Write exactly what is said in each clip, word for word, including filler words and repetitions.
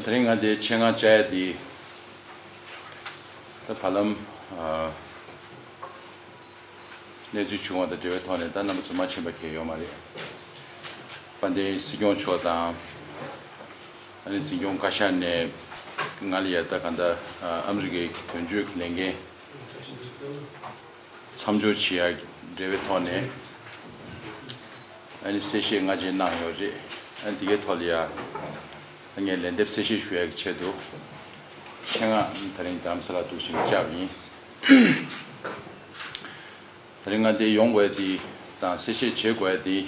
དེ་རིང་ང་འདིར་ཆེད་མངགས་བཅར་ཡ་དེ། ད་བར་ལམ་ཨ་གནས་ཚུལ་བྱུང་བ་དང་འབྲེལ་བའི་ཐོག་ནས་ད་རྣམ་པ་ཚོ་མ་ཕྱིན་པ་གང་ཡོད་མ་རེད། དཔལ་ལྡན་སྲིད་སྐྱོང་མཆོག་དང་། ཨ་ནི་འཛིན་སྐྱོང་བཀའ་ཤག་ནས་ང་ལ་ཡ་ད་གང་ལྟར་ཨ་ཨ་མི་རི་ཀའི་དོན་གཅོད་ཀྱི་ལས་འགན་མཚམས་འཇོག་བྱེད་ཡ་འབྲེལ་བའི་ཐོག་ནས་ཨ་ནི་གསལ་བཤད་སྔ་རྗེས་གནང་ཡོད་རེད། ཨ་ནི་དེ་གའི་ཐོག་ལ་ཡ་ངས་ལན་འདེབས་གསལ་བཤད་ཞུ་ཡ་གི་ཆེད་དུ་ཆེད་མངགས་དེ་རིང་རྡ་རམ་ས་ལ་འདུག་བཞིན་བཅར་བ་ཡིན། དེ་རིང་ང་འདིར་ཡོང་དགོས་ཡ་དེ་དང་གསལ་བཤད་བྱེད་དགོས་ཡ་དེ།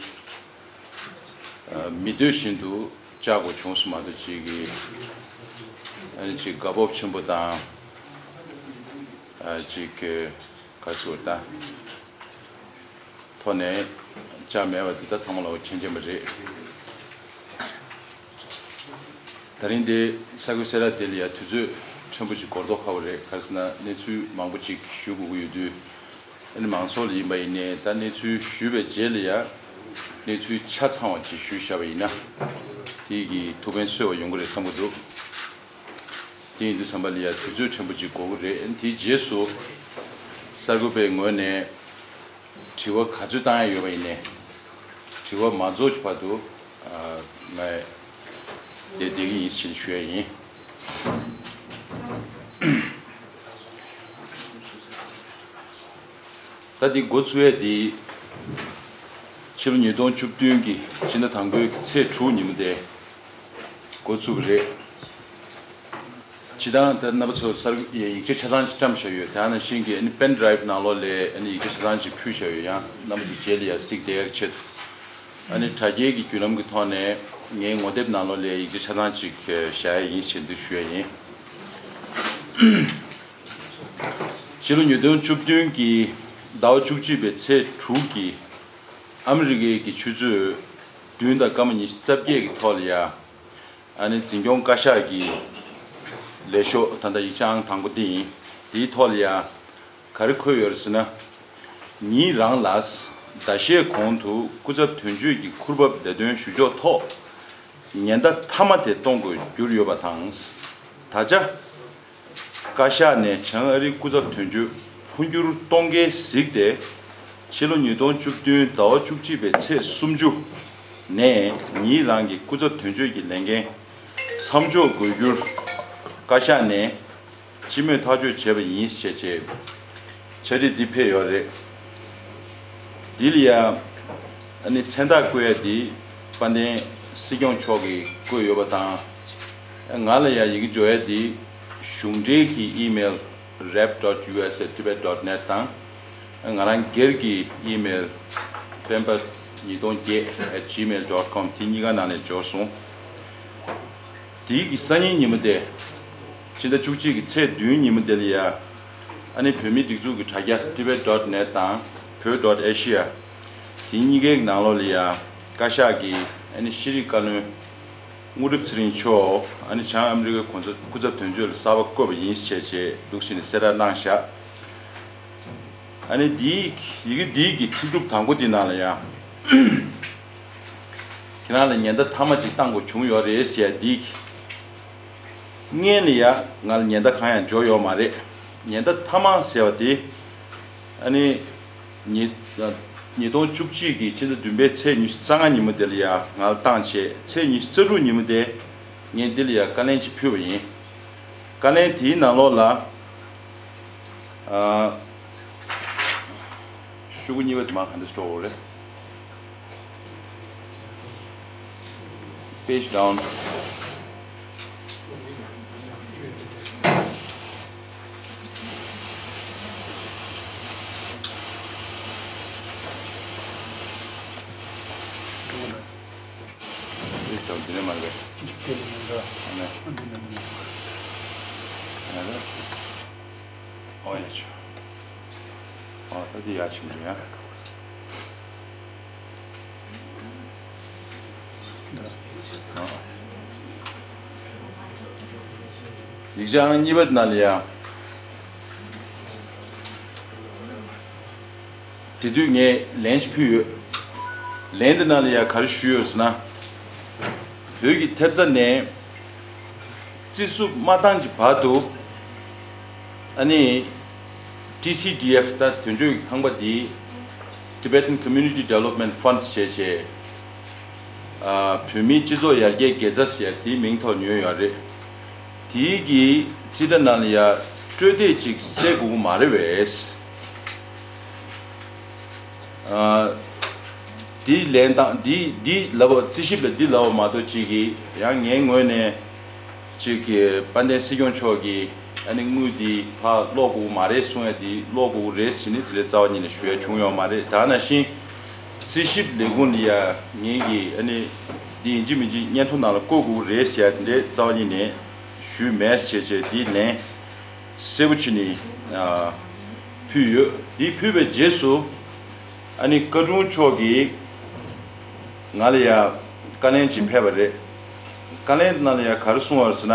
ཨ་མི་འདོད་བཞིན་དུ་བཅར་དགོས་བྱུང་སོང་མ་གཏོགས་ཅིག་གི་ཨ་ནི་ཅིག་དགའ་སྤོབས་ཆེན་པོ་དང་ཨ་ཅིག་གི་ག་རེ་ཟེར་དགོས་རེད་ད། ཐོག་ནས་བཅར་མེད་པ་འདི་ད་ཚང་མ་ལ་མཁྱེན་མཁྱེན་པ་རེད། དེ་རིང་འདི་ས་ཁུལ་སེ་ར་དེ་ལ་ཡ་དུས་ཚོད་ཕྲན་བུ་ཅིག་འགོར་མདོག་ཁ་པོ་རེད། ག་རེ་ཟེར་ན་གནས་ཚུལ་མང་པོ་ཅིག་ཞུ་དགོས་ཀྱི་ཡོད་དུས། ཨ་ནི་མང་ཚོགས་ལ་ཡིན་པ་ཡིན་ནའི་ད་གནས་ཚུལ་ཞུས་པའི་རྗེས་ལ་ཡ་གནས་ཚུལ་ཆ་ཚང་བ་ཅིག་ཞུས་བཞག་པ་ཡིན་ན་དེ་གི་ཐུགས་ཕན་གསོས་པ་ཡོང་གི་རེད་བསམ་གྱི་འདུག་དེ་ཡིན་དུས་ཙམ་པ་ལ་ཡ་དུས་ཚོད་ཕྲན་བུ་ཅིག་འགོར་གྱི་རེད། ཨ་ནི་དེའི་རྗེས་སུ་གསར་འགོད་པའི་ངོས་ནས་དྲི་བ་ག་ཚོད་བཏང་ཡ་ཡོད་པ་ཡིན་ནའི་དྲི་བ་མ་རྫོགས་ཀྱི་བར་དུ་ཨ་ང་བསྡད་བསྡད་ཀྱི་ཡིན་ཞེས་ཞུ་ཡ་ཡིན། ད་འདི་འགོ་ཚུགས་ཡས་འདི་ཕྱི་ལོ་ཉིས་སྟོང་བཅུ་བདུན་གྱི་སྤྱི་ཟླ་དང་པོའི་ཚེས་དྲུག་ཉིན་མོ་དེ་འགོ་ཚུགས་པ་རེད། སྤྱིར་བཏང་ད་རྣམ་པ་ཚོ་གསར་འགོད་ཡིག་ཆ་ཆ་ཚང་ཞིག་བཀྲམ་བཞག་ཡོད། དེ་ནང་བཞིན་གྱི་ཨ་ནི་པེན་ཌ་རའིབ་ནང་ལོགས་ལ་ཨ་ནི་ཡིག་ཆ་ཆ་ཚང་ཞིག་ཕུལ་བཞག་ཡོད། ཡང་རྣམ་པ་ཚོ་རྗེས་ལ་ཡ་གཟིགས་བསྡད་ཡག་ཆེད་དུ། ཨ་ནི་དྲ་རྒྱའི་གི་བརྒྱུད་ལམ་གྱི་ཐོག་ནས་ངའི་ངོ་དེབ་ནང་ལོགས་ལ་ཡིག་ཆ་ཆ་ཚང་ཅིག་བཞག་ཡ་ཡིན་ཞེས་འདི་ཞུ་ཡ་ཡིན། ཕྱི་ལོ་ཉིས་སྟོང་བཅུ་བདུན་གྱི་ཟླ་བ་བཅུ་གཅིག་པའི་ཚེས་དྲུག་གི་ཨ་མི་རི་ཀའི་གི་ཆུ་ཚོད་བདུན་དང་སྐར་མ་ཉི་ཤུ་རྩ་བརྒྱད་ཀྱི་ཐོག་ལ་ཡ། ཨ་ནི་འཛིན་སྐྱོང་བཀའ་ཤག་གི་ལས་ཤོག་ད་ལྟ་ཡིག་ཆ་ཨང་དང་པོ་འདི་ཡིན། དེའི་ཐོག་ལ་ཡ་ག་རེ་འཁོད་ཡོད་རེད་ཟེར་ན། ཉིད་རང་ལ་ཟླ་ཤས་གོང་དུ་སྐུ་ཚབ་དོན་གཅོད་ཀྱི་ཁུར་བབས་ལས་དོན་ཞུ་ཕྱོགས་ཐོག་ཉེན་བརྡ་མཐའ་མ་དེ་གཏོང་དགོས་གྱུར་ཡོད་པ་དང་། ད་ཆ་བཀའ་ཤག་ནས་བྱང་ཨ་རིའི་སྐུ་ཚབ་དོན་གཅོད་འཕོ་འགྱུར་གཏོང་གལ་གཟིགས་ཏེ། ཕྱི་ལོ་ཉིས་སྟོང་བཅུ་བདུན་ཟླ་བ་བཅུ་གཅིག་པའི་ཚེས་སུམ་ཅུ་ནས་ཉིད་རང་གི་སྐུ་ཚབ་དོན་གཅོད་ཀྱི་ལས་འགན་མཚམས་འཇོག་དགོས་རྒྱུར་བཀའ་ཤག་ནས་སྤྱི་མོས་ཐག་གཅོད་བྱས་པ་ཡིན་ཞེས་བྱས་ཕྱག་བྲིས་འདི་ཕེབས་ཡོད་རེད། འདི་ལ་ཡ་ཨ་ནི་མཚན་རྟགས་བཀོད་ཡ་འདི་དཔལ་ལྡན་སྲིད་སྐྱོང་མཆོག་གིས་བཀོད་ཡོད་པ་དང་། ང་ལ་ཡ་ཡི་གེ་འབྱོར་ཡ་འདི་གཞུང་འབྲེལ་གྱི་ཨི་མེལ་rep dot U S at tibet dot net དང་། ང་རང་སྒེར་གྱི་ཨི་མེལ་སྤེན་པ་ཉིས་སྟོང་བརྒྱད at gmail dot com དེ་གཉིས་ཀ་ནང་ནས་འབྱོར་སོང་། དེའི་གི་སང་ཉིན་ཉིན་མོ་དེ། སྤྱི་ཟླ་བཅུ་གཅིག་གི་ཚེས་བདུན་ཉིན་མོ་དེ་ལ་ཡ། ཨ་ནི་བོད་མིའི་སྒྲིག་འཛུགས་ཀྱི་དྲ་རྒྱ་tibet dot net དང་བོད་dot asia དེ་གཉིས་ཀའི་ནང་ལོགས་ལ་ཡ། བཀའ་ཤག་གི་ཨ་ནི་ཤེས་རིག་བཀའ་བློན་དངོས་གྲུབ་ཚེ་རིང་མཆོག་ཨ་ནི་བྱང་ཨ་མི་རི་ཀའི་གོང་ས་སྐུ་ཚབ་དོན་གཅོད་ལ་གསར་པ་བསྐོས་པ་ཡིན་ཞེས་བྱས་འདུག་བཞིན་གསལ་བསྒྲགས་གནང་བཞག་ཨ་ནི་འདིའི་ཡི་གེ་འདིའི་གི་ཚིག་གྲུབ་དང་པོ་འདི་ནང་ལ་ཡང་། ཁྱེད་རང་ལ་ཉེན་བརྡ་མཐའ་མ་ཅིག་བཏང་དགོས་བྱུང་ཡོད་རེད་ཟེར་ཡ་འདི། སྔོན་ལ་ཡ་ང་ལ་ཉེན་བརྡ་གང་ཡང་འབྱོར་ཡོད་མ་རེད། ཉེན་བརྡ་མཐའ་མ་ཟེར་བ་དེ། ཨ་ནི། ཉིས་ཉིས་སྟོང་བཅུ་གཅིག་གི་ཕྱི་ཟླ་བདུན་པའི་ཚེས་ཉི་ཤུ་རྩ་ལྔ་ཉིན་མོ་དེ་ལ་ཡ་ང་ལ་བཏང་བྱས་ཚེས་ཉི་ཤུ་རྩ་དྲུག་ཉིན་མོ་དེ། ངས་འདི་ལ་ཡ་བཀའ་ལན་ཅིག་ཕུལ་བ་ཡིན། བཀའ་ལན་དེའི་ནང་ལོགས་ལ། ཨ། ཤོག་གུ་གཉིས་པ་དེ་མར་ག་འདྲ་འགྲོ་དགོས་རེད། Page down. Page down དེ་ནས་མར་རེད། འཇིག་རྟེན་ལས་འདྲ། ཨ་ནི། འདི་འདི་འདི་འདི། ཨ་ནི། ཨོ་ཡ་ཆོ། ཨོ་ད་འདི་ཡ་ཆེན་པོ་ཡ། ཡིག་ཆ་ཨང་གཉིས་པ་ནང་ལ་ཡ། དེ་དུས་ངས་ལན་ཞིག་ཕུལ་ཡོད། ལན་དེ་ནང་ལ་ཡ་ག་རེ་ཞུས་ཡོད་ཟེར་ན། བོད་ཀྱི་ཐེབས་རྩ་ནས་ སྲིད་ཟུར་མ་བཏང་གི་བར་དུ་ཨ་ནི་ཊི་སི་ཌི་ཨེཕ་ད་དོན་གཅོད་ཀྱི་ཁང་པ་འདི་Tibetan Community Development Funds བྱས་བྱས་ཨ་བོད་མིའི་སྤྱི་ཚོགས་ཡར་རྒྱས་དགེ་རྩ་ཟེར་ཡ་དེའི་མིང་ཐོག་ཉོས་ཡོད་རེད། དེའི་གི་རྩིས་ཁྲ་ནང་ལ་ཡ་སྤྲོད་བདེ་ཅིག་གསལ་དགོས་མ་རེད་བས། ཨ་འདི་ལན་དང་འདི་འདི་ལབ་པ་རྩིས་ཞིབ་ལ་འདི་ལབ་པ་མ་གཏོགས་ཅིག་གི་ཡང་ངའི་ངོས་ནས་ཅིག་གི་དཔལ་ལྡན་སྲིད་སྐྱོང་མཆོག་གིས་ཨ་ནི་དངུལ་འདི་ཕར་སློག་དགོས་མ་རེད་གསུང་ཡ་འདི་སློག་དགོས་རེད་ཟེར་ནི་དེ་ལས་རྩ་བ་ཉིད་ནས་ཞུ་ཡ་བྱུང་ཡོད་མ་རེད། ད་ནང་བཞིན་རྩིས་ཞིབ་ལས་ཁུངས་ལ་ཡ་ངེད་ཀྱིས་ཨ་ནི་འདི་ཡིན་གཅིག་མིན་གཅིག་སྙན་ཐོ་ནང་ལ་བཀོད་དགོས་རེད་ཟེར་ཡ་དེ་འདྲའི་རྩ་བ་ཉིད་ནས་ཞུས་མེད་ཟེར་བྱས་བྱས་འདིའི་ལན་གསལ་པོ་བྱས་ནས་ཨ་ཕུལ་ཡོད། འདི་ཕུལ་བའི་རྗེས་སུ་ཨ་ནི་བཀའ་དྲུང་མཆོག་གིས་ང་ལ་ཡ་བཀའ་ལན་ཅིག་ཕེབས་པ་རེད། བཀའ་ལན་ནང་ལ་ཡ་ག་རེ་གསུངས་པ་རེད་ཟེར་ན།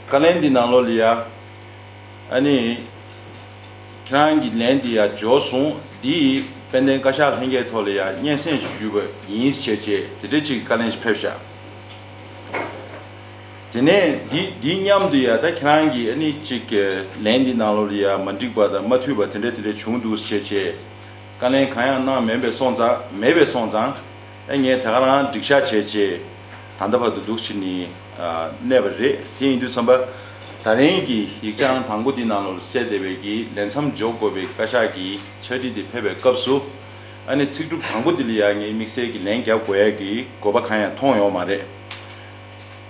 བཀའ་ལན་འདི་ནང་ལོགས་ལ་ཡ་ཨ་ནི་ཁྱེད་རང་གི་ལན་འདི་ཡ་འབྱོར་སོང་། འདི་དཔལ་ལྡན་བཀའ་ཤག་ལྷན་རྒྱས་ཐོག་ལ་ཡ་སྙན་སེང་ཞུས་པ་ཡིན་ཞེས་བྱས་དེ་འདྲ་ཅིག་བཀའ་ལན་ཞིག་ཕེབས་ཤག་དེ་ནས་འདི་འདི་མཉམ་དུ་ཡ་ད་ཁྱེད་རང་གི་ཨ་ནི་ཅིག་གི་ལན་འདི་ནང་ལོགས་ལ་ཡ་མ་འགྲིག་པ་དང་མ་མཐུན་པ་དེ་འདྲ་དེ་འདྲ་བྱུང་འདུག་ཞེས་བྱས་བཀའ་ལན་གང་ཡང་གནང་མེད་པའི་སོང་ཙང་མེད་པའི་སོང་ཙང་ཨ་ངས་ད་ག་རང་འགྲིག་ཤག་བྱས་བྱས་ད་ལྟ་བར་དུ་འདུག་ཕྱིན་ནས་གནས་པ་རེད། དེ་ཡིན་དུས་ཙམ་པ་ད་རིང་གི་ཡིག་ཆ་དང་པོ་འདི་ནང་ལོགས་ལ་གསལ་བསྡད་པའི་གི་ལས་མཚམས་འཇོག་དགོས་པའི་བཀའ་ཤག་གི་ཕྱག་བྲིས་དེ་ཕེབས་པའི་སྐབས་སུ་ཨ་ནི་ཚིག་གྲུབ་དང་པོ་འདི་ལ་ཡ་ངས་དམིགས་བསལ་གྱི་ལན་རྒྱབ་དགོས་ཡ་གི་དགོས་པ་གང་ཡང་མཐོང་ཡོད་མ་རེད།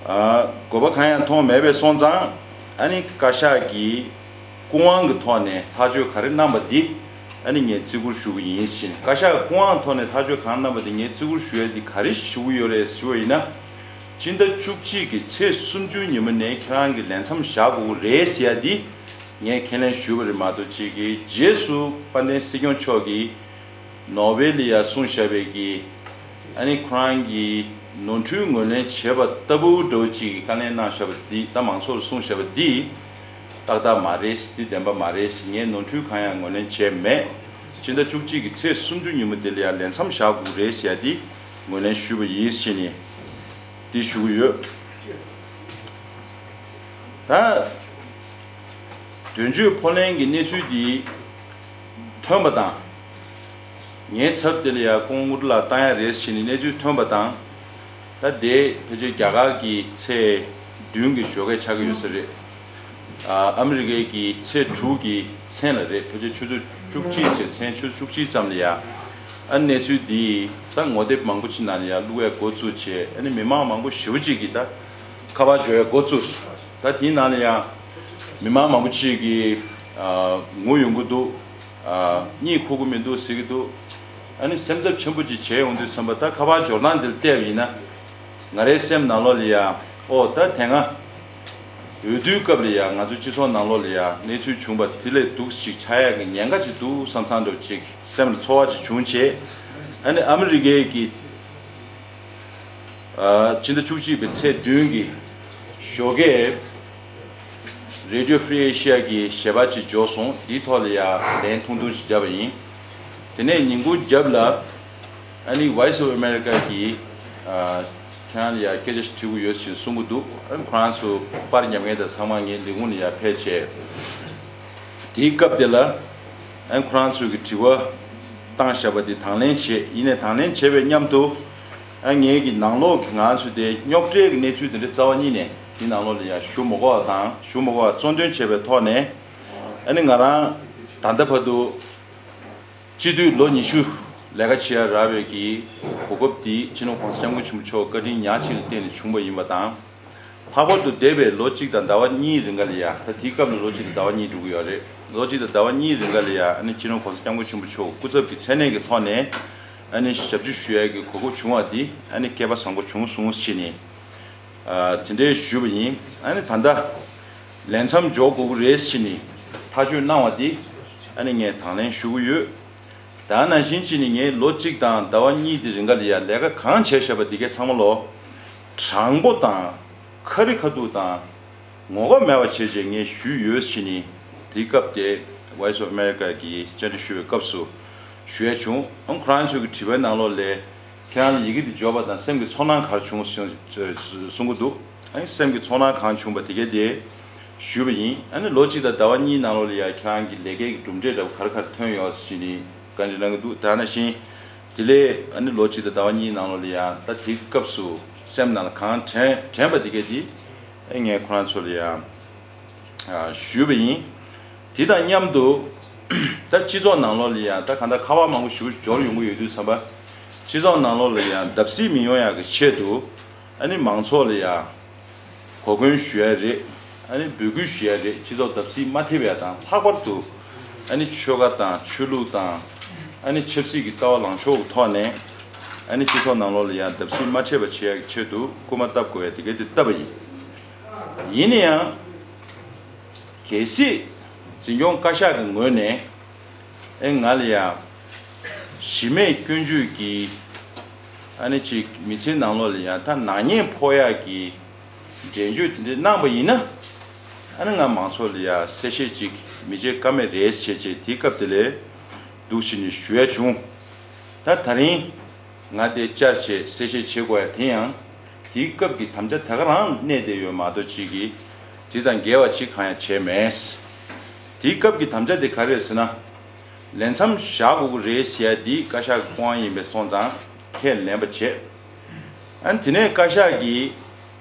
ཨ་དགོས་པ་གང་ཡང་མཐོང་མེད་པའི་སོང་ཙང་ཨ་ནི་བཀའ་ཤག་གིས་སྐུ་དབང་གི་ཐོག་ནས་ཐག་གཅོད་ག་རེ་གནང་པ་འདི་ཨ་ནི་ངས་བརྩི་བཀུར་ཞུ་གི་ཡིན་ཕྱིན། བཀའ་ཤག་སྐུ་དབང་ཐོག་ནས་ཐག་གཅོད་གང་གནང་པ་འདི་ངས་བརྩི་བཀུར་ཞུ་ཡ་འདི་ག་རེ་ཞུ་གི་ཡོད་རེད་ཞུ་བ་ཡིན་ན། སྤྱི་ཟླ་བཅུ་གཅིག་གི་ཚེས་སུམ་ཅུ་ཉིན་མོ་ནས་ཁྱེད་རང་གི་ལས་མཚམས་བཞག་དགོས་རེད་ཟེར་ཡ་འདི་ངས་ཁས་ལེན་ཞུས་པ་རེད་མ་གཏོགས་ཅིག་གི་རྗེས་སུ་དཔལ་ལྡན་སྲིད་སྐྱོང་མཆོག་གིས་ནོ་བྷེལ་ལ་ཡ་གསུངས་བཞག་པའི་གི་ཨ་ནི་ཁོ་རང་གིས་ནོར་འཁྲུལ་ངོས་ལེན་བྱས་པ་ལྟ་བུ་འདྲ་བོ་ཅིག་གི་བཀའ་ལན་གནང་བཞག་པ་འདི་ད་མང་ཚོགས་ལ་གསུངས་བཞག་པ་འདི་ཏག་ཏག་མ་རེད། འདི་བདེན་པ་མ་རེད། ངས་ནོར་འཁྲུལ་གང་ཡང་ངོས་ལེན་བྱས་མེད། སྤྱི་ཟླ་བཅུ་གཅིག་གི་ཚེས་སུམ་ཅུ་ཉིན་མོ་དེ་ལ་ཡ་ལས་མཚམས་བཞག་དགོས་རེད་ཟེར་ཡ་འདི་ངོས་ལེན་ཞུས་པ་ཡིན་ཟེར་ནས་འདི་ཞུ་གི་ཡོད། ད་དོན་གཅོད་ཕོ་ལྷན་གྱི་གནས་ཚུལ་འདི་ཐོན་པ་དང་། ངའི་ཚབ་དེ་ལ་ཡ་སྐུ་ངོ་དངོས་གྲུབ་ལགས་བཏང་ཡ་རེད་ཟེར་ནས་གནས་ཚུལ་ཐོན་པ་དང་། ད་དེ་ཕལ་ཆེར་རྒྱ་གར་གྱི་ཚེས་བདུན་གྱི་ཞོགས་ཀས་ཆགས་ཀྱི་ཡོད་ས་རེད། ཨ་ཨ་མི་རི་ཀའི་གི་ཚེས་དྲུག་གི་མཚན་ལ་རེད། ཕལ་ཆེར་ཆུ་ཚོད་བཅུ་གཅིག་ཟེར་མཚན་ཆུ་ཚོད་བཅུ་གཅིག་ཙམ་ལ་ཡ། ཨ་གནས་ཚུལ་འདི་ད་ངོ་དེབ་མང་པོ་ཅིག་ནང་ལ་ཡ་བླུག་ཡ་འགོ་བཙུགས་བྱས། ཨ་ནི་མི་མང་མང་པོ་ཞེ་པོ་ཅིག་གིས་ད་ཁ་པར་འབྱོར་ཡ་འགོ་བཙུགས། ད་དེའི་ནང་ལ་ཡ་མི་མང་མང་པོ་ཅིག་གིས་ཨ་ངུ་ཡོང་གི་འདུག་ཨ་གཉིད་ཁུག་གི་མི་འདུག་ཟེར་གྱི་འདུག་ཨ་ནི་སེམས་འཚབ་ཆེན་པོ་ཅིག་བྱས་ཡོང་དུས་ཙམ་པ་ད་ཁ་པར་འབྱོར་སྟངས་འདིར་བལྟས་པ་ཡིན་ན། ང་རའི་སེམས་ནང་ལོགས་ལ་ཡ་ཨོ་ད་དེ་སྔ་འོས་བསྡུའི་སྐབས་ལ་ཡ་ང་ཚོ་སྤྱི་ཚོགས་ནང་ལོགས་ལ་ཡ་གནས་ཚུལ་བྱུང་བ་དེ་ལས་སྡུག་ཅིག་ཆགས་ཡག་གི་ཉེན་ཁ་ཅིག་འདུག་བསམ་བསམ་འདྲ་བོ་ཅིག་སེམས་ལ་ཚོར་བ་ཅིག་བྱུང་བྱས། ཨ་ནི་ཨ་མི་རི་ཀའི་གི་ཨ་ཕྱི་ཟླ་བཅུ་གཅིག་པའི་ཚེས་བདུན་གྱི་ཞོགས་ཀས་Radio Free Asia གི་ཞལ་པར་ཅིག་འབྱོར་སོང་། དེའི་ཐོག་ལ་ཡ་ལན་ཐུང་ཐུང་ཞིག་བརྒྱབ་པ་ཡིན། དེ་ནས་ཉིན་གུང་རྒྱབ་ལ་ཨ་ནི་Voice of America གིས་ཨ་ཁྱེད་རང་ལ་ཡ་སྐད་ཆ་ཞིག་དྲི་དགོས་ཡོད་ཅེས་གསུང་གི་འདུག་ཨ་ནི་ཁོ་རང་ཚོ་པར་ཉམས་མཁན་དང་ཚང་མ་ངའི་ལས་ཁུངས་ལ་ཡ་ཕེབས་བྱས། དེའི་སྐབས་དེ་ལ་ཨ་ནི་ཁོ་རང་ཚོས་ཀྱི་དྲི་བ་བཏང་བཞག་པ་དེ་དང་ལེན་བྱས། ཡིན་ནའི་དང་ལེན་བྱས་པའི་མཉམ་དུ་ཨ་ངེད་ཀྱི་ནང་ལོགས་ཀྱི་ང་ཚོ་དེ་རྙོག་དྲའི་གི་གནས་ཚུལ་དེ་འདྲ་རྩ་བ་ཉིད་ནས་དེ་ནང་ལོགས་ལ་ཡང་ཞུ་མ་དགོས་པ་དང་ཞུ་མ་དགོས་པ་གཙོ་འདོན་བྱས་པའི་ཐོག་ནས་ཨ་ནི་ང་རང་ད་ལྟ་བར་དུ་སྤྱི་འཐུས་ལོ་ཉི་ཤུ་ལས་ཀ་བྱེད་ཡ་རག་པའི་གི་གོ་སྐབས་དེ་སྤྱི་ནོར་༸གོང་ས་༸སྐྱབས་མགོན་ཆེན་པོ་མཆོག་བཀའ་དྲིན་ཉག་གཅིག་ལ་བརྟེན་ནས་བྱུང་བ་ཡིན་པ་དང་། ལྷག་པར་དུ་འདས་པའི་ལོ་གཅིག་དང་ཟླ་བ་གཉིས་རིང་ག་ལ་ཡ། ད་དེའི་སྐབས་ལ་ལོ་གཅིག་དང་ཟླ་བ་གཉིས་འགྲོ་གི་ཡོད་རེད། ལོ་གཅིག་དང་ཟླ་བ་གཉིས་རིང་ག་ལ་ཡ་ཨ་ནི་སྤྱི་ནོར་༸གོང་ས་༸སྐྱབས་མགོན་ཆེན་པོ་མཆོག་སྐུ་ཚབ་ཀྱི་མཚན་གནས་ཀྱི་ཐོག་ནས་ཨ་ནི་ཞབས་ཕྱི་ཞུ་ཡས་ཀྱི་གོ་སྐབས་བྱུང་བ་འདི་ཨ་ནི་སྐལ་པ་བཟང་པོ་བྱུང་སོང་ཞེས་ནས་ཨ་དེ་འདྲའི་ཞུས་པ་ཡིན། ཨ་ནི་ད་ལྟ་ལས་མཚམས་འཇོག་དགོས་ཀྱི་རེད་ཞེས་ནས་ཐག་གཅོད་གནང་བ་འདི་ཨ་ནི་ངས་དང་ལེན་ཞུ་གི་ཡོད། ད་ནང་བཞིན་བྱས་ནས་ངས་ལོ་གཅིག་དང་ཟླ་བ་གཉིས་ཀྱི་རིང་ག་ལ་ཡ་ལས་ཀ་གང་བྱས་བཞག་པ་འདི་གའི་ཚང་མ་ལོ་དྲང་པོ་དང་ཁ་རི་ཁ་ཐུག་དང་ངོ་ལྐོག་མེད་པ་བྱས་བྱས་ངས་ཞུས་ཡོད་ཟེར་ནས་དེའི་སྐབས་དེ་Voice of America གིས་བཅར་འདྲི་ཞུ་བའི་སྐབས་སུ་ཞུ་ཡ་བྱུང་། ཨང་ཁོ་རང་ཚོའི་གི་དྲི་བའི་ནང་ལོགས་ལས་ ཁྱེད་རང་ལ་ཡི་གེ་འདི་འབྱོར་བ་དང་སེམས་ཀྱི་ཚོར་སྣང་ག་རེ་བྱུང་གསུང་གསུང་གི་འདུག་ཨ་ནི་སེམས་ཀྱི་ཚོར་སྣང་གང་བྱུང་བ་དེ་གས་དེ་ཞུས་པ་ཡིན། ཨ་ནི་ལོ་གཅིག་དང་ཟླ་བ་གཉིས་ནང་ལོགས་ལ་ཡ་ཁྱེད་རང་གི་ལས་ཀའི་གྲུབ་འབྲས་འདྲ་བོ་ག་རེ་ག་རེ་ཐོན་ཡོད་ཟེར་ནས་བཀའ་འདྲི་གནང་གི་འདུག་དེ་ནང་བཞིན་དེ་ལས་ཨ་ནི་ལོ་གཅིག་དང་ཟླ་བ་གཉིས་ནང་ལོགས་ལ་ཡ་ད་དེའི་སྐབས་སུ་སེམས་ནང་ལ་གང་དྲན་དྲན་པ་དེ་གས་དེ་ཨ་ངས་ཁོ་རང་ཚོ་ལ་ཡ། ཞུས་པ་ཡིན། དེ་དང་མཉམ་དུ་ད་སྤྱི་ཚོགས་ནང་ལོགས་ལ་ཡང་ད་གང་ལྟར་ཁ་པར་མང་པོ་ཞིག་འབྱོར་ཡོང་གི་ཡོད་དུས་ཙམ་པ། སྤྱི་ཚོགས་ནང་ལོགས་ལ་ཡང་བརྡབ་གསིག་མི་ཡོང་ཡག་གི་ཆེད་དུ་ཨ་ནི་མང་ཚོགས་ལ་ཡང་གོ་སྐོན་ཞུ་ཡ་རེད། ཨ་ནི་འབོད་སྐུལ་ཞུ་ཡ་རེད། སྤྱི་ཚོགས་བརྡབ་གསིག་མ་ཐེབས་ཡ་དང་ལྷག་པར་དུ་ཨ་ནི་ཆོལ་ཁ་དང་ཆོས་ལུགས་དང་ཨ་ནི་ཆབ་སྲིད་ཀྱི་ལྟ་བ་ལངས་ཕྱོགས་ཀྱི་ཐོག་ནས་ཨ་ནི་སྤྱི་ཚོགས་ནང་ལོགས་ལ་ཡང་བརྡབ་གསིག་མ་འཕྲད་པ་བྱེད་ཡ་གི་ཆེད་དུ་སྐུལ་མ་བཏབ་དགོས་ཡ་དེ་ག་དེ་བཏབ་པ་ཡིན། ཡིན་ན་ཡང་། གལ་སྲིད་འཛིན་སྐྱོང་བཀའ་ཤག་གི་ངོས་ནས་ཨེ་ང་ལ་ཡང་གཞི་མེད་སྐྱོན་བརྗོད་ཀྱི་ཨ་ནི་ཅིག་མི་ཚེའི་ནང་ལོགས་ལ་ཡང་ད་ནག་ཉེས་ཕོག་ཡག་གི་འགྲེལ་བརྗོད་དེ་འདྲ་གནང་པ་ཡིན་ན། ཨ་ནི་ང་མང་ཚོགས་ལ་ཡང་གསལ་བཤད་ཅིག་མི་བྱེད་ཀ་མེད་རེད་ཅེས་བྱས་དེའི་སྐབས་དེ་ལས་འདུག་ཞེས་ནས་ཞུ་ཡ་བྱུང་། ད་ད་རིང་། ང་དེ་བཅར་བྱས་གསལ་བཤད་བྱེད་དགོས་ཡ་དེ་ཡང་དེའི་སྐབས་ཀྱི་དམ་བཅའ་དེ་ག་རང་གནས་བསྡད་ཡོད་མ་གཏོགས་ཅིག་གིས་དེ་དང་འགལ་བ་ཅིག་གང་ཡང་བྱས་མེད། དེའི་སྐབས་ཀྱི་དམ་བཅའ་དེ་ག་རེ་རེད་ཟེར་ན། ལས་མཚམས་བཞག་དགོས་ཀྱི་རེད་ཟེར་ཡ་འདི་བཀའ་ཤག་གི་སྐུ་དབང་ཡིན་པས་སོང་ཙང་ཁས་ལེན་པ་བྱས། ཨ་ནི་དེ་ནས་བཀའ་ཤག་གིས་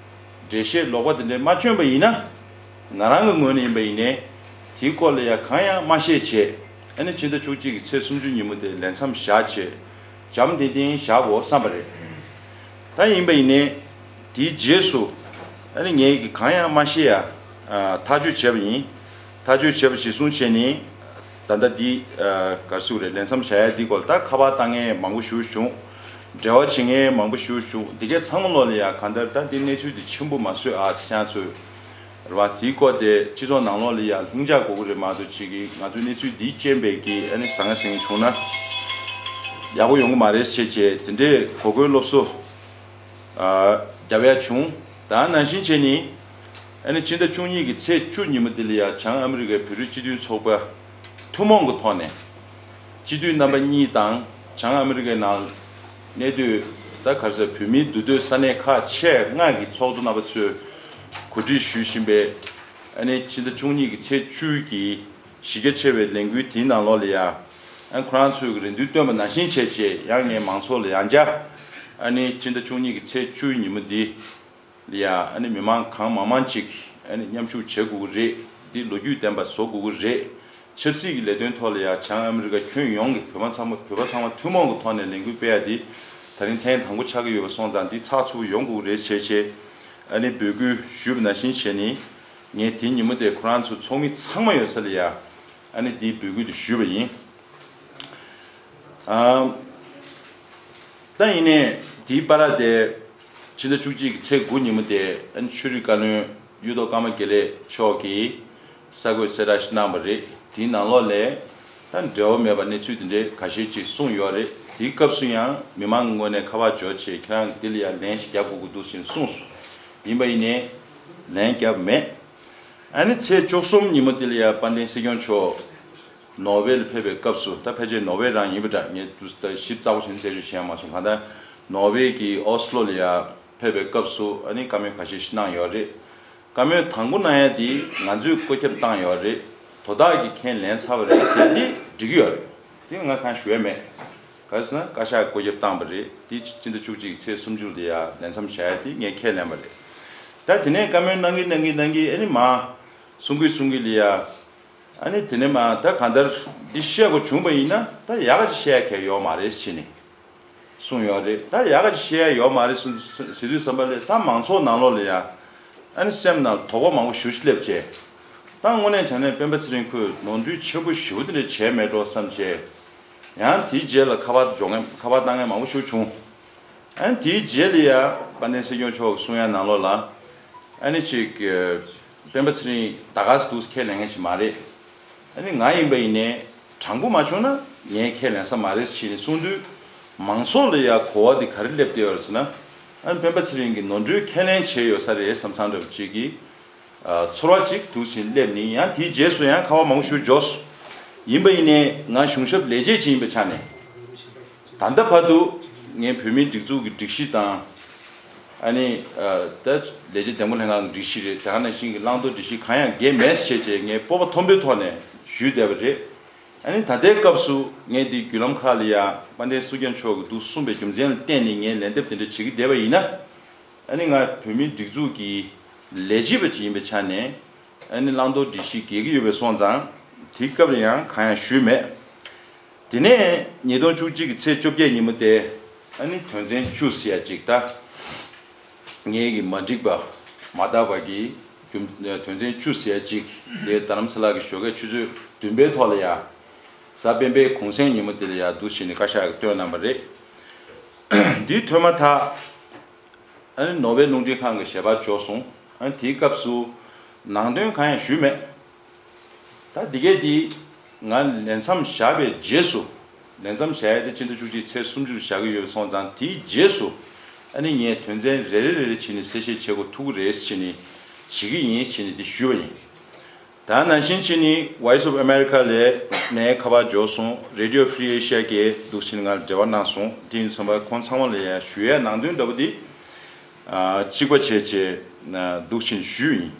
འགྲེལ་བཤད་ལོག་པ་དེ་འདྲ་མ་བསྐྱོན་པ་ཡིན་ན། ང་རང་གི་ངོས་ནས་ཡིན་པ་ཡིན་ནའི་དེའི་སྐོར་ལ་ཡ་གང་ཡང་མ་བཤད་བྱས། ཨ་ནི་ཕྱི་ཟླ་བཅུ་གཅིག་གི་ཚེས་སུམ་ཅུ་ཉིན་མོ་དེ་ལས་མཚམས་བཞག་བྱས། འཇམ་ཐིང་ཐིང་བཞག་དགོས་བསམ་པ་རེད། ད་ཡིན་པ་ཡིན་ནའི། དེའི་རྗེས་སུ། ཨ་ནི་ངས་ཀྱི་གང་ཡང་མ་ཤེས་ཡ། ཐག་གཅོད་བྱས་པ་ཡིན། ཐག་གཅོད་བྱས་པ་གཞིར་བཟུང་བྱས་ནས། ད་ལྟ་འདི། ག་རེ་ཟེར་དགོས་རེད། ལས་མཚམས་བཞག་ཡ་འདི་སྐོར་ལ་ད་ཁ་པར་བཏང་མཁན་མང་པོ་ཞིག་བྱུང་། འབྲེལ་བ་བྱེད་མཁན་མང་པོ་ཞིག་བྱུང་། འདི་གའི་ཚང་མ་ལོག་ལ་ཡ་གང་ལྟར་ད་འདི་གནས་ཚུལ་འདི་ཆེན་པོ་མ་བཟོས་ཨ་ཤང་ཚོས། རེད་བ། དེའི་སྐོར་དེ་སྤྱི་ཚོགས་ནང་ལོགས་ལ་ཡ་ལྷིང་འཇགས་དགོས་ཀྱི་རེད་མ་གཏོགས་ཅིག་གིས་ང་ཚོའི་གནས་ཚུལ་འདིའི་རྐྱེན་པས་ཀྱིས་ཨ་ནི་ཟང་ངེ་ཟིང་ངེ་བྱུང་ན་ཡག་པོ་ཡོང་གི་མ་རེད་ཅེས་བྱས་དེ་འདྲའི་གོ་སྐོན་སློབ་གསོ་རྒྱབ་ཡ་བྱུང་། ད་ནང་བཞིན་བྱས་ནི་ཨ་ནི་ཕྱི་ཟླ་བཅུ་གཉིས་ཀྱི་ཚེས་བཅུ་ཉིན་མོ་འདི་ལ་ཡ་བྱང་ཨ་མི་རི་ཀའི་བོད་རིགས་སྤྱི་མཐུན་ཚོགས་པ་ཐུན་མོང་གི་ཐོག་ནས་སྤྱི་འཐུས་རྣམ་པ་གཉིས་དང་བྱང་ཨ་མི་རི་ཀའི་ནང་གནས་སྡོད་ད་ག་རེ་ཟེར་བོད་མིའི་འདུས་སྡོད་ས་གནས་ཁག་ཆེ་ལྔ་གི་ཚོགས་གཙོ་རྣམ་པ་ཚོས་གོ་སྒྲིག་ཞུ་བཞིན་པའི་ཨ་ནི་ཕྱི་ཟླ་བཅུ་གཉིས་ཀྱི་ཚེས་བཅུ་གི་གཞི་རྒྱ་ཆེ་བའི་ལས་འགུལ་དེའི་ནང་ལོགས་ལ་ཡ། ཨ་ཁོ་རང་ཚོས་ཀྱི་རེ་འདུན་བཏོན་པ་ནང་བཞིན་བྱས་བྱས་ཡང་ངས་མང་ཚོགས་ལ་ཡང་བསྐྱར། ཨ་ནི་ཕྱི་ཟླ་བཅུ་གཉིས་ཀྱི་ཚེས་བཅུའི་ཉིན་མོ་འདི་ལ་ཡ་ཨ་ནི་མི་མང་གང་མང་མང་ཅིག་ཨ་ནི་མཉམ་ཞུགས་བྱེད་དགོས་ཀྱི་རེད། འདི་ལོ་རྒྱུས་ལྡན་པ་བཟོ་དགོས་ཀྱི་རེད། ཆབ་སྲིད་ཀྱི་ལས་དོན་ཐོག་ལ་ཡ་བྱང་ཨ་མི་རི་ཀ་ཁྱོན་ཡོངས་ཀྱི་བོད་པ་ཚང་མ་བོད་པ་ཚང་མ་ཐུན་མོང་གི་ཐོག་ནས་ལས་འགུལ་སྤེལ་ཡ་འདི་ད་རིང་ཐེངས་དང་པོ་ཆགས་ཀྱི་ཡོད་པ་སོང་ཙང་འདི་ཚགས་ཚུད་པོ་ཡོང་དགོས་ཀྱི་རེད་བྱས་བྱས་ཨ་ནི་འབོད་སྐུལ་ཞུས་པ་ནང་བཞིན་བྱས་ནི། ངས་དེའི་ཉིན་མོ་དེ་ཁོ་རང་ཚོ་ཚོགས་མི་ཚང་མ་ཡོད་ས་ལ་ཡ། ཨ་ནི་དེའི་འབོད་སྐུལ་དེ་ཞུས་པ་ཡིན། ཨམ། ད་ཡིན་ནའི་དེའི་བར་དེ་ཕྱི་ཟླ་བཅུ་གཅིག་གི་ཚེས་དགུ་ཉིན་མོ་དེ་ཨ་ནི་ཆོས་རིག་བཀའ་བློན་གཡུ་ཐོག་ཀརྨ་དགེ་ལེགས་མཆོག་གིས་གསར་འགོད་གསལ་བསྒྲགས་ཤིག་གནང་བ་རེད། དེའི་ནང་ལོགས་ལ་ད་འབྲེལ་བ་མེད་པ་གནས་ཚུལ་དེ་འདྲའི་ཁ་ཤས་ཅིག་གསུངས་ཡོད་རེད། དེའི་སྐབས་སུ་ཡང་མི་མང་གི་ངོས་ནས་ཁ་པར་འབྱོར་བྱས་ཁྱེད་རང་གིས་དེ་ལ་ཡང་ལན་ཞིག་རྒྱབ་དགོས་ཀྱི་འདུག་ཟེར་གསུངས་སོང་། ཡིན་པ་ཡིན་ནའི་ལན་བརྒྱབ་མེད། ཨ་ནི་ཚེས་བཅུ་གསུམ་ཉིན་མོ་དེ་ལ་ཡང་དཔལ་ལྡན་སྲིད་སྐྱོང་མཆོག་ནོར་ཝེ་ལ་ཕེབས་པའི་སྐབས་སུ། ད་ཕལ་ཆེར་ནོར་ཝེ་རང་ཡིན་པ་འདྲ། ངས་དུས་ད་ཞིབ་ཚགས་པོ་བྱས་ནས་རྩད་གཅོད་བྱས་ཡང་མ་སོང་། གང་ལྟར་ནོར་ཝེ་གི་ཨོ་སི་ལོ་ལ་ཡང་ཕེབས་པའི་སྐབས་སུ་ཨ་ནི་བཀའ་མོལ་ཁ་ཤས་ཤིག་གནང་ཡོད་རེད། བཀའ་མོལ་དང་པོ་གནང་ཡ་དེ་ང་ཚོས་བཀོད་ཁྱབ་བཏང་ཡོད་རེད། དོ་བདག་གིས་ཁས་ལེན་ཚར་བ་རེད་ཟེར་ཡ་དེ་འགྲིག་གི་ཡོད་རེད། དེ་ང་གང་ཞུ་ཡ་མེད། ག་རེ་ཟེར་ན་བཀའ་ཤག་གིས་བཀོད་ཁྱབ་བཏང་བ་རེད། དེ་སྤྱི་ཟླ་བཅུ་གཅིག་གི་ཚེས་སུམ་ཅུ་ལ་ཡ་ལས་མཚམས་བཞག་ཡ་དེ་ངས་ཁས་ལེན་པ་རེད། ད་དེ་ནས་བཀའ་མོལ་གནང་གིན་གནང་གིན་གནང་གིན་ཨ་ནི་མ་གསུང་གིན་གསུང་གིན་ལ་ཡ། ཨ་ནི་དེ་ནས་མ་ད་གང་ལྟར་འདི་བཤད་དགོས་བྱུང་བ་ཡིན་ན་ད་ཡག་ག་ཅིག་བཤད་ཡ་གལ་ཡོད་མ་རེད་ཟེར་ནས་གསུངས་ཡོད་རེད། ད་ཡག་ག་ཅིག་བཤད་ཡ་ཡོད་མ་རེད་གསུངས་ཟེར་དུས་ཙམ་པ་ལ་ད་མང་ཚོགས་ནང་ལོགས་ལ་ཡ་ཨ་ནི་སེམས་ནང་དོགས་པ་མང་པོ་ཞེ་པོ་ཅིག་སླེབས་བྱས། ད་དངོས་གནས་དྲང་གནས་སྤེན་པ་ཚེ་རིང་ཁོས་ནོར་འཁྲུལ་ཆེན་པོ་ཞེ་པོ་དེ་འདྲ་བྱས་མེད་འགྲོ་བསམ་བྱས། ཡང་དེའི་རྗེས་ལ་ཁ་པར་འབྱོར་མཁན་ཁ་པར་བཏང་མཁན་མང་པོ་ཞིག་བྱུང་། ཨ་ནི་དེའི་རྗེས་ལ་ཡ་དཔལ་ལྡན་སྲིད་སྐྱོང་མཆོག་གིས་གསུང་ཡ་ནང་ལོགས་ལ་ཨ་ནི་ཅིག་སྤེན་པ་ཚེ་རིང་ད་ག་སེ་འདུག་སེ་ཁས་ལེན་མཁན་ཞིག་མ་རེད། ཨ་ནི་ང་ཡིན་པ་ཡིན་ནའི་དྲང་པོ་མ་བྱུང་ན་ངས་ཁས་ལེན་ས་མ་རེད་ཟེར་ནས་གསུངས་དུས། མང་ཚོགས་ལ་ཡ་གོ་བ་འདི་ག་རེ་སླེབས་བསྡད་ཡོད་རེད་ཟེར་ན། ཨ་ནི་སྤེན་པ་ཚེ་རིང་གིས་ནོར་འཁྲུལ་ཁས་ལེན་བྱས་ཡོད་ས་རེད་བསམ་བསམ་འདྲ་པོ་ཅིག་གི་ཚོར་བ་ཅིག་འདུག་སེ་སླེབས་ནས། ཡང་དེའི་རྗེས་སུ་ཡང་ཁ་པར་མང་པོ་ཞིག་འབྱོར་སོང་། ཡིན་པ་ཡིན་ནའི་ང་གཞུང་ཞབས་ལས་བྱེད་ཅིག་ཡིན་པའི་ཆ་ནས་ད་ལྟ་བར་དུ་ ངས་བོད་མིའི་སྒྲིག་འཛུགས་ཀྱི་སྒྲིག་གཞི་དང་། ཨ་ནི་ད་ལས་བྱེད་འདེམས་བསྐོ་ལྷན་ཁང་གི་སྒྲིག་གཞི་རེད། དེ་ག་ནང་བཞིན་གྱི་བླང་དོར་སྒྲིག་གཞི་གང་ཡང་འགལ་མེད་ཟེར་བྱས་ངས་སྤོབས་པ་མཐོན་པོའི་ཐོག་ནས་ཞུས་བསྡད་པ་རེད། ཨ་ནི་ད་ལྟའི་སྐབས་སུ་ངས་འདི་བརྒྱུད་ལམ་ཁག་ལ་ཡང་དཔལ་ལྡན་སྲིད་སྐྱོང་མཆོག་གིས་འདུག་གསུངས་པའི་རྒྱུ་མཚན་ལ་བརྟེན་ནས་ངས་ལན་འདེབས་དེ་འདྲ་བྱེད་ཀྱི་བསྡད་པ་ཡིན་ན། ཨ་ནི་ང་བོད་མིའི་སྒྲིག་འཛུགས་ཀྱི་ལས་བྱེད་པ་ཅིག་ཡིན་པའི་ཆ་ནས། ཨ་ནི་བླང་དོར་སྒྲིག་གཞི་འགལ་གྱི་ཡོད་པའི་སོང་ཙང་དེའི་སྐབས་ལ་ཡང་གང་ཡང་ཞུས་མེད། དེ་ནས་ཉིས་སྟོང་བཅུ་གཅིག་གི་ཚེས་བཅོ་བརྒྱད་ཉིན་མོ་དེ། ཨ་ནི་དོན་ཚན་བཅུ་ཟེར་ཡ་ཅིག་ད། ངེད་ཀྱི་མ་འགྲིག་པ་མ་དག་པ་གི་རྒྱུ་དོན་ཚན་བཅུ་ཟེར་ཡ་ཅིག་དེ་རྡ་རམ་ས་ལ་གི་ཞོགས་ཀས་ཆུ་ཚོད་བདུན་པའི་ཐོག་ལ་ཡ། གཟའ་སྤེན་པའི་གུང་སེང་ཉིན་མོ་དེ་ལ་ཡ་འདུག་བྱས་ནས་བཀའ་ཤག་གིས་བཏོན་གནང་བ་རེད། འདི་ཐོས་མ་ཐག་ཨ་ནི་ནོར་ཝེ་རླུང་འཕྲིན་ཁང་གི་ཞལ་པར་འབྱོར་སོང་། ཨ་ནི་དེའི་སྐབས་སུ་ནང་དོན་གང་ཡང་ཞུས་མེད། ད་འདི་གས་འདི་ང་ལས་མཚམས་བཞག་པའི་རྗེས་སུ། ལས་མཚམས་བཞག་ཡས་དེ་སྤྱི་ཟླ་བཅུ་གཅིག་ཚེས་སུམ་ཅུ་ལ་བཞག་གི་ཡོད་པ་སོང་ཙང་དེའི་རྗེས་སུ། ཨ་ནི་ངས་དོན་ཚན་རེ་རེ་རེ་རེ་བྱས་ནས་གསལ་བཤད་བྱེད་དགོས་ཐུག་གི་རེད་ཟེར་བྱས་ནས་བྱེད་ཀྱི་ཡིན་ཟེར་བྱས་ནས་འདི་ཞུས་པ་ཡིན། ད་ནང་བཞིན་བྱས་ནས་Voice of America ལས་ནས་ཁ་པར་འབྱོར་སོང་། Radio Free Asia གིས་འདུག་བྱས་ནས་ང་ལ་འབྲེལ་བ་གནང་སོང་། དེ་ཡིན་ཙམ་པ་ཁོང་ཚང་མ་ལ་ཡང་ཞུ་ཡས་ནང་དོན་འདྲ་པོ་འདི་ཨ་གཅིག་པ་བྱས་བྱས་ཨ་འདུག་བྱས་ནས་ཞུས་ཡིན།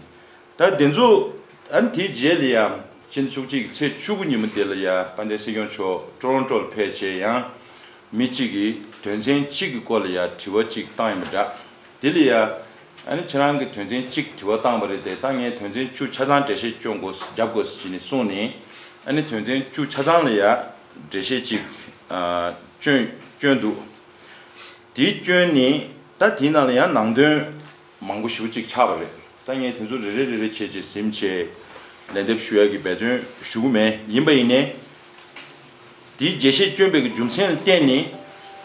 ད་དེ་ཚོ་ཨ་ནི་དེའི་རྗེས་ལ་ཡང་སྤྱི་ཟླ་བཅུ་གཅིག་གི་ཚེས་བཅུ་དགུ་ཉིན་མོ་དེ་ལ་ཡང་དཔལ་ལྡན་སྲིད་སྐྱོང་མཆོག་ཊོ་རོན་ཊོ་ལ་ཕེབས་བྱས་ཡང་མི་གཅིག་གིས་དོན་ཚན་གཅིག་གི་སྐོར་ལ་ཡང་དྲི་བ་གཅིག་བཏང་ཡོད་པ་འདྲ། དེ་ལ་ཡང་ཨ་ནི་ཁྱེད་རང་གིས་དོན་ཚན་གཅིག་དྲི་བ་བཏང་པ་རེད་དེ། ད་ངས་དོན་ཚན་བཅུ་ཆ་ཚང་འགྲེལ་བཤད་སྐྱོན་དགོས་རྒྱབ་དགོས་ཟེར་བྱས་ནས་གསུངས་ནས། ཨ་ནི་དོན་ཚན་བཅུ་ཆ་ཚང་ལ་ཡང་འགྲེལ་བཤད་གཅིག་ཨ་སྐྱོན་སྐྱོན་འདུག་དེའི་སྐྱོན་ནི་ད་དེའི་ནང་ལ་ཡང་ནང་དོན་མང་པོ་ཞེ་པོ་ཅིག་ཆགས་པ་རེད། ད་ངས་དེ་ཚོ་རེ་རེ་རེ་རེ་བྱས་བྱས་ཟིན་བྱས་ལན་འདེབས་ཞུ་ཡག་གི་འབད་བརྩོན་ཞུ་གི་མེད། ཡིན་པ་ཡིན་ནའི་དེའི་རྒྱས་བཤད་བསྐྱོན་པའི་གི་རྒྱུ་མཚན་ལ་བརྟེན་ནས་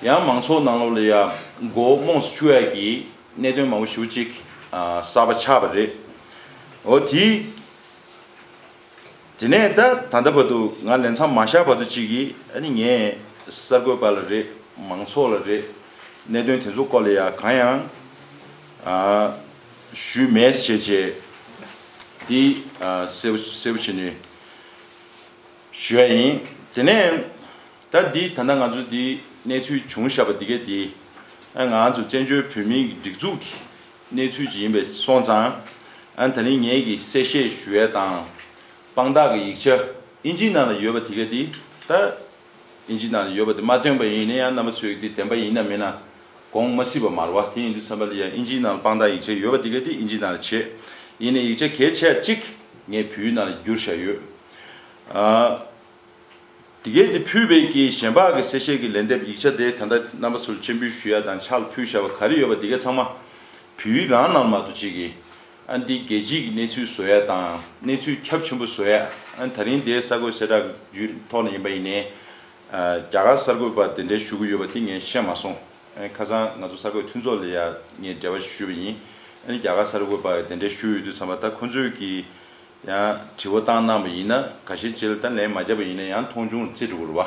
ཡང་མང་ཚོགས་ནང་ལོགས་ལ་ཡང་མགོ་རྨོངས་སུ་ཆུད་ཡག་གི་གནད་དོན་མང་པོ་ཞེ་པོ་ཅིག་ཨ་གསར་པ་ཆགས་པ་རེད། འོ་དེའི། དེ་ནས་ད་ད་ལྟ་བར་དུ་ང་ལས་མཚམས་མ་བཞག་བར་དུ་ཅིག་གིས་ཨ་ནི་ངས་གསར་འགོད་པ་ལ་རེད། མང་ཚོགས་ལ་རེད། གནད་དོན་དེ་ཚོ་སྐོར་ལ་ཡང་གང་ཡང་ཨ་ཞུས་མེད་ཟེར་བྱས་འདི་ཨ་གསལ་པོ་གསལ་པོ་བྱས་ནས་ཞུ་ཡ་ཡིན། དེ་ནས་ད་འདི་ད་ལྟ་ང་ཚོ་འདི་གནས་ཚུལ་བྱུང་བཞག་པ་འདི་གས་འདི་ཨ་ང་ཚོ་བཙན་བྱོལ་བོད་མིའི་སྒྲིག་འཛུགས་ཀྱི་གནས་ཚུལ་ཅིག་ཡིན་པས་སོང་ཙང་། ཨ་ད་རིང་ངེད་ཀྱིས་གསལ་བཤད་ཞུ་ཡས་དང་། དཔང་རྟགས་ཀྱི་ཡིག་ཆ་ཨིན་ཇིའི་ནང་ལ་ཡོད་པ་དེ་ག་དེ་ད་ཨིན་ཇིའི་ནང་ལ་ཡོད་པ་དེ་མ་བཏོན་པ་ཡིན་ན་ཡང་རྣམ་པ་ཚོས་འདི་བདེན་པ་ཡིན་ན་མིན་ན་དགོངས་མ་སྲིད་པ་མ་རེད་བ། དེ་ཡིན་དུས་ཙམ་པ་ལ་ཡང་ཨིན་ཇིའི་ནང་ལ་དཔང་རྟགས་ཡིག་ཆ་ཡོད་པ་དེ་ག་དེ་ཨིན་ཇིའི་ནང་ལ་བྱེད། ཡིན་ནའི་ཡིག་ཆ་གལ་ཆེ་བ་གཅིག་ངས་བོད་ཡིག་ནང་ལ་བསྒྱུར་བཞག་ཡོད། ཨ། དེ་གས་དེ་ཕུལ་བའི་གི་གཞན་པ་གི་གསལ་བཤད་ཀྱི་ལན་འདེབས་ཡིག་ཆ་དེ་ད་ལྟ་རྣམ་པ་ཚོར་སྤྱན་འབུལ་ཞུ་ཡ་དང་ཕྱག་ལ་ཕུལ་བཞག་པ་ག་རེ་ཡོད་པ་དེ་གས་ཚང་མ་བོད་ཡིག་རང་ནང་མ་གཏོགས་གཅིག་གི་ཨ་འདི་རྒྱལ་སྤྱིའི་གི་གནས་ཚུལ་བཟོ་ཡ་དང་གནས་ཚུལ་ཁྱབ་ཆེན་པོ་བཟོ་ཡ། ཨ་ད་རིང་དེའི་གསར་འགོད་གསལ་བསྒྲགས་ཀྱི་ཐོག་ནས་ཡིན་པ་ཡིན་ནའི། ཨ་རྒྱ་གར་གསར་འགོད་པ་དེ་འདྲའི་ཞུ་གི་ཡོད་པ་དེ་ངས་ཤེས་མ་སོང་། ཨ་ཁ་སང་ང་ཚོ་གསར་འགོད་མཐུན་ཚོགས་ལ་ཡ་ངས་འབྲེལ་བ་ཞུས་པ་ཡིན། ཨ་ནི་རྒྱ་གར་གསར་འགོད་པ་དེ་འདྲའི་ཞུ་ཡོད་དུས་ཙམ་པ་ད་ཁོ་ཚོས་ཀྱི། ཡང་དྲི་བ་བཏང་གནང་བ་ཡིན་ན་ཁ་ཤས་ཅིག་ལ་ད་ལན་མ་བརྒྱབ་པ་ཡིན་ན་ཡང་མཐོང་ཆུང་བརྩི་འགྲོ་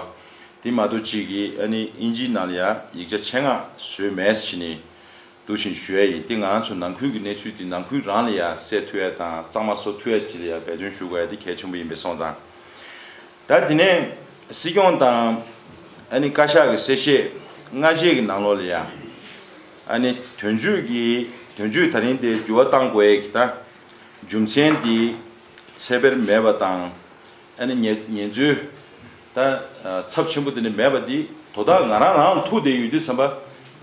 གི་རེད་བ། དེ་མ་གཏོགས་གཅིག་གིས་ཨ་ནི་ཨིན་ཇིའི་ནང་ལ་ཡང་ཡིག་ཆ་ཆེད་མངགས་བཟོས་མེད་ཟེར་ནས་འདུག་བཞིན་ཞུ་ཡ་ཡིན། དེ་ང་རང་ཚོ་ནང་ཁུལ་གྱི་གནས་ཚུལ་དེ་ནང་ཁུལ་རང་ལ་ཡང་གསལ་ཐུབ་ཡ་དང་གཙང་མ་བཟོ་ཐུབ་ཡ་ཅིག་ལ་ཡང་འབད་བརྩོན་ཞུ་དགོས་ཡ་དེ་གལ་ཆེན་པོ་ཡིན་པས་སོང་ཙང་། ད་དེ་ནས་སྲིད་སྐྱོང་དང་ཨ་ནི་བཀའ་ཤག་གི་གསལ་བཤད་སྔ་རྗེས་ཀྱི་ནང་ལོགས་ལ་ཡང་ཨ་ནི་དོན་གཅོད་ཀྱི་དོན་གཅོད་ད་རིང་དེ་འགྱུར་བ་གཏང་དགོས་ཡ་གི་ད། རྒྱུ་མཚན་འདི་ཚད་འབེབས་མེད་པ་དང་། ཨ་ནི་ཉེ་ཉེས་འཛུལ་ད་ཚབས་ཆེན་པོ་དེ་འདྲ་མེད་པ་འདི་དོ་བདག་ང་རང་རང་ཐུག་བསྡད་ཡོད་དུས་ཙམ་པ་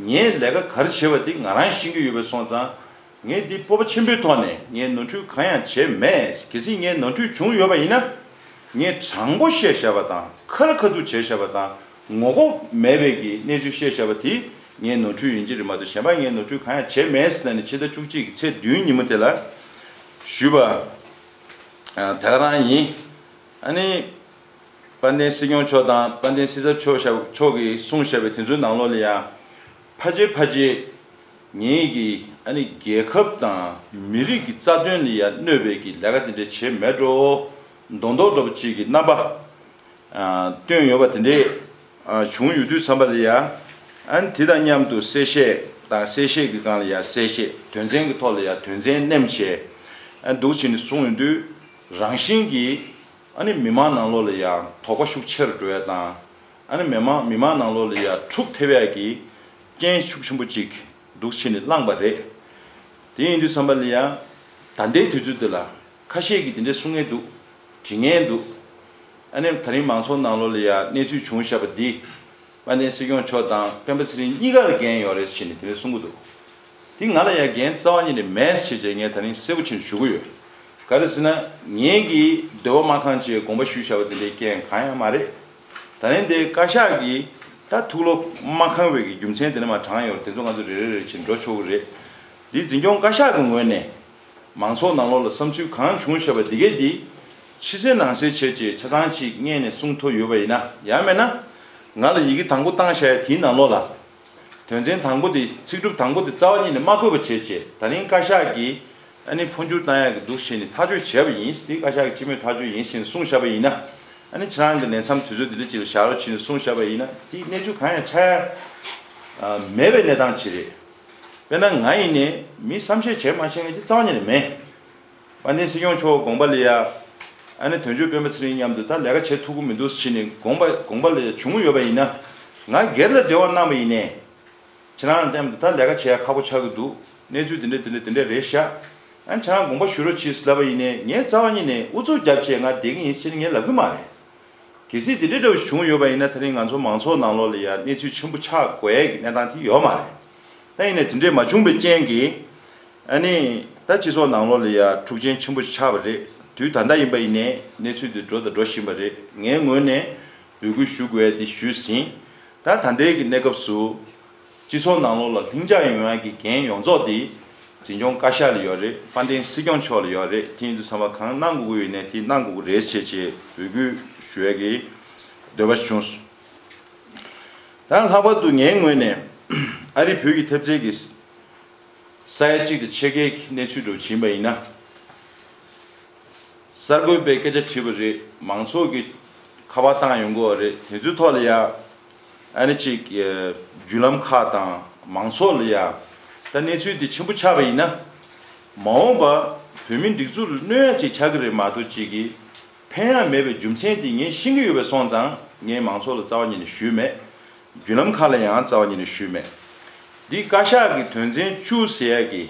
ངས་ལས་ཀ་ག་རེ་བྱས་པ་འདི་ང་རང་ཤེས་ཀྱི་ཡོད་པས་སོང་ཙང་། ངས་འདི་སྤོབས་པ་ཆེན་པོའི་ཐོག་ནས་ངས་ནོར་འཁྲུལ་གང་ཡང་བྱས་མེད། གལ་སྲིད་ངས་ནོར་འཁྲུལ་བྱུང་ཡོད་པ་ཡིན་ན་ངས་དྲང་པོ་བཤད་བཞག་པ་དང་ཁ་ར་ཁ་ཐུག་བྱས་བཞག་པ་དང་། ངོ་ལྐོག་མེད་པའི་གི་གནས་ཚུལ་བཤད་བཞག་པ་དེ་ངའི་ནོར་འཁྲུལ་ཡིན་གྱི་རེད་མ་གཏོགས་གཞན་པ་ངའི་ནོར་འཁྲུལ་གང་ཡང་བྱས་མེད་ཟེར་ནས་ཕྱི་ཟླ་བཅུ་གཅིག་གི་ཚེས་བདུན་ཉིན་མོ་དེ་ལ་ཞུས་པ་ད་ག་རང་ཡིན། ཨ་ནི་དཔལ་ལྡན་སྲིད་སྐྱོང་མཆོག་དང་དཔལ་ལྡན་སྲིད་ཚབ་མཆོག་ཞབས་མཆོག་གིས་གསུངས་བཞག་པའི་དེ་ཚོའི་ནང་ལོགས་ལ་ཡང་ཕལ་ཆེར་ཕལ་ཆེར་ངེད་ཀྱིས་ཨ་ནི་རྒྱལ་ཁབ་དང་མི་རིགས་ཀྱི་རྩ་དོན་ལ་ཡང་གནོད་པའི་གི་ལས་ཀ་དེ་འདྲ་བྱས་མེད་འགྲོ། མདོག་མདོག་འདྲ་པོ་ཅིག་གི་རྣམ་པ་སྟོན་ཡོད་པ་དེ་འདྲས་བྱུང་ཡོད་དུས་ཙམ་པ་ལ་ཡ། ཨ་ནི་དེ་དང་མཉམ་དུ་གསལ་བཤད་དང་གསལ་བཤད་ཀྱི་སྒང་ལ་ཡ་གསལ་བཤད་དོན་ཚན་གྱི་ཐོག་ལ་ཡ་དོན་ཚན་ནེམ་བྱས་ཨ་འདུག་བྱས་ནས་གསུངས་ཡོང་དུས་རང་བཞིན་གྱིས་ཨ་ནི་མི་མང་ནང་ལོགས་ལ་ཡ་དོགས་པ་ཤུགས་ཆེ་རུ་འགྲོ་ཡ་དང་། ཨ་ནི་མི་མང་མི་མང་ནང་ལོགས་ལ་ཡ་འཁྲུག་ཐེབས་ཡ་གི་ རྐྱེན་ཤུགས་ཆེན་པོ་ཅིག་འདུག་བྱས་ནས་བསླངས་པ་རེད། དེ་ཡིན་དུས་ཙམ་པ་ལ་ཡང་ད་ལྟའི་དུས་ཚོད་འདི་ལ་ཁ་ཤས་ཀྱིས་དེ་འདྲའི་གསུང་མཁན་འདུག་དྲི་མཁན་འདུག་ཨ་ནི་ད་རིང་མང་ཚོགས་ནང་ལོགས་ལ་ཡང་གནས་ཚུལ་བྱུང་བཞག་པ་འདི་དཔལ་ལྡན་སྲིད་སྐྱོང་མཆོག་དང་སྤེན་པ་ཚེ་རིང་གཉིས་ཀ་ལ་འགན་ཡོད་རེད་ཟེར་ནས་དེ་འདྲ་གསུང་གི་འདུག་དེ་ང་ལ་ཡང་འགན་རྩ་བ་ཉིད་ནས་མེད་ཟེར་བྱས་ངས་ད་རིང་གསལ་པོ་བྱས་ནས་ཞུ་གི་ཡོད། ག་རེ་ཟེར་ན། ངེད་ཀྱིས་འདོད་པ་མ་ཁེངས་བྱས་དགོངས་པ་ཞུས་བཞག་པ་དེ་འདྲའི་རྐྱེན་གང་ཡང་མ་རེད། ད་རིང་དེ་བཀའ་ཤག་གིས་ད་ཐུགས་བློ་མ་ཁེངས་པའི་གི་རྒྱུ་མཚན་དེ་འདྲ་མ་དྲངས་ཡོད་རེད། དེ་ཚོ་ང་ཚོ་རེ་རེ་རེ་བྱས་འགྲོ་ཆོག་གི་རེད། འདི་འཛིན་སྐྱོང་བཀའ་ཤག་གི་ངོས་ནས་མང་ཚོགས་ནང་ལོགས་ལ་བསམ་ཚུལ་གང་བྱུང་བཞག་པ་འདི་གས་འདི་ཕྱི་གསལ་ནང་གསལ་བྱས་བྱས་ཆ་ཚང་ཅིག་སྔོན་ནས་གསུང་ཐུབ་ཡོད་པ་ཡིན་ན། ཡང་མེད་ན་ང་ལ་ཡི་གེ་དང་པོ་བཏང་བཞག་ཡ་དེའི་ནང་ལོགས་ལ། དོན་ཚན་དང་པོ་དེ་ཚིག་གྲུབ་དང་པོ་དེ་རྩ་བ་ཉིད་ནས་མ་བཀོད་པ་བྱས་བྱས་ད་རིང་བཀའ་ཤག་གིས་ཨ་ནི་འཕོ་འགྱུར་བཏང་ཡག་གི་འདུག་བྱས་ནས་ཐག་གཅོད་བྱས་པ་ཡིན། དེ་བཀའ་ཤག་གི་སྤྱི་མོས་ཐག་གཅོད་ཡིན་ཞེས་གསུངས་བཞག་པ་ཡིན་ན། ཨ་ནི་ཁྱེད་རང་གི་ལས་མཚམས་དུས་ཚོད་འདི་འདྲ་ཅིག་ལ་བཞག་རོགས་བྱས་ནས་གསུངས་བཞག་པ་ཡིན་ན། དེ་གནས་ཚུལ་གང་ཡང་ཆགས་ཡ་མེད་པའི་གནས་སྟངས་ཅིག་རེད། དཔེར་ན་ང་ཡིན་ནའི་མི་བསམ་ཤེས་བྱས་མ་ཤེས་མཁན་ཅིག་རྩ་བ་ཉིད་ནས་མེད། དཔལ་ལྡན་སྲིད་སྐྱོང་མཆོག་དགོངས་པ་ལ་ཡ། ཨ་ནི་དོན་གཅོད་སྤེན་པ་ཚེ་རིང་མཉམ་དུ་ད་ལས་ཀ་བྱེད་ཐུབ་ཀྱི་མི་འདུག་ཟེར་ནས་དགོངས་པ་དགོངས་པ་ལ་ཡ་བྱུང་ཡོད་པ་ཡིན་ན། ང་སྒེར་ལ་འབྲེལ་བ་གནང་བ་ཡིན་ནའི། ཁྱེད་རང་མཉམ་དུ་ད་ལས་ཀ་བྱེད་ཡ་ཁག་པོ་ཆགས་ཀྱི་འདུག་གནས་ཚུལ་དེ་འདྲ་དེ་འདྲ་དེ་འདྲ་རེད་ཤག་ཨ་ནི་ཁྱེད་རང་དགོངས་པ་ཞུ་རོགས་གྱིས་ལབ་པ་ཡིན་ནའི་ངས་རྩ་བ་ཉིད་ནས་ཨུ་ཚུགས་རྒྱབ་བྱས་ང་བསྡད་ཀྱི་ཡིན་ཟེར་ནས་ངས་ལབ་ཀྱི་མ་རེད། གལ་སྲིད་དེ་འདྲ་འདྲ་བོ་བྱུང་ཡོད་པ་ཡིན་ན་ད་རིང་ང་ཚོ་མང་ཚོགས་ནང་ལོགས་ལ་ཡ་གནས་ཚུལ་ཆེན་པོ་ཆགས་དགོས་ཡས་ཀྱི་གནས་སྟངས་དེ་ཡོད་མ་རེད། ད་ཡིན་ནའི་དེ་འདྲས་མ་བྱུང་བའི་རྐྱེན་གྱིས། ཨ་ནི་ད་སྤྱི་ཚོགས་ནང་ལོགས་ལ་ཡ་འཁྲུག་རྐྱེན་ཆེན་པོ་ཆགས་པ་རེད། དུས་ད་ལྟ་ཡིན་པ་ཡིན་ནའི་གནས་ཚུལ་དེ་འགྲོ་དང་འགྲོ་བཞིན་པ་རེད། ངའི་ངོས་ནས་འབོད་སྐུལ་ཞུ་དགོས་ཡ་དེ་ཞུས་ཟིན། ད་ད་ལྟའི་གི་གནས་སྐབས་སུ། སྤྱི་ཚོགས་ནང་ལོགས་ལ་ལྷིང་འཇགས་ཡོང་ཡག་གི་འགན་ཡོངས་རྫོགས་དེ་འཛིན་སྐྱོང་བཀའ་ཤག་ལ་ཡོད་རེད། དཔལ་ལྡན་སྲིད་སྐྱོང་མཆོག་ལ་ཡོད་རེད། དེ་ཡིན་དུས་ཚང་མ་གང་གནང་དགོས་ཀྱི་ཡོད་ནའི་དེ་གནང་དགོས་ཀྱི་རེད་ཅེས་ཅེས་འབོད་སྐུལ་ཞུ་ཡག་གི་འདོད་པ་བྱུང་སོང་། ད་ལྷག་པར་དུ་ངའི་ངོས་ནས་ཨ་རི་བོད་ཀྱི་ཐེབས་རྩའི་གི་ས་ཡ་གཅིག་དང་ཕྱེད་ཀའི་གནས་ཚུལ་འདྲ་བོ་ཕྱིན་པ་ཡིན་ན། གསར་འགོད་པས་སྐད་ཆ་དྲིས་པ་རེད། མང་ཚོགས་ཀྱིས་ཁ་པར་བཏང་ཡོང་གི་ཡོད་རེད། དེ་ཚོའི་ཐོག་ལ་ཡ། ཨ་ནི་གཅིག་བརྒྱུད་ལམ་ཁག་དང་མང་ཚོགས་ལ་ཡ། ད་གནས་ཚུལ་འདི་ཆེན་པོ་ཆགས་པ་ཡིན་ན། མ་འོངས་པ་བོད་མིའི་སྒྲིག་འཛུགས་ལ་གནོད་ཡ་ཅིག་ཆགས་ཀྱི་རེད་མ་གཏོགས་ཅིག་གིས་ཕན་ཡ་མེད་པའི་རྒྱུ་མཚན་དེ་ངས་ཤེས་ཀྱི་ཡོད་པ་སོང་ཙང་ངས་མང་ཚོགས་ལ་རྩ་བ་ཉིད་ནས་ཞུས་མེད། བརྒྱུད་ལམ་ཁག་ལ་ཡང་རྩ་བ་ཉིད་ནས་ཞུས་མེད། འདི་བཀའ་ཤག་གི་དོན་ཚན་བཅུ་ཟེར་ཡ་གི།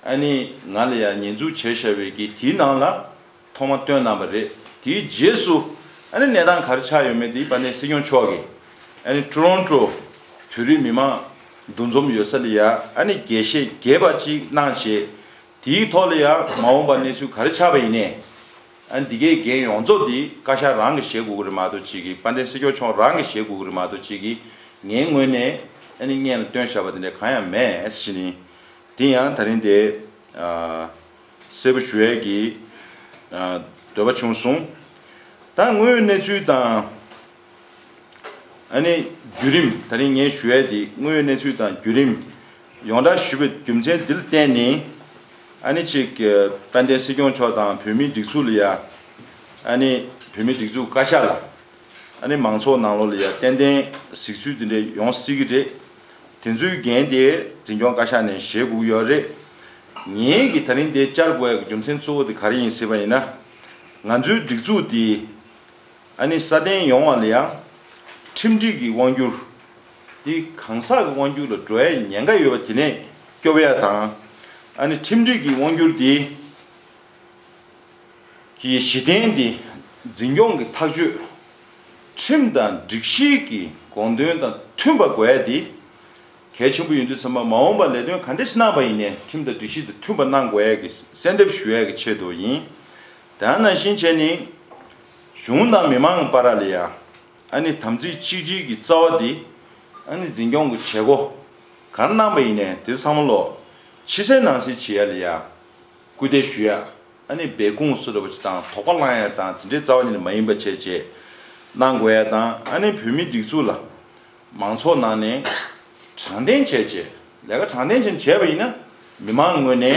ཨ་ནི་ང་ལ་ཡང་ཉེས་འཛུགས་བྱས་བཞག་པའི་གི་དེའི་ནང་ལ་ཐོག་མ་བཏོན་གནང་བ་རེད། དེའི་རྗེས་སུ་ཨ་ནི་གནས་སྟངས་ག་རེ་ཆགས་ཡོད་མེད་དེ་དཔལ་ལྡན་སྲིད་སྐྱོང་མཆོག་གིས་ཨ་ནི་ཊོ་རོན་ཊོ་བོད་རིགས་མི་མང་འདུ་འཛོམས་ཡོད་ས་ལ་ཡ་ཨ་ནི་རྒྱས་བཤད་རྒྱས་པ་ཅིག་གནང་བྱས། དེའི་ཐོག་ལ་ཡ་མ་འོངས་པ་གནས་ཚུལ་ག་རེ་ཆགས་པ་ཡིན་ནའི། ཨ་ནི་འདི་གའི་འགན་ཡོངས་རྫོགས་དེ་བཀའ་ཤག་རང་གིས་བཞེས་དགོས་ཀྱི་རེད་མ་གཏོགས་ཅིག་གིས། དཔལ་ལྡན་སྲིད་སྐྱོང་མཆོག་རང་གིས་བཞེས་དགོས་ཀྱི་རེད་མ་གཏོགས་ཅིག་གིས། ངའི་ངོས་ནས་ཨ་ནི་སྔོན་ལ་བཏོན་བཞག་པ་དེ་འདྲ་གང་ཡང་མེད་ཟེར་ནས། དེ་ཡང་ད་རིང་དེ་ཨ་གསལ་པོ་ཞུ་ཡས་ཀྱི་ཨ་འདོད་པ་བྱུང་སོང་། ད་དངོས་ཡོད་གནས་ཚུལ་དང་། ཨ་ནི་བརྒྱུད་རིམ། ད་རིང་ངས་ཞུ་ཡས་དེ་དངོས་ཡོད་གནས་ཚུལ་དང་བརྒྱུད་རིམ་ཡོངས་གྲགས་ཞུས་པའི་རྒྱུ་མཚན་འདི་ལ་བརྟེན་ནས། ཨ་ནི་གཅིག་དཔལ་ལྡན་སྲིད་སྐྱོང་མཆོག་དང་བོད་མིའི་སྒྲིག་འཛུགས་ལ་ཡ། ཨ་ནི་བོད་མིའི་སྒྲིག་འཛུགས་བཀའ་ཤག་ལ། ཨ་ནི་མང་ཚོགས་ནང་ལོགས་ལ་ཡ་ཏན་ཏན་གཟིགས་ཚུལ་དེ་འདྲ་ཡོང་སྲིད་ཀྱི་རེད། དེ་ཚོའི་འགན་དེ་འཛིན་སྐྱོང་བཀའ་ཤག་ནས་བཞེས་དགོས་ཀྱི་ཡོད་རེད། ངེད་ཀྱིས་ད་རིང་འདིར་བཅར་དགོས་ཡག་གི་རྒྱུ་མཚན་གཙོ་བོ་དེ་ག་རེ་ཡིན་ཟེར་བ་ཡིན་ན། ང་ཚོའི་སྒྲིག་འཛུགས་དེ་ཨ་ནི་སྲ་བརྟན་ཡོང་བ་ལ་ཡང་ཁྲིམས་སྒྲིག་གི་དབང་སྒྱུར་དེ་གང་ཟག་གི་དབང་སྒྱུར་ལ་འགྲོ་ཡའི་ཉེན་ཁ་ཡོད་པ་དེ་ནས་སྐྱོབ་ཡ་དང་། ཨ་ནི་ཁྲིམས་སྒྲིག་གི་དབང་སྒྱུར་དེ་གི་གཞི་རྟེན་དེ་འཛིན་སྐྱོང་གི་ཐག་གཅོད། ཁྲིམས་དང་སྒྲིག་གཞི་གི་དགོངས་དོན་དང་མཐུན་པ་དགོས་ཡ་དེ་གལ་ཆེན་པོ་ཡིན་དུས་ཙམ་པ། མ་འོངས་པར་ལས་དོན་ག་འདྲ་ཞིག་གནང་པ་ཡིན་ནའི་ཁྲིམས་དང་སྒྲིག་གཞི་དང་མཐུན་པ་གནང་དགོས་ཡ་གི་གསལ་འདེབས་ཞུ་ཡ་གི་ཆེད་དུ་ཡིན། དེ་ནང་བཞིན་བྱས་ནས་གཞུང་དང་མི་མང་བར་ལ་ཡ། ཨ་ནི་དམ་ཚིག་གཅིག་སྒྲིལ་གྱི་རྩ་བ་འདི། ཨ་ནི་འཛིན་སྐྱོང་གི་བྱེད་སྒོ་ག་རེ་གནང་པ་ཡིན་ནའི་དེ་ཚང་མ་ལོ་ཕྱི་གསལ་ནང་གསལ་བྱེད་ཡ་ལ་ཡ་སྐུལ་འདེད་ཞུ་ཡ། ཨ་ནི་སྦས་སྐུང་སུ་འདྲ་བ་ཅིག་དང་དོགས་པ་བསླང་ཡ་དང་དེ་འདྲའི་རྩ་བ་ཉིད་ནས་མ་ཡིན་པ་བྱས་བྱས་གནང་དགོས་ཡ་དང་། ཨ་ནི་བོད་མིའི་སྒྲིག་འཛུགས་ལ་མང་ཚོགས་ནང་ནས་དྲང་བདེན་བྱས་བྱས་ལས་ཀ་དྲང་བདེན་བྱས་བྱས་པ་ཡིན་ན་མི་མང་ངོས་ནས།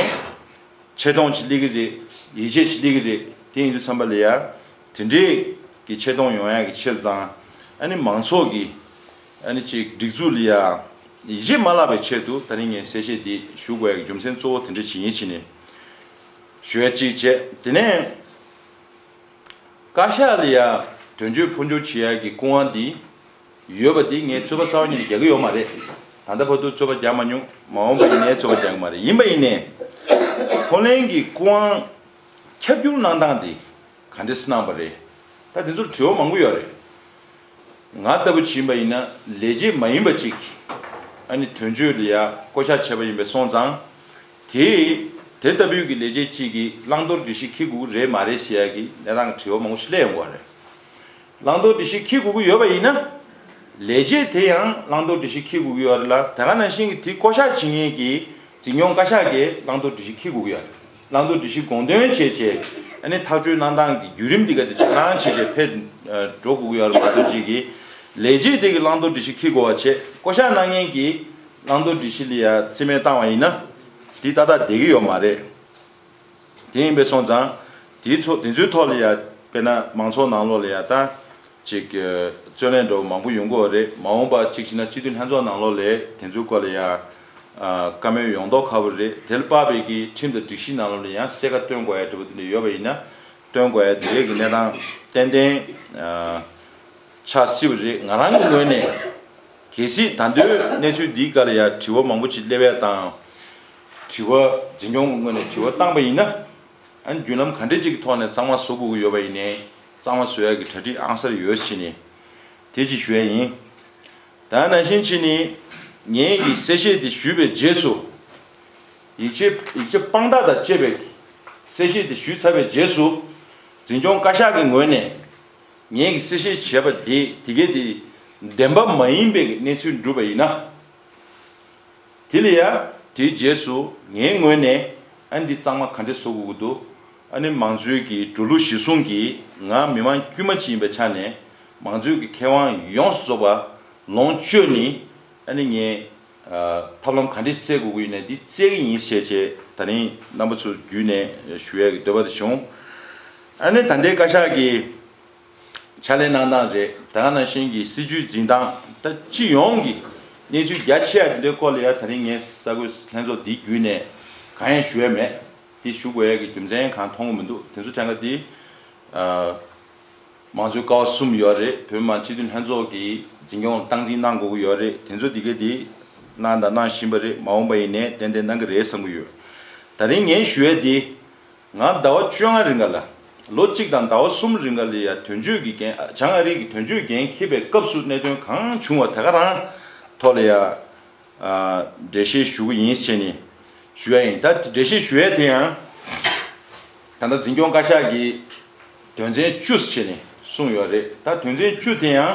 ཆེ་མཐོང་ཅིག་སླེབས་ཀྱི་རེད། ཡིད་ཆེས་ཅིག་སླེབས་ཀྱི་རེད། དེ་ཡིན་དུས་ཙམ་པ་ལ་ཡ། དེ་འདྲའི་གི་ཆེ་མཐོང་ཡོང་ཡ་གི་ཆེད་དུ་དང་། ཨ་ནི་མང་ཚོགས་ཀྱི་ཨ་ནི་ཅིག་སྒྲིག་འཛུགས་ལ་ཡ་ཡིད་ཆེས་མ་བརླག་པའི་ཆེད་དུ་ད་རིང་ངས་གསལ་བཤད་འདི་ཞུ་དགོས་ཡ་གི་རྒྱུ་མཚན་གཙོ་བོ་དེ་འདྲ་ཅིག་ཡིན་ཕྱིན་ནས་ཞུ་ཡ་གཅིག་བྱས། དེ་ནས་བཀའ་ཤག་ལ་ཡ་དོན་གཅོད་འཕོ་འགྱུར་བྱེད་ཡ་གི་སྐུ་དབང་འདི་ཡོད་པ་འདི་ངས་རྩོད་པ་རྩ་བ་ཉིད་ནས་རྒྱག་གི་ཡོད་མ་རེད། ད་ལྟ་བར་དུ་རྩོད་པ་རྒྱག་མ་མྱོང་། མ་འོངས་པ་ཡིན་ནའི་རྩོད་པ་རྒྱག་གི་མ་རེད། ཡིན་པ་ཡིན་ནའི་ཧོ་ལན་གྱི་སྐུ་དབང་ཁྱབ་བསྒྱུར་གནང་སྟངས་དེ་ག་འདྲས་གནང་པ་རེད། ད་དེ་ཚོར་དྲི་བ་མང་པོ་ཡོད་རེད། ང་ལྟ་བུ་ཕྱིན་པ་ཡིན་ན་ལས་བྱེད་མ་ཡིན་པ་ཅིག་ཨ་ནི་དོན་གཅོད་ལ་ཡ་བསྐོ་བཞག་བྱས་པ་ཡིན་པས་སོང་ཙང་། དེ་དེ་ལྟ་བུའི་གི་ལས་བྱེད་ཅིག་གིས་བླང་དོར་སྒྲིག་གཞི་འཁྱེར་དགོས་ཀྱི་རེད་མ་རེད་ཟེར་ཡ་གི་གནས་སྟངས་ཀྱི་དྲི་བ་མང་པོ་ཞིག་སླེབས་ཡོང་གི་རེད། བླང་དོར་སྒྲིག་གཞི་འཁྱེར་དགོས་ཀྱི་ཡོད་པ་ཡིན་ན། ལས་བྱེད་དེ་ཡང་བླང་དོར་སྒྲིག་གཞི་འཁྱེར་དགོས་ཀྱི་ཡོད་རེད་ལ། དེ་ག་ནང་བཞིན་གྱི་དེ་བསྐོ་བཞག་བྱེད་མཁན་གྱི་འཛིན་སྐྱོང་བཀའ་ཤག་གིས་བླང་དོར་སྒྲིག་གཞི་འཁྱེར་དགོས་ཀྱི་ཡོད་རེད། བླང་དོར་སྒྲིག་གཞི་དགོངས་དོན་བྱས་བྱས་ཨ་ནི་ཐག་གཅོད་གནང་སྟངས་ཀྱི་བརྒྱུད་རིམ་འདི་ག་དེ་ཆ་ཚང་བྱས་བྱས་ཕེབས་འགྲོ་དགོས་ཀྱི་ཡོད་རེད་མ་གཏོགས་ཅིག་གིས་ལས་བྱེད་དེ་གི་བླང་དོར་སྒྲིག་གཞི་འཁྱེར་དགོས་པ་བྱས་བསྐོ་བཞག་གནང་མཁན་གྱི་བླང་དོར་སྒྲིག་གཞི་ལ་ཡ་རྩིས་མེད་བཏང་བ་ཡིན་ན། དེ་ཏག་ཏག་བསྡད་ཀྱི་ཡོད་མ་རེད། དེ་ཡིན་པས་སོང་ཙང་། དེའི་ཐོག་དེ་ཚོའི་ཐོག་ལ་ཡ་དཔེར་ན་མང་ཚོགས་ནང་ལོགས་ལ་ཡ་ད་ཅིག་རྩོད་གླེང་འདྲ་བོ་མང་པོ་ཡོང་གི་ཡོད་རེད། མ་འོངས་པ་གཅིག་བྱས་ན་སྤྱི་འཐུས་ལྷན་ཚོགས་ནང་ལོགས་ལ་དེ་ཚོའི་སྐོར་ལ་ཡ་བཀའ་མོལ་ཡོང་མདོག་ཁ་པོ་རེད། དེ་ལ་དཔག་པའི་གི་ཁྲིམས་དང་སྒྲིག་གཞི་ནང་ལོགས་ལ་ཡང་གསལ་ཁ་སྟོན་དགོས་ཡ་འདྲ་བོ་དེ་འདྲ་ཡོད་པ་ཡིན་ན་སྟོན་དགོས་ཡ་དེ་འདྲའི་གི་གནས་སྟངས་ཏན་ཏན་ཆགས་སྲིད་པ་རེད། ང་རང་གི་ངོས་ནས། གལ་སྲིད་ད་ལྟའི་གནས་ཚུལ་འདིའི་སྐོར་ལ་ཡ་དྲི་བ་མང་པོ་ཅིག་སླེབས་ཡ་དང་། དྲི་བ་འཛིན་སྐྱོང་གི་ངོས་ནས་དྲི་བ་བཏང་པ་ཡིན་ན། ཨ་ནི་བརྒྱུད་ལམ་ག་འདྲ་ཅིག་གི་ཐོག་ནས་གཙང་མ་བཟོ་དགོས་ཀྱི་ཡོད་པ་ཡིན་ནའི་གཙང་མ་བཟོ་ཡ་གི་གྲ་སྒྲིག་ཨང་གསར་ཡོད་ཕྱིན་ནས་དེ་ཅིག་ཞུ་ཡ་ཡིན། ད་ནང་བཞིན་ཕྱིན་ནས་ངས་ཀྱི་གསལ་བཤད་དེ་ཞུས་པའི་རྗེས་སུ། ཡིག་ཆ་ཡིག་ཆ་དཔང་རྟགས་དང་བཅས་པའི་གསལ་བཤད་དེ་ཞུས་ཚར་བའི་རྗེས་སུ། འཛིན་སྐྱོང་བཀའ་ཤག་གི་ངོས་ནས། ངས་ཀྱི་གསལ་བཤད་བྱས་པ་དེ་དེ་གས་དེ་བདེན་པ་མ་ཡིན་པའི་གནས་ཚུལ་འགྲུབ་པ་ཡིན་ན། དེ་ལ་ཡ་དེའི་རྗེས་སུ་ངའི་ངོས་ནས་ཨ་འདི་གཙང་མ་ག་འདྲས་བཟོ་དགོས་ཀྱི་འདུག་ཨ་ནི་མང་གཙོའི་གི་འགྲོ་ལུགས་གཞིར་བཟུང་གིས་ང་མི་མང་དཀྱུས་མ་ཅིག་ཡིན་པའི་ཆ་ནས་མང་གཙོའི་གི་ཁེ་དབང་ཡོངས་སུ་རྫོགས་པ་ལོངས་སྤྱོད་ནི་ཨ་ནི་ངས་ཐབས་ལམ་ག་འདྲས་བཙལ་དགོས་ཀྱི་ཡོད་ན་འདི་བཙལ་གྱི་ཡིན་ཞེས་བྱས་ད་རིང་རྣམ་པ་ཚོ་བརྒྱུད་ནས་ཞུ་ཡ་གི་འདོད་པ་དེ་བྱུང་། ཨ་ནི་ད་ལྟའི་བཀའ་ཤག་གི་ཕྱག་ལས་གནང་སྟངས་རེད། ད་ག་ནང་བཞིན་གྱི་སྲིད་ཇུས་འཛིན་སྟངས་ད་སྤྱི་ཡོངས་ཀྱི་གནས་ཚུལ་རྒྱ་ཆེ་བ་དེ་འདྲའི་སྐོར་ལ་ཡ་ད་རིང་ངས་གསར་འགོད་ལྷན་ཚོགས་འདི་བརྒྱུད་ནས་གང་ཡང་ཞུ་ཡ་མེད། དེ་ཞུ་དགོས་ཡ་གི་རྒྱུ་མཚན་གང་མཐོང་གི་མི་འདུག་དེ་ཚོ་གྲངས་ཀ་དེ་མང་གཙོའི་ཀ་བ་གསུམ་ཡོད་རེད། བོད་མི་མང་སྤྱི་འཐུས་ལྷན་ཚོགས་ཀྱི་འཛིན་སྐྱོང་སྟངས་འཛིན་གནང་དགོས་ཀྱི་ཡོད་རེད། དེ་ཚོ་འདི་ག་དེ་གནང་དང་གནང་བཞིན་པ་རེད། མ་འོངས་པ་ཡིན་ནའི་ཏན་ཏན་གནང་གི་རེད་བསམ་གྱི་ཡོད། ད་རིང་ངས་ཞུ་ཡ་དེ། ང་ཟླ་བ་བཅོ་ལྔ་རིང་ག་ལ། ལོ་གཅིག་དང་ཟླ་བ་གསུམ་རིང་ག་ལ་ཡ་དོན་གཅོད་ཀྱི་འགན་བྱང་ཨ་རིའི་གི་དོན་གཅོད་འགན་འཁྱེར་བའི་སྐབས་སུ་གནད་དོན་གང་བྱུང་བ་དེ་ག་རང་ཐོག་ལ་ཡ། འགྲེལ་བཤད་ཞུ་གི་ཡིན་ཟེར་ནས་ཞུ་ཡ་ཡིན། ད་འགྲེལ་བཤད་ཞུ་ཡ་དེ་ཡང་ད་ལྟ་འཛིན་སྐྱོང་བཀའ་ཤག་གིས་དོན་ཚན་བཅུ་ཟེར་ནས་གསུངས་ཡོད་རེད། ད་དོན་ཚན་བཅུ་དེ་ཡང་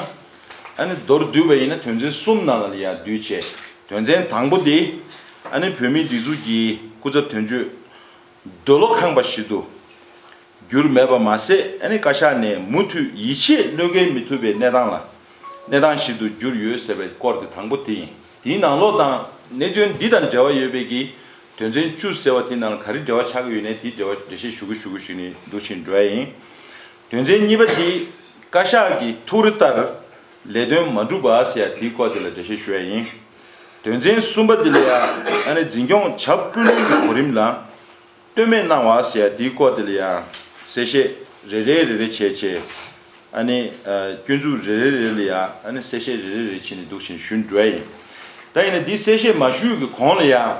ཨ་ནི་མདོར་བསྡུས་པ་ཡིན་ན་དོན་ཚན་གསུམ་ནང་ལ་ཡ་བསྡུས་བྱས། དོན་ཚན་དང་པོ་དེ་ཨ་ནི་བོད་མིའི་སྒྲིག་འཛུགས་ཀྱི་སྐུ་ཚབ་དོན་གཅོད་འདོད་བློ་ཁེངས་པ་ཞིག་ཏུ་གྱུར་མེད་པ་མ་ཟད། ཨ་ནི་བཀའ་ཤག་ནས་མུ་མཐུད་ཡིད་ཆེས་གནོད་སྐྱེལ་མི་ཐུབ་པའི་གནས་སྟངས་ལ་གནས་སྟངས་ཤིག་ཏུ་གྱུར་ཡོད་ཟེར་བའི་སྐོར་དེ་དང་པོ་དེ་ཡིན། དེའི་ནང་ལོགས་དང་གནད་དོན་འདི་དང་འབྲེལ་བ་ཡོད་པའི་གི་དོན་ཚན་བཅུ་ཟེར་བ་དེའི་ནང་ལ་ག་རེ་འབྲེལ་བ་ཆགས་ཀྱི་ཡོད་ནས་དེའི་འབྲེལ་བ་འགྲེལ་བཤད་ཞུ་གི་ཞུ་གི་ཞུ་ནས་འདུག་བཞིན་འགྲོ་ཡ་ཡིན། དོན་ཚན་གཉིས་པ་དེ་བཀའ་ཤག་གི་ཐུགས་རེ་ལྟར་ལས་དོན་མ་འགྲུབ་པ་ཟེར་ཡ་དེའི་སྐོར་དེ་ལ་འགྲེལ་བཤད་ཞུ་ཡ་ཡིན། དོན་ཚན་གསུམ་པ་དེ་ལ་ཡ་ཨ་ནི་འཛིན་སྐྱོང་བྱ་སྤུས་ལེགས་ཀྱི་གོ་རིམ་ལ། ལྟོས་མེད་གནང་བ་ཟེར་ཡ་དེའི་སྐོར་དེ་ལ་ཡང་གསལ་བཤད་རེ་རེ་རེ་རེ་བྱས་བྱས། ཨ་ནི་ཨ་སྐྱོན་འཛུགས་རེ་རེ་རེ་ལ་ཡང་ཨ་ནི་གསལ་བཤད་རེ་རེ་རེ་བྱས་ནས་འདུག་བཞིན་ཞུ་འགྲོ་ཡ་ཡིན། ད་ཡིན་ན་འདི་གསལ་བཤད་མ་ཞུས་ཀྱི་གོང་ལ་ཡང་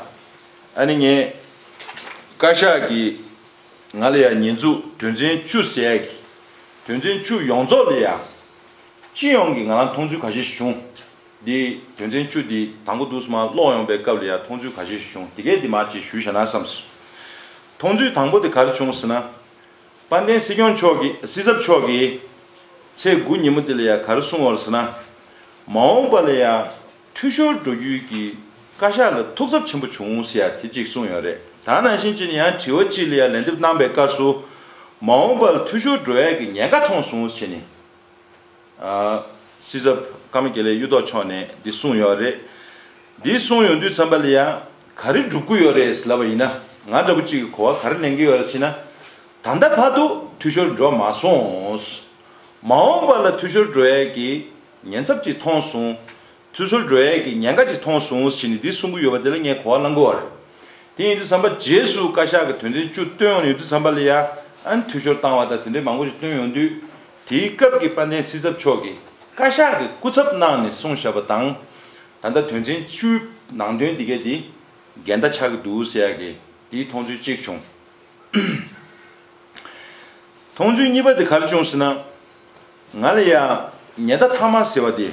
ཨ་ནི་ངས་བཀའ་ཤག་གིས་ང་ལ་ཡང་ཉེས་འཛུགས་དོན་ཚན་བཅུ་ཟེར་ཡ་གི་དོན་ཚན་བཅུ་ཡོངས་རྫོགས་ལ་ཡང་སྤྱི་ཡོངས་ཀྱི་ང་རང་མཐོང་ཚུལ་ག་ཞིག་བྱུང་། འདི་དོན་ཚན་བཅུ་འདི་དང་པོ་འདུག་སེ་མར་ཀློག་ཡོང་པའི་སྐབས་ལ་ཡང་མཐོང་ཚུལ་ག་ཞིག་བྱུང་། དེ་གས་འདི་མར་ཅིག་ཞུས་བཞག་ན་བསམས་སོང་། མཐོང་ཚུལ་དང་པོ་དེ་ག་རེ་བྱུང་ཟེར་ན། དཔལ་ལྡན་སྲིད་སྐྱོང་མཆོག་གིས་སྲིད་ཚབ་མཆོག་གིས་ཚེས་དགུ་ཉིན་མོ་འདི་ལ་ཡང་ག་རེ་གསུངས་པ་རེད་ཟེར་ན། མ་འོངས་པ་ལ་ཡང་འཐུས་ཤོར་འགྲོ་རྒྱུའི་གི་བཀའ་ཤག་ལ་ཐུགས་འཚབ་ཆེན་པོ་བྱུང་ཟེར་ཡ་དེ་གཅིག་གསུངས་ཡོད་རེད། ད་ནང་བཞིན་བྱས་ནས་ཡང་དྲི་བ་གཅིག་ལ་ཡང་ལན་འདེབས་གནང་པའི་སྐབས་སུ། མ་འོངས་པ་ལ་འཐུས་ཤོར་འགྲོ་ཡ་གི་ཉེན་ཁ་མཐོང་སོང་ཟེར་ནས། ཨ་སྲིད་ཚབ་ཀརྨ་དགེ་ལེགས་གཡུ་ཐོག་མཆོག་ནས་འདི་གསུངས་ཡོད་རེད། འདི་གསུངས་ཡོང་དུས་ཙམ་པ་ལ་ཡང་ག་རེ་སྒྲུབ་ཀྱི་ཡོད་རེད་ལབ་པ་ཡིན་ན། ང་འདྲ་པོ་གཅིག་གིས་གོ་བ་ག་རེ་ལེན་གྱི་ཡོད་རེད་ཟེར་ན། ད་ལྟ་བར་དུ་འཐུས་ཤོར་འགྲོ་མ་སོང་། མ་འོངས་པ་ལ་འཐུས་ཤོར་འགྲོ་ཡས་ཀྱི་ཉེན་ཚབས་ཅིག་མཐོང་སོང་། འཐུས་ཤོར་འགྲོ་ཡས་ཀྱི་ཉེན་ཁ་ཅིག་མཐོང་སོང་ཟེར་ནས་འདི་གསུང་གི་ཡོད་པ་དེ་ལ་ངས་གོ་བ་བླང་གི་ཡོད་རེད། དེ་ཡིན་དུས་ཙམ་པ་རྗེས་སུ་བཀའ་ཤག་གི་དོན་ཚན་བཅུ་བཏོན་ཡོང་དུས་ཙམ་པ་ལ་ཡ་ཨ་ནི་འཐུས་ཤོར་བཏང་བ་དང་དེ་འདྲའི་མང་པོ་ཞིག་བཏོན་ཡོང་དུས། དེའི་སྐབས་ཀྱི་དཔལ་ལྡན་སྲིད་ཚབ་མཆོག་གིས་བཀའ་ཤག་གི་སྐུ་ཚབ་གནང་ནས་གསུངས་བཞག་པ་དང་། ད་ལྟ་དོན་ཚན་བཅུའི་ནང་དོན་འདི་གས་འདི་འགལ་ཟླ་ཆགས་ཀྱི་འདུག་ཟེར་ཡག་གི་འདིའི་མཐོང་ཚུལ་གཅིག་བྱུང་། མཐོང་ཚུལ་གཉིས་པ་དེ་ག་རེ་བྱུང་ཟེར་ན། ང་ལ་ཡང་ཉེན་བརྡ་མཐའ་མ་ཟེར་བ་དེ་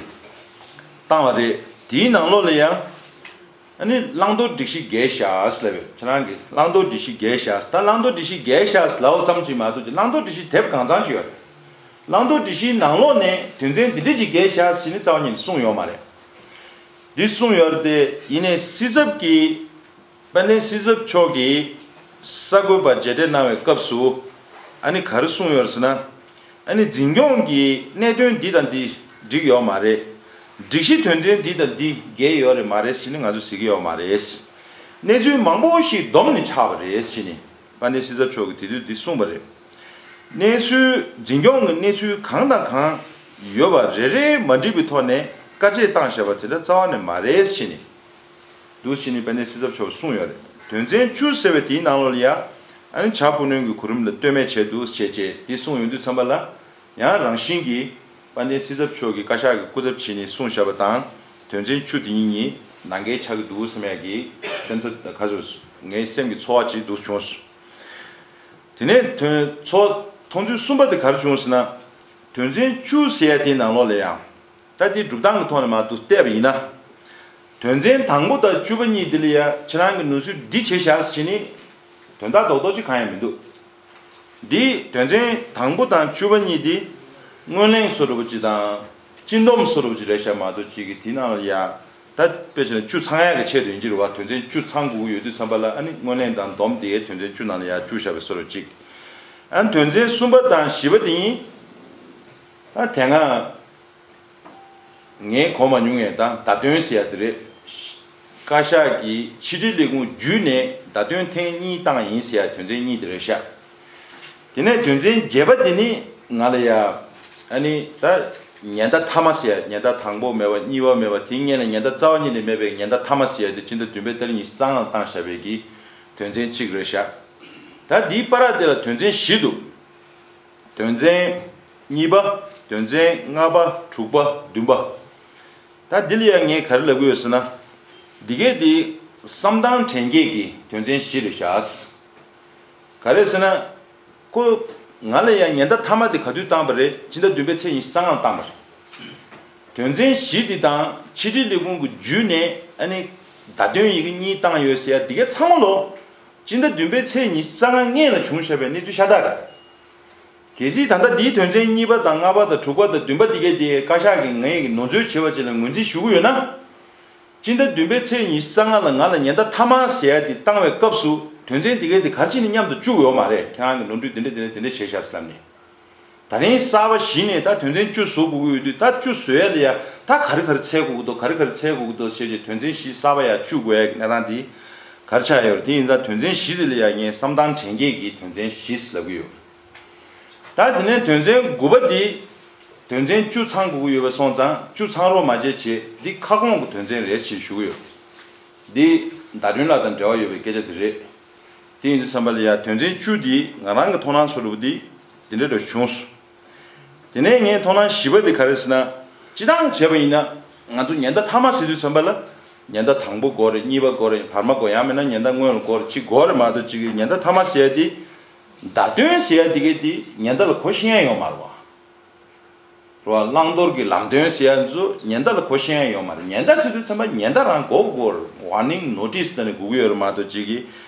བཏང་བ་རེད། དེའི་ནང་ལོགས་ལ་ཡང་ཨ་ནི་བླང་དོར་སྒྲིག་གཞི་འགལ་བཞག་ཟེར་ལབ་ཡོད། ཁྱེད་རང་གིས་བླང་དོར་སྒྲིག་གཞི་འགལ་བཞག་ཟེར། ད་བླང་དོར་སྒྲིག་གཞི་འགལ་བཞག་ཟེར་ལབ་པ་ཙམ་གྱིས་མ་གཏོགས་ཀྱི་བླང་དོར་སྒྲིག་གཞི་དེབ་གང་ཚང་ཞིག་ཡོད་རེད། བླང་དོར་སྒྲིག་གཞིའི་ནང་ལོགས་ནས་དོན་ཚན་འདི་འདྲ་ཅིག་འགལ་བཞག་ཟེར་ནས་རྩ་བ་ཉིད་ནས་གསུངས་ཡོད་མ་རེད། འདི་གསུངས་ཡོད་རེད་དེ། ཡིན་ནའི་སྲིད་ཚབ་ཀྱིས་དཔལ་ལྡན་སྲིད་ཚབ་མཆོག་གིས་གསར་འགོད་པར་མཇལ་འཕྲད་གནང་བའི་སྐབས་སུ་ཨ་ནི་ག་རེ་གསུངས་ཡོད་རེད་ཟེར་ན། ཨ་ནི་འཛིན་སྐྱོང་གི་གནད་དོན་འདི་དང་འདི་འགྲིག་ཡོད་མ་རེད། སྒྲིག་གཞི་དོན་ཚན་འདི་དང་འདི་འགལ་ཡོད་རེད་མ་རེད་ཟེར་ནས་ང་ཚོས་ཟེར་གྱི་ཡོད་མ་རེད། གནས་ཚུལ་མང་པོ་ཞིག་བསྡོམས་ནས་ཆགས་པ་རེད་ཟེར་ནས་དཔལ་ལྡན་སྲིད་ཚབ་མཆོག་གིས་དེ་དུས་འདི་གསུངས་པ་རེད། གནས་ཚུལ་འཛིན་སྐྱོང་གི་གནས་ཚུལ་གང་དང་གང་ཡོད་པ་རེ་རེ་མ་འགྲིག་པའི་ཐོག་ནས་བཀའ་ཆད་བཏང་བཞག་པ་དེ་འདྲ་རྩ་བ་ནས་མ་རེད་ཟེར་ནས། འདུག་ཟེར་ནས་དཔལ་ལྡན་སྲིད་ཚབ་མཆོག་གསུངས་ཡོད་རེད། དོན་ཚན་བཅུ་ཟེར་བའི་དེའི་ནང་ལོགས་ལ་ཡ། ཨ་ནི་བྱ་སྤུ་གནོན་གྱི་གོ་རིམ་ལ་ལྟོས་མེད་བྱས་འདུག་ཅེས་བྱས་འདི་གསུངས་ཡོང་དུས་ཙམ་པ་ལ། ཡང་རང་བཞིན་གྱིས་དཔལ་ལྡན་སྲིད་ཚབ་མཆོག་གིས་བཀའ་ཤག་གི་སྐུ་ཚབ་བྱས་ནས་གསུངས་བཞག་པ་དང་། དོན་ཚན་བཅུ་དེ་གཉིས་གཉིས་ནང་འགལ་ཆགས་ཀྱི་འདུག་བསམ་ཡག་གི་སེམས་འཚབ་ག་ཚོད་ངའི་སེམས་ཀྱི་ཚོར་བ་ཅིག་འདུག་བྱུང་སོང་། དེ་ནས་དོན་ཚོ་མཐོང་ཚུལ་གསུམ་པ་དེ་ག་རེ་བྱུང་ཟེར་ན། དོན་ཚན་བཅུ་ཟེར་ཡ་དེའི་ནང་ལོགས་ལ་ཡང་། ད་དེ་སྒྲུབ་སྟངས་ཀྱི་ཐོག་ནས་མར་འདུག་བལྟས་པ་ཡིན་ན། དོན་ཚན་དང་པོ་དང་བཅུ་པ་གཉིས་དེ་ལ་ཡ་ཁྱེད་རང་གི་ནོར་འཛོལ་འདི་བྱས་བཞག་ཟེར་ནི། དོན་དག་རྡོག་རྡོག་ཅིག་གང་ཡང་མི་འདུག་འདི་དོན་ཚན་དང་པོ་དང་བཅུ་པ་གཉིས་དེ། སྔོན་གླེང་བཟོ་འདྲ་པོ་ཅིག་དང་། སྤྱི་སྡོམ་བཟོ་འདྲ་པོ་ཅིག་རེད་ཤག་མ་གཏོགས་ཅིག་གི་དེའི་ནང་ལ་ཡ། ད་དཔེ་བྱས་ན་བཅུ་ཚང་ཡག་གི་ཆེད་དུ་ཡིན་གྱི་རེད་བ། དོན་ཚན་བཅུ་ཚང་དགོས་ཀྱི་ཡོད་དུས་ཙམ་པ་ལ་ཨ་ནི་སྔོན་གླེང་དང་སྡོམ་དེ་དོན་ཚན་བཅུ་ནང་ལ་ཡ་བཅུག་བཞག་པའི་བཟོ་འདྲ་ཅིག་ཨ་ནི་དོན་ཚན་གསུམ་པ་དང་བཞི་པ་དེ་ཡིན། ད་དེ་སྔ་ངས་གོ་མ་མྱོང་ངས་ད་བརྡ་སྟོན་ཟེར་ཡ་དེ་རེད། བཀའ་ཤག་གིས་ཕྱི་དྲིལ་ལས་ཁུངས་བརྒྱུད་ནས་བརྡ་སྟོན་ཐེངས་གཉིས་བཏང་ཡིན་ཟེར་ཡ་དོན་ཚན་གཉིས་དེ་རེད་ཤག་དེ་ནས་དོན་ཚན་བརྒྱད་པ་དེ་ནི་ང་ལ་ཡ། ཨ་ནི་ད་ཉེན་བརྡ་མཐའ་མ་ཟེར་ཡ། ཉེན་བརྡ་དང་པོ་མེད་པ་གཉིས་པ་མེད་པ་དེའི་སྔོན་ལ་ཉེན་བརྡ་རྩ་བ་ཉིད་ནས་མེད་པའི་ཉེན་བརྡ་མཐའ་མ་ཟེར་ཡ་དེ་སྤྱི་ཟླ་བདུན་པའི་ཏ་རིག་ཉི་ཤུ་རྩ་ལྔ་ལ་བཏང་བཞག་པའི་གི་དོན་ཚན་གཅིག་རེད་ཤག་ད་འདིའི་བར་དེ་ལ་དོན་ཚན་བཞི་འདུག་དོན་ཚན་གཉིས་པ། དོན་ཚན་ལྔ་པ། དྲུག་པ། བདུན་པ། ད་འདི་ལ་ཡང་ངས་ག་རེ་ལབ་ཀྱི་ཡོད་ཟེར་ན། འདི་གས་འདི་བསམ་སྟངས་དྲན་སྐྱེས་ཀྱི་དོན་ཚན་བཞི་རེད་ཤག་ག་རེ་ཟེར་ན། ཁོ་ང་ལ་ཡང་ཉེན་བརྡ་མཐའ་མ་དེ་ག་དུས་བཏང་པ་རེད། སྤྱི་ཟླ་བདུན་པའི་ཚེས་ཉི་ཤུ་རྩ་ལྔ་ལ་བཏང་པ་རེད། དོན་ཚན་བཞི་འདི་དང་ཕྱི་དྲིལ་ལས་ཁུངས་ཀྱི་བརྒྱུད་ནས་ཨ་ནི་བརྡ་སྟོན་ཡི་གེ་གཉིས་བཏང་ཡོད་ཟེར་ཡ་འདི་གས་ཚང་མ་ལོ། སྤྱི་ཟླ་བདུན་པའི་ཚེས་ཉི་ཤུ་རྩ་ལྔ་སྔོན་ལ་བྱུང་བཞག་པའི་གནས་ཚུལ་ཤ་སྟག་རེད། གལ་སྲིད་ད་ལྟ་འདིའི་དོན་ཚན་གཉིས་པ་དང་ལྔ་པ་དང་དྲུག་པ་དང་བདུན་པ་འདི་གས་དེ་བཀའ་ཤག་གིས་ངའི་གི་ནོར་འཛོལ་བྱས་པ་ཅིག་ལ་ངོས་འཛིན་ཞུ་གི་ཡོད་ན། སྤྱི་ཟླ་བདུན་པའི་ཚེས་ཉི་ཤུ་རྩ་ལྔ་ལ་ང་ལ་ཉེན་བརྡ་མཐའ་མ་ཟེར་ཡ་དེ་བཏང་བའི་སྐབས་སུ་དོན་ཚན་འདི་གས་དེ་ག་རེ་བྱས་ནས་མཉམ་དུ་བཅུག་ཡོད་མ་རེད། ཁྱེད་རང་གི་ནོར་འཁྲུལ་འདི་འདྲ་འདི་འདྲ་འདི་འདྲ་བྱས་ཤག་ཟེར་ལབ་ནས། ད་རིང་གསར་པ་གཞི་ནས་ད་དོན་ཚན་བཅུ་བཟོ་དགོས་ཀྱི་ཡོད་དུས། ད་བཅུ་བཟོ་ཡ་ལ་ཡ་ད་ག་རེ་ག་རེ་འཚོལ་དགོས་ཀྱི་འདུག་ག་རེ་ག་རེ་འཚོལ་དགོས་ཀྱི་འདུག་ཞེས་བྱས་དོན་ཚན་བཞི་གསར་པ་ཡ་བཅུག་དགོས་ཡ་གི་གནས་སྟངས་དེ་ག་རེ་ཆགས་ཡོད་རེད། དེ་ཡིན་ཙང་དོན་ཚན་བཞི་དེ་ལ་ཡ་ངས་བསམ་སྟངས་དྲན་སྐྱེས་ཀྱི་དོན་ཚན་བཞི་ཟེར་ལབ་ཀྱི་ཡོད། ད་དེ་ནས་དོན་ཚན་དགུ་པ་འདི། དོན་ཚན་བཅུ་ཚང་དགོས་ཀྱི་ཡོད་པ་སོང་ཙང་བཅུ་ཚང་རོགས་མ་བྱེད་བྱེད། འདི་ཁ་སྐོང་གི་དོན་ཚན་རེད་ཅེས་ཞུ་གི་ཡོད། འདི་བརྡ་སྟོན་ལ་དང་འབྲེལ་བ་ཡོད་པའི་སྐད་ཆ་དེ་རེད། དེ་ཡིན་དུས་ཙམ་པ་ལ་ཡ་དོན་ཚན་བཅུ་འདི་ང་རང་གི་མཐོང་སྣང་ཚོར་བ་འདི་འདི་འདྲ་འདྲ་བྱུང་སོང་། དེ་ནས་ངའི་མཐོང་སྣང་བཞི་པ་འདི་ག་རེ་ཟེར་ན། སྤྱི་བཏང་བྱས་པ་ཡིན་ན་ང་ཚོ་ཉེན་བརྡ་མཐའ་མ་ཟེར་དུས་ཙམ་པ་ལ་ཉེན་བརྡ་དང་པོ་དགོས་རེད། གཉིས་པ་དགོས་རེད། བར་མ་དགོས། ཡང་མིན་ན་ཉེན་བརྡ་སྔོན་ལ་དགོས་རེད། གཅིག་དགོས་རེད་མ་གཏོགས་གཅིག་གི་ཉེན་བརྡ་མཐའ་མ་ཟེར་ཡ་དེ། བརྡ་སྟོན་ཟེར་ཡ་དེ་གས་དེ་ཉེན་བརྡ་ལ་གོ་ཤེས་ཡ་ཡོད་མ་རེད་བ། རེད་བ། བླང་དོར་གྱི་ལམ་སྟོན་ཟེར་ཡ་ཚོ་ཉེན་བརྡ་ལ་གོ་ཤེས་ཡ་ཡོད་མ་རེད། ཉེན་བརྡ་ཟེར་དུས་ཙམ་པ་ཉེན་བརྡ་རང་གོ་དགོས་རེད། ཝར་ནིང་ནོ་ཊིས་ད་ནི་དགོས་ཀྱི་ཡོད་རེད་མ་གཏོགས་གཅིག་གི་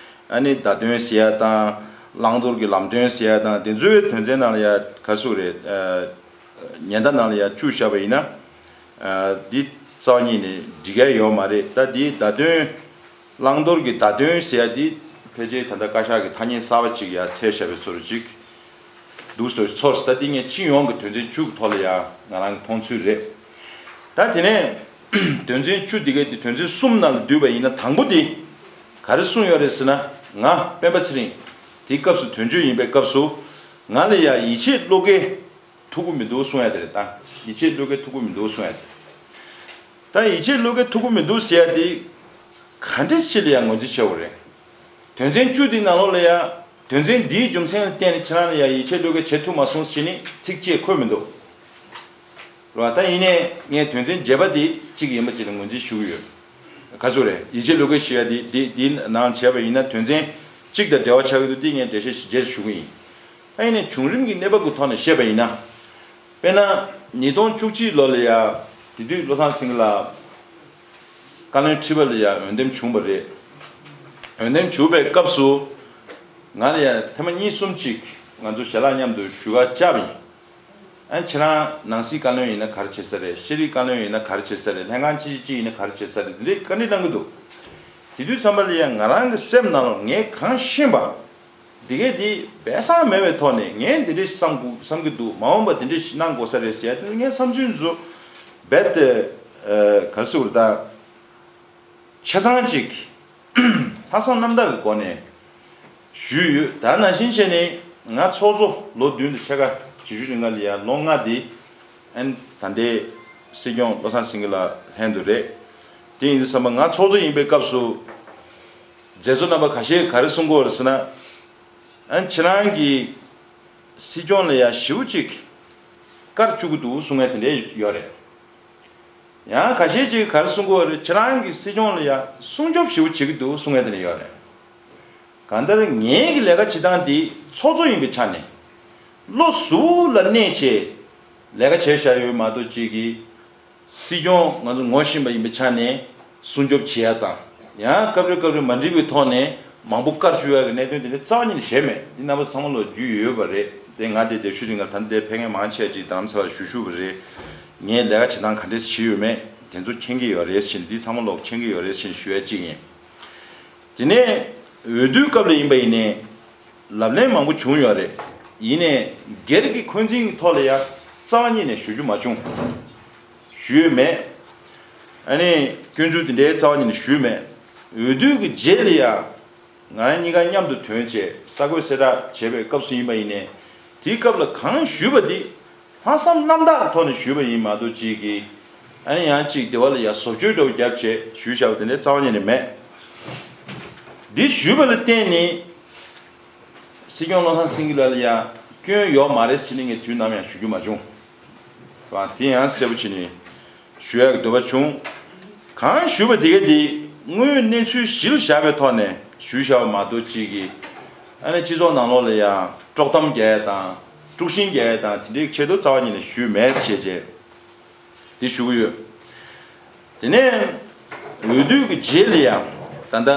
ཨ་ནི་བརྡ་སྟོན་ཟེར་ཡ་དང་། བླང་དོར་གྱི་ལམ་སྟོན་ཟེར་ཡ་དང་དེ་ཚོའི་དོན་ཚན་ནང་ལ་ཡ་ག་ཚོད་རེད། ཉེན་བརྡ་ནང་ལ་ཡ་བཅུག་བཞག་པ་ཡིན་ན། འདི་རྩ་བ་ཉིད་ནས་འགྲིག་ཡ་ཡོད་མ་རེད། ད་འདིའི་བརྡ་སྟོན། བླང་དོར་གྱི་བརྡ་སྟོན་ཟེར་ཡ་འདི་ཕལ་ཆེར་ད་ལྟ་བཀའ་ཤག་གི་ཐ་སྙད་གསར་པ་ཅིག་ཡ་འཚོལ་བཞག་པའི་བཟོ་འདྲ་ཅིག་འདུག་ཟེར་ཚོར། ད་འདི་ངས་སྤྱི་ཡོངས་ཀྱི་དོན་ཚན་བཅུ་གི་ཐོག་ལ་ཡ་ང་རང་གི་མཐོང་ཚུལ་རེད། ད་དེ་ནས་དོན་ཚན་བཅུ་འདི་གའི་འདི་དོན་ཚན་གསུམ་ནང་ལ་བསྡུས་པ་ཡིན་ན། དང་པོ་འདི་ག་རེ་གསུངས་ཡོད་རེད་ཟེར་ན། ང་སྤེན་པ་ཚེ་རིང་དེའི་སྐབས་སུ་དོན་གཅོད་ཡིན་པའི་སྐབས་སུ་ང་ལ་ཡ་ཡིད་ཆེས་བློ་འགེལ་ཐུབ་ཀྱི་མི་འདུག་གསུང་ཡ་དེ་རེད། ད་ཡིད་ཆེས་བློ་འགེལ་ཐུབ་ཀྱི་མི་འདུག་གསུང་ཡ་དེ། ད་ཡིད་ཆེས་བློ་འགེལ་ཐུབ་ཀྱི་མི་འདུག་ཟེར་ཡ་དེ་ག་འདྲ་ཞིག་ལ་ཡང་ངོས་འཛིན་བྱེད་དགོས་རེད། དོན་ཚན་བཅུ་དེའི་ནང་ལོགས་ལ་ཡ། དོན་ཚན་འདིའི་རྒྱུ་མཚན་ལ་བརྟེན་ནས་ཁྱེད་རང་ལ་ཡ་ཡིད་ཆེས་བློ་འགེལ་བྱེད་ཐུབ་མ་སོང་ཟེར་ནས་ཚིག་གཅིག་འཁོད་མི་འདུག་རེད་བ། ད་ཡིན་ནའི་ངས་དོན་ཚན་བརྒྱད་པ་འདི་གཅིག་ཡིན་པ་ཅིག་ལ་ངོས་འཛིན་ཞུ་གི་ཡོད། ག་ཚོད་རེད། ཡིད་ཆེས་བློ་འགེལ་ཞུ་ཡ་འདི་འདི་འདིའི་ནང་བྱས་པ་ཡིན་ན་དོན་ཚན་གཅིག་དང་འབྲེལ་བ་ཆགས་ཀྱི་འདུག་འདི་ངས་འགྲེལ་བཤད་རྗེས་ཞུ་གི་ཡིན། ད་ཡིན་ནའི་བྱུང་རིམ་གྱི་གནས་བབ་ཀྱི་ཐོག་ནས་བཤད་པ་ཡིན་ན། དཔེར་ན། ཉིས་སྟོང་བཅུ་གཅིག་ལོ་ལ་ཡ། དེ་དུས་བློ་བཟང་སེང་གེ་ལགས་བཀའ་བློན་ཁྲི་པ་ལ་ཡ་འོས་འདེམས་བྱུང་བ་རེད། འོས་འདེམས་བྱུང་བའི་སྐབས་སུ། ང་ལ་ཡ་ཐེངས་མ་གཉིས་གསུམ་ཅིག་ང་ཚོ་ཞལ་ལག་མཉམ་དུ་ཞུ་ག་བཅར་བ་ཡིན། ཨ་ཁྱེད་རང་ནང་སྲིད་བཀའ་བློན་ཡིན་ན་ག་རེ་བྱེད་ས་རེད། ཤེས་རིག་བཀའ་བློན་ཡིན་ན་ག་རེ་བྱེད་ས་རེད། ལྷན་ཁང་ཅི་ཅི་ཅི་ཡིན་ན་ག་རེ་བྱེད་ས་རེད། འདི་འདྲའི་བཀའ་འདྲི་གནང་གི་འདུག་དེ་དུས་ཙམ་པ་ལ་ཡ་ང་རང་གི་སེམས་ནང་ལ་ངས་གང་ཤེས་པ། འདི་གས་འདི་སྦས་གསང་མེད་པའི་ཐོག་ནས་ངས་འདི་འདྲ་བསམ་དགོས་བསམ་གྱི་འདུག་མ་འོངས་པ་འདི་འདྲ་ཞིག་གནང་དགོས་ས་རེད་ཟེར་ཡ་དེ་ངའི་བསམ་ཚུལ་ཚོ་རྦད་དེ་ག་རེ་ཟེར་དགོས་རེད་ད། ཆ་ཚང་ཅིག་ལྷག་བསམ་རྣམ་དག་གི་སྒོ་ནས་ཞུས་ཡོད། ད་ནང་བཞིན་བྱས་ནས་ང་ཚོགས་གཙོ་ལོ་བདུན་དང་ཕྱེད་ཀ་བྱེད་ཤུལ་རིང་ག་ལ་ཡ་ལོ་ལྔ་འདི་ཨན་ད་ལྟའི་སྲིད་སྐྱོང་བློ་བཟང་སེང་གེ་ལགས་ལྷན་དུ་རེད། དེ་ཡིན་དུས་ཙམ་པ་ང་ཚོགས་གཙོ་ཡིན་པའི་སྐབས་སུ་མཛད་གཙོ་རྣམ་པ་ཁ་ཤས་ག་རེ་གསུང་གི་ཡོད་རེད་ཟེར་ན། ཨ་ཁྱེད་རང་གིས་སྲིད་སྐྱོང་ལ་ཡ་ཞེ་པོ་ཅིག་བཀར་བཅུག་གི་འདུག་གསུང་མཁན་དེ་འདྲས་ཡོད་རེད། ཡང་ཁ་ཤས་ཅིག་ག་རེ་གསུང་གི་ཡོད་རེད། ཁྱེད་རང་གིས་སྲིད་སྐྱོང་ལ་ཡ་སྲུང་སྐྱོབ་ཞེ་པོ་བྱེད་ཀྱི་འདུག་གསུང་མཁན་དེ་འདྲས་ཡོད་རེད། གང་ལྟར་ངེད་ཀྱི་ལས་ཀ་བྱེད་སྟངས་འདི་ཚོགས་གཙོ་ཡིན་པའི་ཆ་ནས་བློ་གཟུ་ལ་གནས་བྱས་ལས་ཀ་བྱས་བཞག་ཡོད་མ་གཏོགས་ཅིག་གིས། སྲིད་སྐྱོང་ང་ཚོ་ངོ་ཤེས་པ་ཡིན་པའི་ཆ་ནས་སྲུང་སྐྱོབ་བྱེད་ཡ་དང་། ཡང་སྐབས་རེ་སྐབས་རེ་མ་འགྲིག་པའི་ཐོག་ནས་མང་པོ་བཀར་བཅུག་ཡ་གི་གནད་དོན་དེ་འདྲ་རྩ་བ་ཉིད་ནས་བྱས་མེད། འདི་རྣམ་པ་ཚང་མ་ལོག་རྒྱུས་ཡོད་པ་རེད། དེ་ང་དེ་དེ་ཤུལ་རིང་ལ་ད་ལྟའི་ཕལ་ངན་མང་ཆེ་ཅིག་རྡ་རམ་ས་ལར་བཞུགས་བཞུགས་པ་རེད། ངས་ལས་ཀ་བྱེད་སྟངས་ག་འདྲས་བྱེད་ཡོད་མེད་དེ་ཚོ་མཁྱེན་གྱི་ཡོད་རེད་ཟེར་ནས། འདི་ཚང་མ་ལོག་མཁྱེན་གྱི་ཡོད་རེད་ཟེར་ནས་ཞུ་ཡ་གཅིག་ཡིན། དེ་ནས་འོས་བསྡུའི་སྐབས་ལ་ཡིན་པ་ཡིན་ནའི། ལབ་གླེང་མང་པོ་བྱུང་ཡོད་རེད། ཡིན་ནའི་སྒེར་གྱི་འཁོན་འཛིན་གྱི་ཐོག་ལ་ཡང་རྩ་བ་ཉིད་ནས་ཞུ་རྒྱུ་མ་བྱུང་། ཞུས་མེད། ཨ་ནི་སྐྱོན་འཛུགས་དེ་འདྲའི་རྩ་བ་ཉིད་ནས་ཞུས་མེད། འོས་བསྡུ་གི་རྗེས་ལ་ཡང་ང་རང་གཉིས་ཀ་མཉམ་དུ་ཐོན་བྱས་ས་བགོས་གསལ་བསྒྲགས་བྱས་པའི་སྐབས་སུ་ཡིན་པ་ཡིན་ནའི། དེའི་སྐབས་ལ་གང་ཞུས་པ་དེ། ལྷག་བསམ་རྣམ་དག་ཐོག་ནས་ཞུས་པ་ཡིན་མ་གཏོགས་ཅིག་གིས། ཨ་ནི་ཡང་ཅིག་སྡེ་བ་ལ་ཡ་བཟོ་བཅོས་འདྲ་བོ་བརྒྱབ་བྱས་ཞུས་བཞག་པ་དེ་འདྲའི་རྩ་བ་ཉིད་ནས་མེད། འདི་ཞུས་པ་ལ་བརྟེན་ནས་སྲིད་སྐྱོང་བློ་བཟང་སེང་གེ་ལགས་ལ་ཡ་སྐྱོན་ཡོད་མ་རེད་ཟེར་ནས་ངས་དུས་ནམ་ཡང་ཞུ་རྒྱུ་མ་བྱུང་། བ་དེ་ཡང་གསལ་པོ་བྱས་ནས་ཞུ་ཡག་གི་འདོད་པ་བྱུང་། གང་ཞུས་པ་དེ་ག་དེ་དངོས་གནས་ཚུལ་གཞིར་བཞག་པའི་ཐོག་ནས་ཞུས་བཞག་པ་མ་གཏོགས་ཅིག་གིས། ཨ་ནི་སྤྱི་ཚོགས་ནང་ལོགས་ལ་ཡང་དཀྲོག་གཏམ་རྒྱག་ཡ་དང་དཀྲུག་ཤིང་རྒྱག་ཡ་དང་དེ་འདྲའི་ཆེད་དུ་རྩ་བ་ཉིད་ནས་ཞུས་མེད་ཞེས་བྱས། དེ་ཞུ་གི་ཡོད། དེ་ནས་འོས་བསྡུ་གི་རྗེས་ལ་ཡང་ད་ལྟ་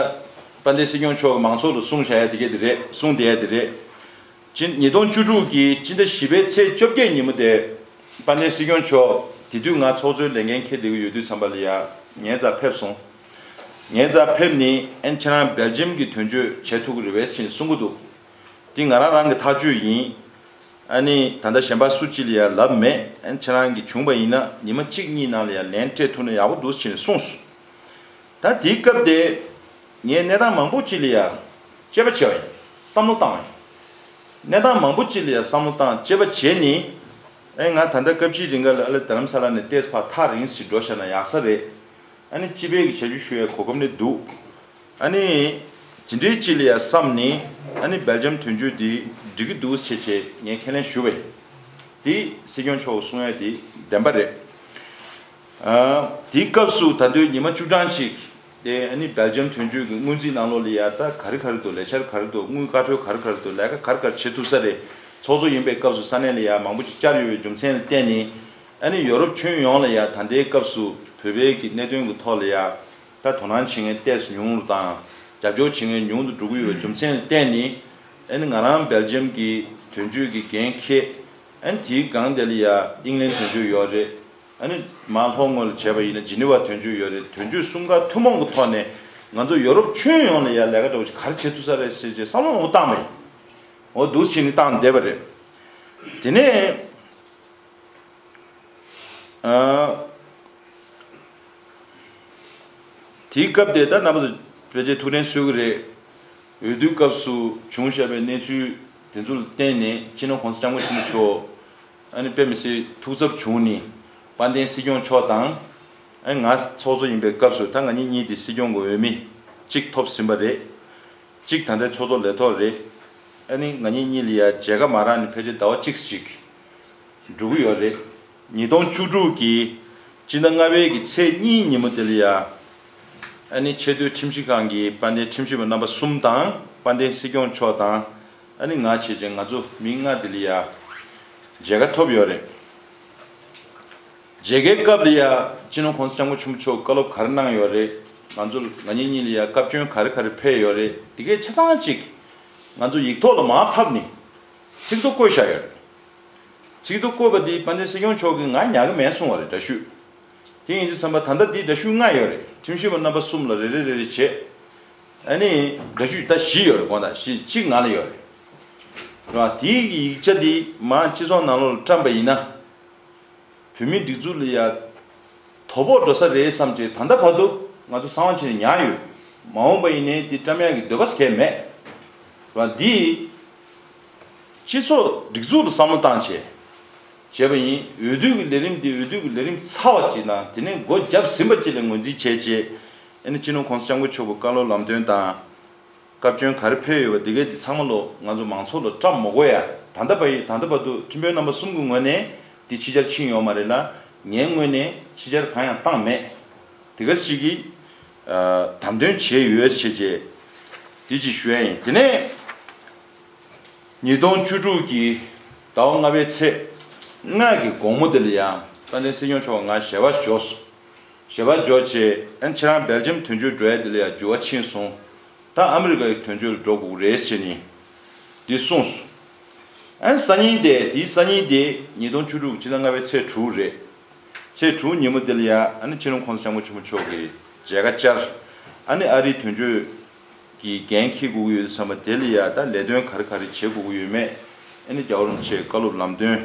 དཔལ་ལྡན་སྲིད་སྐྱོང་མཆོག་གི་མང་ཚོགས་ལ་གསུངས་བཞག་ཡ་དེ་ག་དེ་རེད། གསུངས་བསྡད་ཡ་དེ་རེད། སྤྱི་ཉིས་སྟོང་བཅུ་དྲུག་གི་སྤྱི་ཟླ་བཞི་པའི་ཚེས་བཅོ་བརྒྱད་ཉིན་མོ་དེ་དཔལ་ལྡན་སྲིད་སྐྱོང་མཆོག་དེ་དུས་ང་ཚོགས་གཙོའི་ལས་འགན་འཁྱེར་བསྡད་ཀྱི་ཡོད་དུས་ཙམ་པ་ལ་ཡ་ངའི་རྩར་ཕེབས་སོང་། ངའི་རྩར་ཕེབས་ནས་ཨན་ཁྱེད་རང་སྦེལ་ཇམ་གྱི་དོན་གཅོད་བྱེད་ཐུབ་ཀྱི་རེད་པས་ཟེར་ནས་གསུང་གི་འདུག་འདི་ང་རང་རང་གི་ཐག་གཅོད་ཡིན། ཨ་ནི་ད་ལྟ་གཞན་པ་སུ་གཅིག་ལ་ཡང་ལབ་མེད། ཨ་ནི་ཁྱེད་རང་གིས་བྱུང་བ་ཡིན་ན་ཉི་མ་གཅིག་གཉིས་ནང་ལ་ཡང་ལན་སྤྲད་ཐུབ་ན་ཡག་པོ་འདུག་ཟེར་ནས་གསུངས་སོང་། ད་དེའི་སྐབས་དེ་ངས་གནས་སྟངས་མང་པོ་གཅིག་ལ་ཡང་དཔྱད་པ་བྱས་པ་ཡིན། བསམ་བློ་བཏང་བ་ཡིན། གནས་སྟངས་མང་པོ་གཅིག་ལ་ཡང་བསམ་བློ་བཏང་དཔྱད་པ་བྱས་ནས། ཨ་ནི་ང་ད་ལྟ་སྐབས་གཅིག་རིང་ག་ལ་ཨ་ལེ་རྡ་རམ་ས་ལ་ནས་ཏེས་ཕར་ཐག་རིང་ཞིག་འགྲོ་བཞག་ན་ཡག་ས་རེད། ཨ་ནི་སྤྱི་པའི་གི་བྱ་སྤྱོད་ཞུ་ཡའི་གོ་སྐབས་ནི་འདུག་ཨ་ནི་ཇི་འདྲའི་ཅི་ལ་ཡ་བསམ་ནི། ཨ་ནི་སྦེལ་ཇམ་དོན་གཅོད་འདི་འགྲིག་གི་འདུག་ཟེར་བྱས་ངས་ཁས་ལེན་ཞུ་བས། དེ་སྲིད་སྐྱོང་མཆོག་གསུང་ཡ་དེ་བདེན་པ་རེད། ཨ་དེའི་སྐབས་སུ་ད་དུང་ཉི་མ་བཅུ་གྲངས་ཅིག་དེ་ཨ་ནི་སྦེལ་ཇམ་དོན་གཅོད་ཀྱི་སྔོན་རྩིས་ནང་ལོགས་ལ་ཡ་ད་ག་རེ་ག་རེ་འདུག་ལས་འཆར་ག་རེ་འདུག་དངུལ་བཀའ་འཁྲོལ་ག་རེ་ག་རེ་འདུག་ལས་ཀ་ག་རེ་ག་རེ་བྱེད་ཐུབ་ས་རེད། ཚོགས་གཙོ་ཡིན་པའི་སྐབས་སུ་ས་གནས་ལ་ཡ་མང་པོ་ཅིག་བཅར་ཡོད་པའི་རྒྱུ་མཚན་ལ་བརྟེན་ནས། ཨ་ནི་ཡོ་རོབ་ཁྱོན་ཡོངས་ལ་ཡ་ད་ལྟའི་སྐབས་སུ་བོད་པའི་གི་གནད་དོན་གྱི་ཐོག་ལ་ཡ། ད་དོ་སྣང་བྱེད་མཁན་ཏོག་ཙམ་ཉུང་རུ་དང་རྒྱབ་སྐྱོར་བྱེད་མཁན་ཉུང་དུ་འགྲོ་གི་ཡོད་པའི་རྒྱུ་མཚན་ལ་བརྟེན་ནས། ཨ་ནི་ང་རང་སྦེལ་ཇམ་གྱི་དོན་གཅོད་ཀྱི་འགན་འཁྱེར། ཨ་ནི་དེའི་སྒང་དེ་ལ་ཡ་ཨིང་ལན་དོན་གཅོད་ཡོད་རེད། ཨ་ནི་མར་ལྷོ་ངོས་ལ་བྱས་པ་ཡིན་ན་ཇི་ནི་ཝ་དོན་གཅོད་ཡོད་རེད། དོན་གཅོད་གསུམ་ཀ་ཐུན་མོང་གི་ཐོག་ནས་ང་ཚོ་ཡོ་རོབ་ཁྱོན་ཡོངས་ལ་ཡ་ལས་ཀ་འདྲ་བོ་ཞིག་ག་རེ་བྱེད་ཐུབ་ས་རེད་ཟེར་བྱས་བསམ་བློ་མང་པོ་བཏང་བ་ཡིན། འོ་འདུག་བྱས་ནས་བཏང་བསྡད་པ་རེད། དེ་ནས། ཨ། དེའི་སྐབས་དེ་ད་རྣམ་པ་ཚོ་ཕལ་ཆེར་ཐུགས་དྲན་གསོས་ཀྱི་རེད། འོས་བསྡུའི་སྐབས་སུ་བྱུང་བཞག་པའི་གནས་ཚུལ་དེ་ཚོ་ལ་བརྟེན་ནས་སྤྱི་ནོར་༸གོང་ས་༸སྐྱབས་མགོན་ཆེན་པོ་མཆོག་ཨ་ནི་དཔེ་མི་སྲིད་ཐུགས་འཚབ་བྱུང་ནས་དཔལ་ལྡན་སྲིད་སྐྱོང་མཆོག་དང་། ཨ་ནི་ང་ཚོགས་གཙོ་ཡིན་པའི་སྐབས་སུ་ད་ང་གཉིས་གཉིས་དེ་སྲིད་སྐྱོང་གི་འོས་མི་གཅིག་ཐོབ་ཟིན་པ་རེད། གཅིག་ད་ལྟའི་ཚོགས་གཙོ་ལས་ཐོག་རེད། ཨ་ནི་ང་གཉིས་གཉིས་ལ་ཡ་མཇལ་ཁ་མ་རག་ནས་ཕལ་ཆེར་ཟླ་བ་གཅིག་ཅིག་འགྲོ་གི་ཡོད་རེད། ཉིས་སྟོང་བཅུ་དྲུག་གི་སྤྱི་ཟླ་ལྔ་པའི་གི་ཚེས་གཉིས་ཉིན་མོ་དེ་ལ་ཡ། ཨ་ནི་ཆེས་མཐོའི་ཁྲིམས་ཞིབ་ཁང་གི་དཔལ་ལྡན་ཁྲིམས་ཞིབ་པ་རྣམ་པ་གསུམ་དང་དཔལ་ལྡན་སྲིད་སྐྱོང་མཆོག་དང་། ཨ་ནི་ང་བྱས་ཙང་ང་ཚོ་མི་ལྔ་དེ་ལ་ཡ་མཇལ་ཁ་ཐོབ་ཡོད་རེད། མཇལ་ཁའི་སྐབས་ལ་ཡ་སྤྱི་ནོར་༸གོང་ས་༸སྐྱབས་མགོན་ཆེན་པོ་མཆོག་བཀའ་སློབ་ག་རེ་གནང་ཡོད་རེད། ང་ཚོ་ང་གཉིས་གཉིས་ལ་ཡ་སྐབས་བཅོལ་ག་རེ་ག་རེ་ཕེབས་ཡོད་རེད། དེ་གའི་ཆ་ཚང་གཅིག་ང་ཚོ་ཡིག་ཐོག་ལ་མར་ཕབ་ནས་ཚིག་ཐོ་བཀོད་བཞག་ཡོད་རེད། ཚིག་ཐོ་བཀོད་པ་འདི་དཔལ་ལྡན་སྲིད་སྐྱོང་མཆོག་གིས་ང་ཉར་གི་མེད་གསུངས་པ་རེད། འདྲ་བཤུས། དེ་ཡིན་དུས་ཙམ་པ་ད་ལྟ་འདི་འདྲ་བཤུས་ལྔ་ཡོད་རེད། ཁྲིམས་ཞིབ་པ་རྣམ་པ་གསུམ་ལ་རེ་རེ་རེ་རེ་བྱས། ཨ་ནི་འདྲ་བཤུས་ད་བཞི་ཡོད་རེད། དགོངས་དག་བཞི་གཅིག་ང་ལ་ཡོད་རེད། རེད་བ། དེའི་ཡིག་ཆ་འདི་མར་སྤྱི་ཚོགས་ནང་ལོགས་ལ་བཀྲམ་པ་ཡིན་ན། བོད་མིའི་སྒྲིག་འཛུགས་ལ་ཡ་དོ་ཕོག་འགྲོ་ས་རེད་བསམ་བྱས། ད་ལྟ་བར་དུ་ང་ཚོ་གསང་བ་བྱས་ནས་ཉར་ཡོད། མ་འོངས་པ་ཡིན་ནའི་འདི་བཀྲམ་ཡག་གི་འདོད་པ་གང་ཡང་མེད། རེད་བ། འདི་སྤྱི་ཚོགས་སྒྲིག་འཛུགས་ལ་བསམ་བློ་བཏང་བྱས་བྱས་པ་ཡིན། འོས་བསྡུ་གི་ལས་རིམ་འདི་འོས་བསྡུ་གི་ལས་རིམ་ཚར་བ་ཅིག་དང་དེ་ནས་སྒོ་བརྒྱབ་ཟིན་པ་ཅིག་ལ་ངོས་འཛིན་བྱས་བྱས། ཨ་ནི་སྤྱི་ནོར་༸གོང་ས་༸སྐྱབས་མགོན་མཆོག་གི་བཀའ་སློབ་ལམ་སྟོན་དང་། སྐབས་བཅོལ་ག་རེ་ཕེབས་ཡོད་པ་དེ་གའི་དེ་ཚང་མ་ལོ་ང་ཚོ་མང་ཚོགས་ལ་བཀྲམ་མ་དགོས་ཡ། ད་ལྟ་བར་ཡིན། ད་ལྟ་བར་དུ་ཁྲིམས་དཔོན་རྣམ་པ་གསུམ་གྱི་ངོས་ནས་དེ་ཕྱི་གྱར་ཕྱིན་ཡོད་མ་རེད་ལ། ངའི་ངོས་ནས་ཕྱི་གྱར་གང་ཡང་བཏང་མེད། དེ་ག་ཞིག་གིས་ཨ་དམ་དོན་བྱས་ཡོད་ཅེས་བྱས་དེ་ཅིག་ཞུ་ཡ་ཡིན། དེ་ནས་ཉིས་སྟོང་བཅུ་དྲུག་གི་ཟླ་བ་ལྔ་པའི་ཚེས་ལྔ་གི་དགོང་མོ་དེ་ལ་ཡང་དཔལ་ལྡན་སྲིད་སྐྱོང་མཆོག་ང་ཞལ་པར་འབྱོར་སོང་། ཞལ་པར་འབྱོར་བྱས། ཨ་ནི་ཁྱེད་རང་སྦེལ་ཇམ་དོན་གཅོད་འགྲོ་ཡ་དེ་ལ་ཡང་འགྱུར་བ་ཕྱིན་སོང་། ད་ཨ་མི་རི་ཀ་ཡི་དོན་གཅོད་ལ་འགྲོ་དགོས་ཀྱི་རེད་ཟེར་ནས་འདི་གསུངས་སོང་། ཨ་ནི་སང་ཉིན་དེ། དེའི་སང་ཉིན་དེ་ཉིས་སྟོང་བཅུ་དྲུག་སྤྱི་ཟླ་ལྔ་པའི་ཚེས་དྲུག་རེད། ཚེས་དྲུག་ཉིན་མོ་དེ་ལ་ཡ་ཨ་ནི་སྤྱི་ནོར་༸གོང་ས་༸སྐྱབས་མགོན་ཆེན་པོ་མཆོག་གིས་མཇལ་ཁ་བཅར། ཨ་ནི་ཨ་རིའི་དོན་གཅོད་ཀྱི་འགན་འཁྱེར་དགོས་ཀྱི་ཡོད་དུས་ཙམ་པ་དེ་ལ་ཡ་ད་ལས་དོན་ག་རེ་ག་རེ་བྱེད་དགོས་ཀྱི་ཡོད་མེད། ཨ་ནི་རྒྱལ་བ་རིན་པོ་ཆེའི་བཀའ་སློབ་ལམ་སྟོན།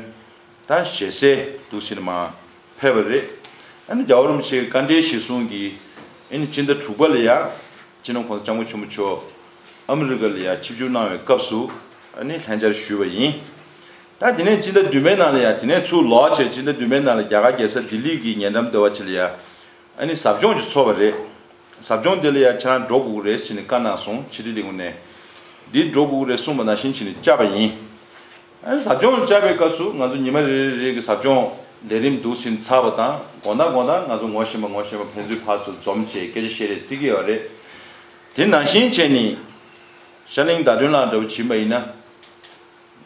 ད་ཞལ་གསལ་འདུག་ཕྱིན་མར་ཕེབས་པ་རེད། ཨ་ནི་རྒྱལ་བ་རིན་པོ་ཆེའི་བཀའ་འབྲེལ་གཞིར་བཟུང་གིས་ཨ་ནི་སྤྱི་ཟླ་དྲུག་པ་ལ་ཡ་སྤྱི་ནོར་༸གོང་ས་༸སྐྱབས་མགོན་ཆེན་པོ་མཆོག་ཨ་མི་རི་ཀ་ལ་ཡ་ཆིབས་བསྒྱུར་གནང་བའི་སྐབས་སུ་ཨ་ནི་ལྷན་བཅར་ཞུས་པ་ཡིན། ད་དེ་ནས་སྤྱི་ཟླ་བདུན་པའི་ནང་ལ་ཡ། དེ་ནས་ཚུར་ལོག་བྱས་སྤྱི་ཟླ་བདུན་པའི་ནང་ལ་རྒྱ་གར་རྒྱལ་ས་ལྡི་ལི་གི་ཉེ་འགྲམ་ཟླ་བ་ཆེ་ལ་ཡ། ཨ་ནི་ཟབ་སྦྱོང་ཅིག་ཚོགས་པ་རེད། ཟབ་སྦྱོང་དེ་ལ་ཡ་ཁྱེད་རང་འགྲོ་དགོས་ཀྱི་རེད་ཟེར་ནས་བཀའ་གནང་སོང་། ཕྱི་དྲིལ་ལས་ཁུངས་ནས། འདི་འགྲོ་དགོས་ཀྱི་རེད་གསུངས་པ་ནང་བཞིན་བྱས་ནས་བཅར་བ་ཡིན། ཨ་ནི་ཟབ་སྦྱོང་བཅར་བའི་སྐབས་སུ་ང་ཚོ་ཉི་མ་རེ་རེ་རེ་གི་ཟབ་སྦྱོང་ལས་རིམ་འདུག་ཕྱིན་ཚར་བ་དང་། དགོང་དག་དགོང་དག་ང་ཚོ་ངོ་ཤེས་པ་ངོ་ཤེས་པ་ཕན་ཚུན་ཕར་ཚུར་འཛོམས་བྱས་སྐད་ཆ་བཤད་རེས་བརྩི་གི་ཡོད་རེད། དེ་ནང་བཞིན་བྱས་ནས་ཤར་གླིང་ཟླ་སྒྲོན་ལགས་འདྲ་བོ་བྱིན་པ་ཡིན་ན།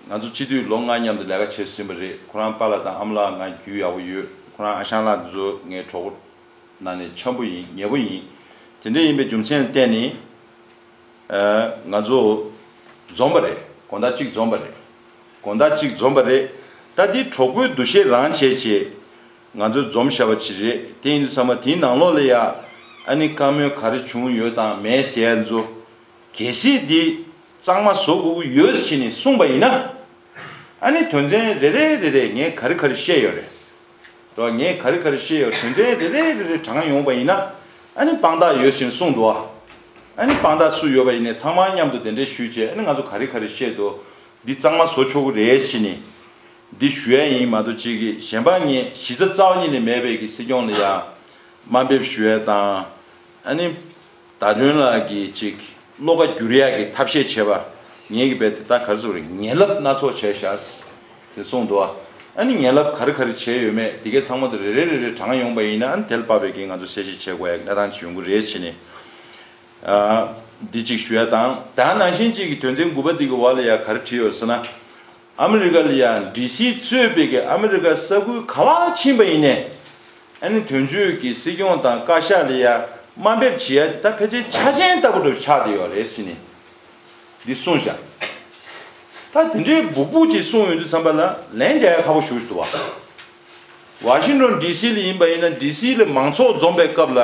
ང་ཚོ་སྤྱི་འཐུས་ལོ་ལྔ་མཉམ་དུ་ལས་ཀ་བྱས་ཟིན་པ་རེད། ཁོ་རང་པཱ་ལགས་དང་ཨ་མ་ལགས་ང་རྒྱུས་ཡག་པོ་ཡོད། ཁོ་རང་ཨ་ཞང་ལགས་འདི་ཚོ་ངའི་གྲོགས་པོ་ནང་ནས་འཆམ་པོ་ཡིན། ཉེ་པོ་ཡིན། དེ་འདྲ་ཡིན་པའི་རྒྱུ་མཚན་ལ་བརྟེན་ནས་ཨ་ང་ཚོ་འཛོམས་པ་རེད། དགོང་དག་གཅིག་འཛོམས་པ་རེད། དགོང་དག་གཅིག་འཛོམས་པ་རེད། ད་འདི་གྲོགས་པོའི་འདུ་ཤེས་རང་བྱས་བྱས་ང་ཚོ་འཛོམས་བཞག་པ་ཅིག་རེད། དེ་ཡིན་དུས་ཙམ་པ་དེའི་ནང་ལོགས་ལ་ཡ་ཨ་ནི་བཀའ་མོལ་ག་རེ་བྱུང་ཡོད་དང་མེད་ཟེར་ཡ་ཚོ། གལ་སྲིད་འདི་གཙང་མ་བཟོ་དགོས་ཀྱི་ཡོད་ཟེར་ནས་གསུངས་པ་ཡིན་ན། ཨ་ནི་དོན་ཚན་རེ་རེ་རེ་རེ་ངས་ག་རེ་ག་རེ་བཤད་ཡོད་རེད། རོ། ངས་ག་རེ་ག་རེ་བཤད་ཡོད། དོན་ཚན་རེ་རེ་རེ་རེ་དྲངས་ཡོང་བ་ཡིན་ན། ཨ་ནི་དཔང་རྟགས་ཡོད་ཟེར་ནས་གསུངས་འདུག་ཨ། ཨ་ནི་དཔང་རྟགས་སུ་ཡོད་པ་ཡིན་ནའི་ཚང་མ་མཉམ་དུ་དེ་འདྲས་ཞུས་བྱས། ཨ་ནི་ང་ཚོ་ག་རེ་ག་རེ་བཤད་འདུག་འདི་གཙང་མ་བཟོ་ཆོག་གི་རེད་ཟེར་ནས་འདི་ཞུ་ཡ་ཡིན་མ་གཏོགས། གཅིག་གིས་གཞན་པ་ངས་གཞི་རྩ་རྩ་བ་ཉིད་ནས་མེད་པའི་གི་སྲིད་སྐྱོང་ལ་ཡ་དམའ་འབེབས་ཞུ་ཡ་དང་། ཨ་ནི་ཟླ་སྒྲོན་ལགས་ཀྱིས་ཅིག་བློ་ཁ་བསྒྱུར་ཡག་གི་ཐབས་ཤེས་བྱས་པ། ངེད་ཀྱི་དཔེ་དེ་ད་ག་རེ་ཟེར་དགོས་རེད། ངན་བསླབ་སྣ་ཚོགས་བྱས་ཤག་ཟེར་གསུངས་འདུག་ཨ། ཨ་ནི་ངན་བསླབ་ག་རེ་ག་རེ་བྱས་ཡོད་མེད་དེ་གའི་ཚང་མ་དེ་རེ་རེ་རེ་རེ་དྲངས་ཡོང་པ་ཡིན་ན། ཨ་ནི་དེ་ལ་དཔག་པའི་གི་ང་ཚོ་གསལ་བཤད་བྱེད་དགོས་ཡག་གི་གནས་སྟངས་ཅིག་ཡོང་གི་རེད་ཟེར་ནས། ཨ། འདི་གཅིག་ཞུ་ཡ་དང་། ད་ནང་བཞིན་གཅིག་གི་དོན་ཚན་དགུ་པ་འདི་གི་འོག་ལ་ཡ་ག་རེ་བྲིས་ཡོད་ཟེར་ན། ཨ་མི་རི་ཀ་ལ་ཡ་ཌི་སི་གཙོས་པའི་གི་ཨ་མི་རི་ཀ་ས་ཁུལ་ག་བ་ཕྱིན་པ་ཡིན་ནའི། ཨ་ནི་དོན་གཅོད་ཀྱི་སྲིད་སྐྱོང་དང་བཀའ་ཤག་ལ་ཡ་དམའ་འབེབས་བྱེད་ཡ་དེ་ད་ཕལ་ཆེར་ཆ་རྐྱེན་ལྟ་བུ་འདྲ་ཆགས་བསྡད་ཡོད་རེད་ཟེར་ནས་འདི་གསུངས་བཞག་ད་དེ་འདྲའི་སྦུག་སྦུག་ཅིག་གསུངས་ཡོང་དུས་ཙམ་པ་ལ་ལན་རྒྱག་ཡ་ཁག་པོ་ཞེ་པོ་ཞིག་འདུག་བ། ཝ་ཤིང་ཏོན་ཌི་སི་ལ་ཡིན་པ་ཡིན་ན། ཌི་སི་ལ་མང་ཚོགས་འཛོམས་པའི་སྐབས་ལ་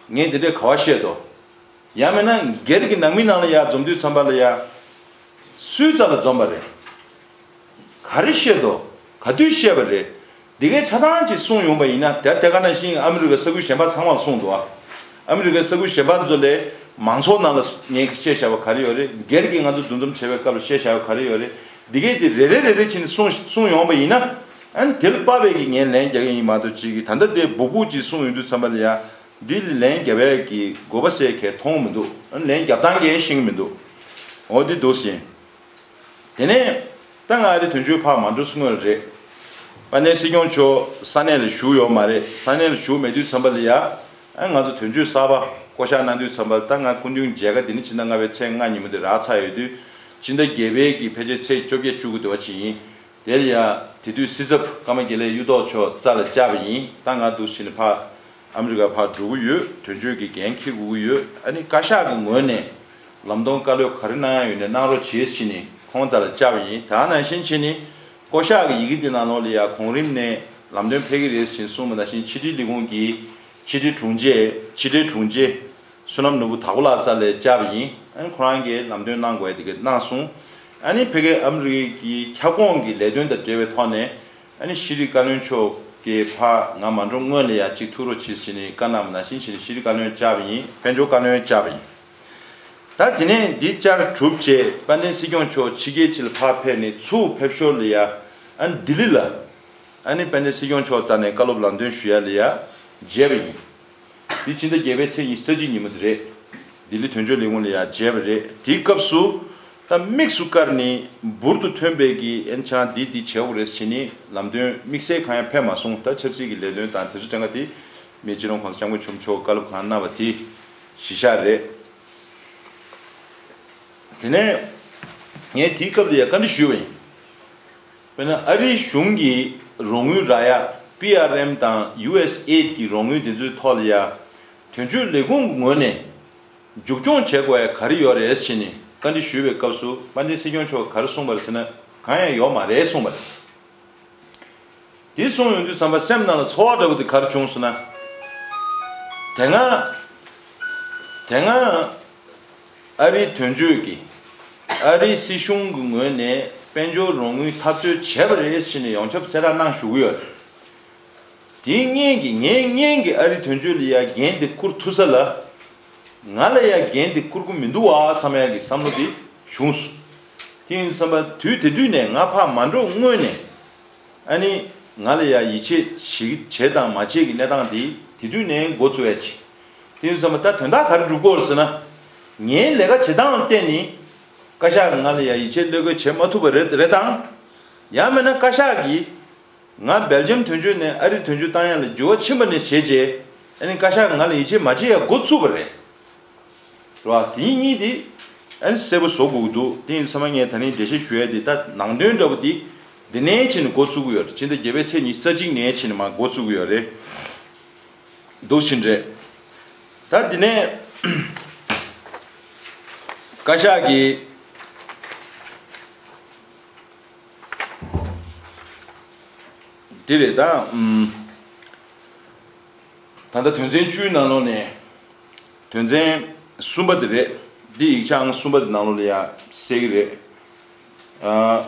ངས་དེ་འདྲའི་ག་བ་བཤད་དོ། ཡང་མིན་ན་སྒེར་གྱི་ནང་མི་ནང་ལ་ཡ་འཛོམས་དུས་ཙམ་པ་ལ་ཡ། སུའི་རྩ་ལ་འཛོམས་པ་རེད། ག་རེ་བཤད་དོ། ག་དུས་བཤད་པ་རེད། འདི་གའི་ཆ་ཚང་ཅིག་གསུངས་ཡོང་པ་ཡིན་ན། དེ་དེ་ག་ནང་བཞིན་ཨ་མི་རི་ཀའི་ས་ཁུལ་གཞན་པ་ཚང་མར་གསུངས་འདུག་ཨ། ཨ་མི་རི་ཀའི་ས་ཁུལ་གཞན་པ་ཚོ་ལས་མང་ཚོགས་ནང་ལ་ངས་བཤད་བཞག་པ་ག་རེ་ཡོད་རེད། སྒེར་གྱི་ང་ཚོ་འདུ་འཛོམས་བྱེད་པའི་སྐབས་ལ་བཤད་བཞག་པ་ག་རེ་ཡོད་རེད། འདི་གའི་དེ་རེ་རེ་རེ་རེ་བྱས་ནས་གསུངས་གསུངས་ཡོང་པ་ཡིན་ན། ཨ་ནི་དེ་ལ་དཔག་པའི་གི་ངས་ལན་རྒྱག་གི་ཡིན་མ་གཏོགས། གཅིག་གིས་ད་ལྟ་དེ་སྦུག་སྦུག་ཅིག་གསུངས་ཡོང་དུས་ཙམ་པ་ལ་ཡ། འདི་ལ་ལན་རྒྱག་པའི་གི་དགོས་པ་ཟེར་གང་མཐོང་མི་འདུག་ཨ་ནི་ལན་རྒྱག་སྟངས་གང་ཤེས་ཀྱི་མི་འདུག་འོ་འདི་འདུག་ཟིན། དེ་ནས་ད་ང་ཨ་རི་དོན་གཅོད་ཕར་མ་འགྲོ་སྔོན་ལ་རེད། དཔལ་ལྡན་སྲིད་སྐྱོང་མཆོག་ས་གནས་ལ་བཞུགས་ཡོད་མ་རེད། ས་གནས་ལ་བཞུགས་མེད་དུས་ཙམ་པ་ལ་ཡ། ཨ་ང་ཚོ་དོན་གཅོད་གསར་པ་བསྐོ་གཞག་གནང་དུས་ཙམ་པ་ལ་ད་ང་སྐུ་མདུན་མཇལ་ཁ་དེ་ནི་ཕྱི་ཟླ་ལྔ་པའི་ཚེས་ལྔ་ཉིན་མོ་དེ་རག་ཚར་ཡོད་དུས། ཕྱི་ཟླ་བརྒྱད་པའི་གི་ཕལ་ཆེར་ཚེས་བཅོ་བརྒྱད་བཅུ་དགུ་དེ་བ་ཅིག་ཡིན། དེ་ལ་ཡ། དེ་དུས་སྲིད་ཚབ་ཀརྨ་དགེ་ལེགས་གཡུ་ཐོག་མཆོག་རྩ་ལ་བཅར་བ་ཡིན། ད་ང་འདུག་ཕྱིན་ནས་ཕར་ཨ་མི་རི་ཀ་ཕར་འགྲོ་གི་ཡོད། དོན་གཅོད་ཀྱི་འགན་འཁྱེར་དགོས་ཀྱི་ཡོད། ཨ་ནི་བཀའ་ཤག་གི་ངོས་ནས་ལམ་སྟོན་བཀའ་སློབ་ག་རེ་གནང་ཡ་ཡོད་ནས་གནང་རོགས་བྱེད་ཕྱིན་ནས་ཁོང་རྩ་ལ་བཅར་བ་ཡིན། ད་ནང་བཞིན་ཕྱིན་ནས་བསྐོ་གཞག་གི་ཡི་གེ་འདི་ནང་ལོགས་ལ་ཡ་གོང་རིམ་ནས་ལམ་སྟོན་ཕེབས་ཀྱི་རེད་ཕྱིན་གསུངས་པ་ནང་བཞིན་ཕྱི་དྲིལ་ལས་ཁུངས་ཀྱི་ཕྱི་དྲིལ་དྲུང་ཆེ་ཕྱི་དྲིལ་དྲུང་ཆེ། བསོད་ནམས་ནོར་བུ་དྭགས་པོ་ལགས་རྩ་ལ་བཅར་བ་ཡིན། ཨ་ནི་ཁོ་རང་གིས་ལམ་སྟོན་གནང་དགོས་ཡ་དེ་ག་གནང་སོང་། ཨ་ནི་ཕ་གིའི་ཨ་མི་རི་ཀའི་ཁྱབ་ཁོངས་ཀྱི་ལས་དོན་དང་འབྲེལ་བའི་ཐོག་ནས། ཨ་ནི་ཤེས་རིག་བཀའ་བློན་མཆོག་གིས་ཕར་ང་མ་འགྲོ་སྔོན་ལ་ཡ་གཅིག་ཐུག་རོགས་གྱིས་ཟེར་ནས་བཀའ་གནང་བ་ནང་བཞིན་བྱས་ནས་ཤེས་རིག་བཀའ་བློན་བཅར་བ་ཡིན། དཔལ་འབྱོར་བཀའ་བློན་བཅར་བ་ཡིན། ད་དེ་ནས་འདི་བཅར་གྲུབ་རྗེས་དཔལ་ལྡན་སྲིད་སྐྱོང་མཆོག་ཕྱི་རྒྱལ་ཕྱི་ལ་ཕར་ཕེབས་ནས་ཚུར་ཕེབས་ཞོར་ལ་ཡ། ཨ་ནི་ལྡི་ལི་ལ། ཨ་ནི་དཔལ་ལྡན་སྲིད་སྐྱོང་མཆོག་རྩ་ནས་བཀའ་སློབ་ལམ་སྟོན་ཞུ་ཡ་ལ་ཡ། མཇལ་བ་ཡིན། འདི་ཕྱི་ཟླ་བརྒྱད་པའི་ཚེས་ཉི་ཤུ་རྩ་གཅིག་ཉིན་མོ་དེ་རེད། ལྡི་ལི་དོན་གཅོད་ལས་ཁུངས་ལ་ཡ་མཇལ་བ་རེད། དེའི་སྐབས་སུ། ད་དམིགས་སུ་བཀར་ནས་འབུར་དུ་ཐོན་པའི་གི་ཨན་ཆང་འདི་འདི་བྱེད་དགོས་རེད་ཟེར་ནས་ལམ་སྟོན་དམིགས་བསལ་གང་ཡང་ཕེབས་མ་སོང་། ད་ཆབ་སྲིད་ཀྱི་ལས་དོན་དང་དེ་ཚོ་གྲངས་ཀ་དེ་མི་སྤྱི་ནོར་༸གོང་ས་༸སྐྱབས་མགོན་ཆེན་པོ་མཆོག་བཀའ་སློབ་གང་གནང་བ་དེ་གཞི་བཞག་རེད། དེ་ནས་ངས་དེའི་སྐབས་དེ་ཡ་བཀའ་འདྲི་ཞུས་པ་ཡིན། དཔེར་ན་ཨ་རིའི་གཞུང་གི་རོགས་དངུལ་རག་ཡ། པི་ཨར་ཨེམ་དང་ཡུ་ཨེས་ཨེ་ཌི་གི་རོགས་དངུལ་དེ་ཚོའི་ཐོག་ལ་ཡ། དོན་གཅོད་ལས་ཁུངས་ཀྱི་ངོས་ནས་མཇུག་སྐྱོང་བྱེད་དགོས་ཡ་ག་རེ་ཡོད་རེད་ཟེར་ནས་བཀའ་འདྲི་ཞུས་པའི་སྐབས་སུ་དཔལ་ལྡན་སྲིད་སྐྱོང་མཆོག་ག་རེ་གསུངས་པ་རེད་ཟེར་ན། གང་ཡང་ཡོད་མ་རེད་གསུངས་པ་རེད། དེ་གསུངས་ཡོང་དུས་ཙམ་པ་སེམས་ནང་ལ་ཚོར་བ་འདྲ་པོ་དེ་ག་རེ་བྱུང་སོང་ན། དེ་སྔ། དེ་སྔ། ཨ་རིའི་དོན་གཅོད་ཀྱིས། ཨ་རིའི་སྲིད་གཞུང་གི་ངོས་ནས་དཔལ་འབྱོར་རོགས་དངུལ་འཐབ་རྩོད་བྱས་པ་རེད་ཟེར་ནས་ཡོངས་ཁྱབ་གསལ་བསྒྲགས་གནང་བཞུགས་ཀྱི་ཡོད་རེད། དེའི་སྔོན་གྱི་ངས་སྔོན་གྱི་ཨ་རིའི་དོན་གཅོད་ལ་ཡ་འགན་དེ་བསྐུར་ཐུབ་ས་ལ། ང་ལ་ཡ་འགན་དེ་བསྐུར་གྱི་མི་འདུག་བ་བསམ་ཡ་གི་བསམ་བློ་དེ་བྱུང་སོང་། དེ་ཡིན་དུས་ཙམ་པ་དུས་དེ་དུས་ནས་ང་ཕར་མ་འགྲོ་སྔོན་ནས། ཨ་ནི། ང་ལ་ཡ་ཡིད་ཆེས་བྱེད་བྱེད་དང་མ་བྱེད་ཀྱི་གནས་སྟངས་དེ་དེ་དུས་ནས་འགོ་བཙུགས་ཡ་བྱེད། དེ་ཡིན་དུས་ཙམ་པ་ད་དོན་དག་ག་རེ་འགྲུབ་ཀྱི་ཡོད་རེད་ཟེར་ན། ངའི་ལས་ཀ་བྱེད་སྟངས་ལ་བརྟེན་ནས། བཀའ་ཤག་གིས་ང་ལ་ཡ་ཡིད་ཆེས་བློས་འགེལ་བྱེད་མ་ཐུབ་པ་རེད་རེད་དང་། ཡང་མིན་ན་བཀའ་ཤག་གིས། ང་སྦེལ་ཇམ་དོན་གཅོད་ནས་ཨ་རིའི་དོན་གཅོད་བཏང་ཡ་ལ་འགྱུར་བ་ཕྱིན་པ་ནས་བྱས་རྗེས། ཨ་ནི་བཀའ་ཤག་གིས་ང་ལ་ཡིད་ཆེས་མ་བྱེད་ཡ་འགོ་བཙུགས་པ་རེད། རེད་བ། དེ་གཉིས་དེ་ཨ་ནི་གསལ་པོ་བཟོ་དགོས་ཀྱི་འདུག་དེ་ཡིན་ཙང་ང་ད་ནི་འགྲེལ་བཤད་ཞུ་ཡ་དེ་ད་ནང་དོན་འདྲ་པོ་དེ་འདི་ནས་ཕྱིན་ནས་འགོ་བཙུགས་ཀྱི་ཡོད་རེད། ཕྱི་ཟླ་བརྒྱད་པའི་ཚེས་ཉི་ཤུ་རྩ་གཅིག་ནས་ཕྱིན་ནས་མར་འགོ་བཙུགས་ཀྱི་ཡོད་རེད། འདུག་ཕྱིན་རེད། ད་འདི་ནས་བཀའ་ཤག་གིས། འདི་རེད་ད། ཨུམ། ད་ལྟ་དོན་ཚན་བཅུའི་ནང་ལོགས་ནས། དོན་ཚན་གསུམ་པ་དེ་རེད། འདི་ཡིག་ཆ་ཨང་གསུམ་པ་དེ་ནང་ལོགས་ལ་ཡ་གསལ་གྱི་རེད། ཨ།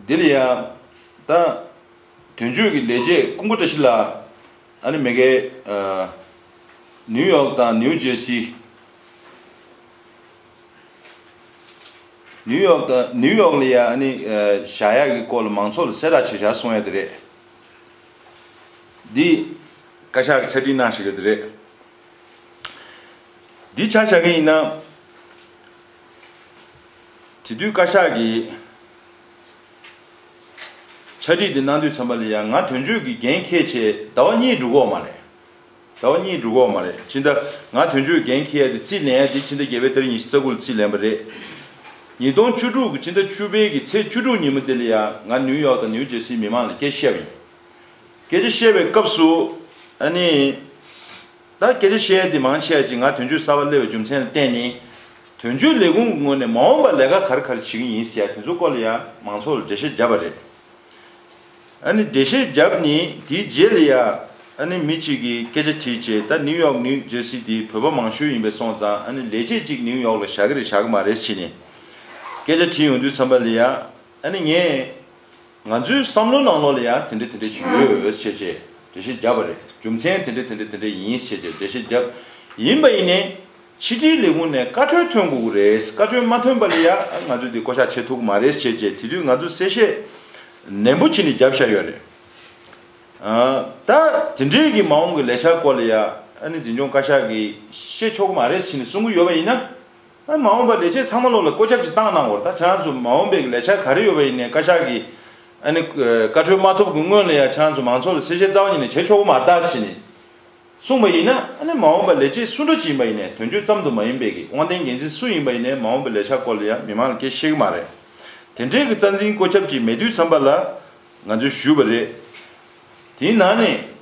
འདི་ལ་ཡ། ད། དོན་གཅོད་ཀྱི་ལས་བྱེད་ཀུན་དགའ་བཀྲ་ཤིས་ལགས། ཨ་ནི་མ་གི། ཨ། ནིའུ་ཡོག་དང་ནིའུ་ཇེར་སི། ནིའུ་ཡོག་དང་ནིའུ་ཡོག་ལ་ཡ་ཨ་ནི། ཨ། བཞག་ཡག་གི་སྐོར་ལ་མང་ཚོགས་ལ་གསལ་བསྒྲགས་བྱས་བཞག་གསུང་ཡ་དེ་རེད། འདི། བཀའ་ཤག་གིས་ཆ་འགྲིག་གནང་བཞག་ཡ་དེ་རེད། འདི་ཆ་བཞག་གི་ཡིན་ན། དེ་དུས་བཀའ་ཤག་གིས་ཆ་སྒྲིག་དེ་གནང་དུས་ཙམ་པ་ལ་ཡང་ང་དོན་གཅོད་ཀྱི་འགན་འཁྱེར་བྱས་ཟླ་བ་གཉིས་འགྲོ་གི་ཡོད་མ་རེད། ཟླ་བ་གཉིས་འགྲོ་གི་ཡོད་མ་རེད། ཕྱི་ཟླ་ང་དོན་གཅོད་འགན་འཁྱེར་ཡ་དེ་རྩིས་ལེན་ཡ་དེ་ཕྱི་ཟླ་བརྒྱད་པའི་ཏ་རིག་ཉི་ཤུ་རྩ་དགུ་ལ་རྩིས་ལེན་པ་རེད། ཉིས་སྟོང་བཅུ་དྲུག་གི་ཕྱི་ཟླ་བཅུ་པའི་གི་ཚེས་བཅུ་དྲུག་ཉིན་མོ་དེ་ལ་ཡང་ང་ནིའུ་ཡོག་དང་ནིའུ་ཇེར་སིའི་མི་མང་ལ་སྐད་ཆ་བཤད་པ་ཡིན། སྐད་ཆ་བཤད་པའི་སྐབས་སུ། ཨ་ནི། ད་སྐད་ཆ་བཤད་ཡ་དེ་མང་ཆེ་བ་ཅིག་ང་དོན་གཅོད་གསར་པ་སླེབས་པའི་རྒྱུ་མཚན་ལ་བརྟེན་ནས། དོན་གཅོད་ལས་ཁུངས་ཀྱི་ངོས་ནས་མ་འོངས་པར་ལས་ཀ་ག་རེ་ག་རེ་བྱེད་ཀྱི་ཡིན་ཟེར་ཡ་དེ་ཚོའི་སྐོར་ལ་ཡང་མང་ཚོགས་ལ་འགྲེལ་བཤད་བརྒྱབ་པ་རེད། ཨ་ནི་འགྲེལ་བཤད་བརྒྱབ་ནས་དེའི་རྗེས་ལ་ཡ། ཨ་ནི་མི་གཅིག་གིས་སྐད་ཆ་དྲིས་བྱས། ད་ནིའུ་ཡོག་ནིའུ་ཇེར་སི་དེ་བོད་པ་མང་ཤོས་ཡིན་པས་སོང་ཙང་། ཨ་ནི་ལས་བྱེད་ཅིག་ནིའུ་ཡོག་ལ་བཞག་གི་རེད་བཞག་གི་མ་རེད་ཟེར་ནས་སྐད་ཆ་དྲིས་ཡོང་དུས་ཙམ་པ་ལ་ཡ། ཨ་ནི་ངས། ང་ཚོའི་བསམ་བློ་ནང་ལོགས་ལ་ཡང་དེ་འདྲ་དེ་འདྲ་ཞིག་ཡོད་ཟེར་བྱས་འགྲེལ་བཤད་བརྒྱབ་པ་རེད། རྒྱུ་མཚན་དེ་འདྲ་དེ་འདྲ་དེ་འདྲ་ཡིན་ཟེར་བྱས་འགྲེལ་བཤད་བརྒྱབ། ཡིན་པ་ཡིན་ནའི་ཕྱི་དྲིལ་ལས་ཁུངས་ནས་བཀའ་འཁྲོལ་ཐོན་དགོས་ཀྱི་རེད། བཀའ་འཁྲོལ་མ་ཐོན་པ་ལ་ཡང་ང་ཚོས་འདི་བསྐོ་བཞག་བྱེད་ཐུབ་ཀྱི་མ་རེད་ཟེར་བྱས་དེ་དུས་ང་ཚོས་གསལ་བཤད་ནན་པོ་བྱས་ནས་བརྒྱབ་བཞག་ཡོད་རེད། ཨ། ད་དེ་འདྲའི་གི་མ་འོངས་ཀྱི་ལས་འཆར་སྐོར་ལ་ཡང་ཨ་ནི་འཛིན་སྐྱོང་བཀའ་ཤག་གིས་བཤད་ཆོག་གི་མ་རེད་ཟེར་ནས་གསུང་གི་ཡོད་པ་ཡིན་ན། ཨ་མ་འོངས་པ་ལས་བྱེད་ཚང་མ་ལོག་ལ་བཀོད་ཁྱབ་ཅིག་བཏང་གནང་བར། ད་ཁྱེད་རང་ཚོ་མ་འོངས་པའི་ལས་འཆར་ག་རེ་ཡོད་པ་ཡིན་ནའི་བཀའ་ཤག་གིས་ཨ་ནི་བཀའ་འཁྲོལ་མ་ཐོབ་ཀྱི་སྔོན་ལ་ཡང་ཁྱེད་རང་ཚོ་མང་ཚོགས་ལ་གསལ་བཤད་རྩ་བ་ཉིད་ནས་བྱེད་ཆོག་གི་མ་རེད་ད་ཟེར་ནས་གསུངས་པ་ཡིན་ན། ཨ་ནི་མ་འོངས་པ་ལས་བྱེད་སུ་འདྲ་ཅིག་ཡིན་པ་ཡིན་ནའི་དོན་གཅོད་ཙམ་དུ་མ་ཡིན་པའི་གི་དབང་ལྡན་འགན་འཛིན་སུ་ཡིན་པ་ཡིན་ནའི་མ་འོངས་པའི་ལས་འཆར་སྐོར་ལ་ཡང་མི་མང་ལ་སྐད་ཆ་བཤད་གི་མ་རེད། དེ་འདྲའི་གི་རྩ་འཛིན་བཀོད་ཁྱབ་ཅིག་མེད་དུས་ཙམ་པ་ལ་ང་ཚོས་ཞུས་པ་རེད། དེའི་ནང་ནས།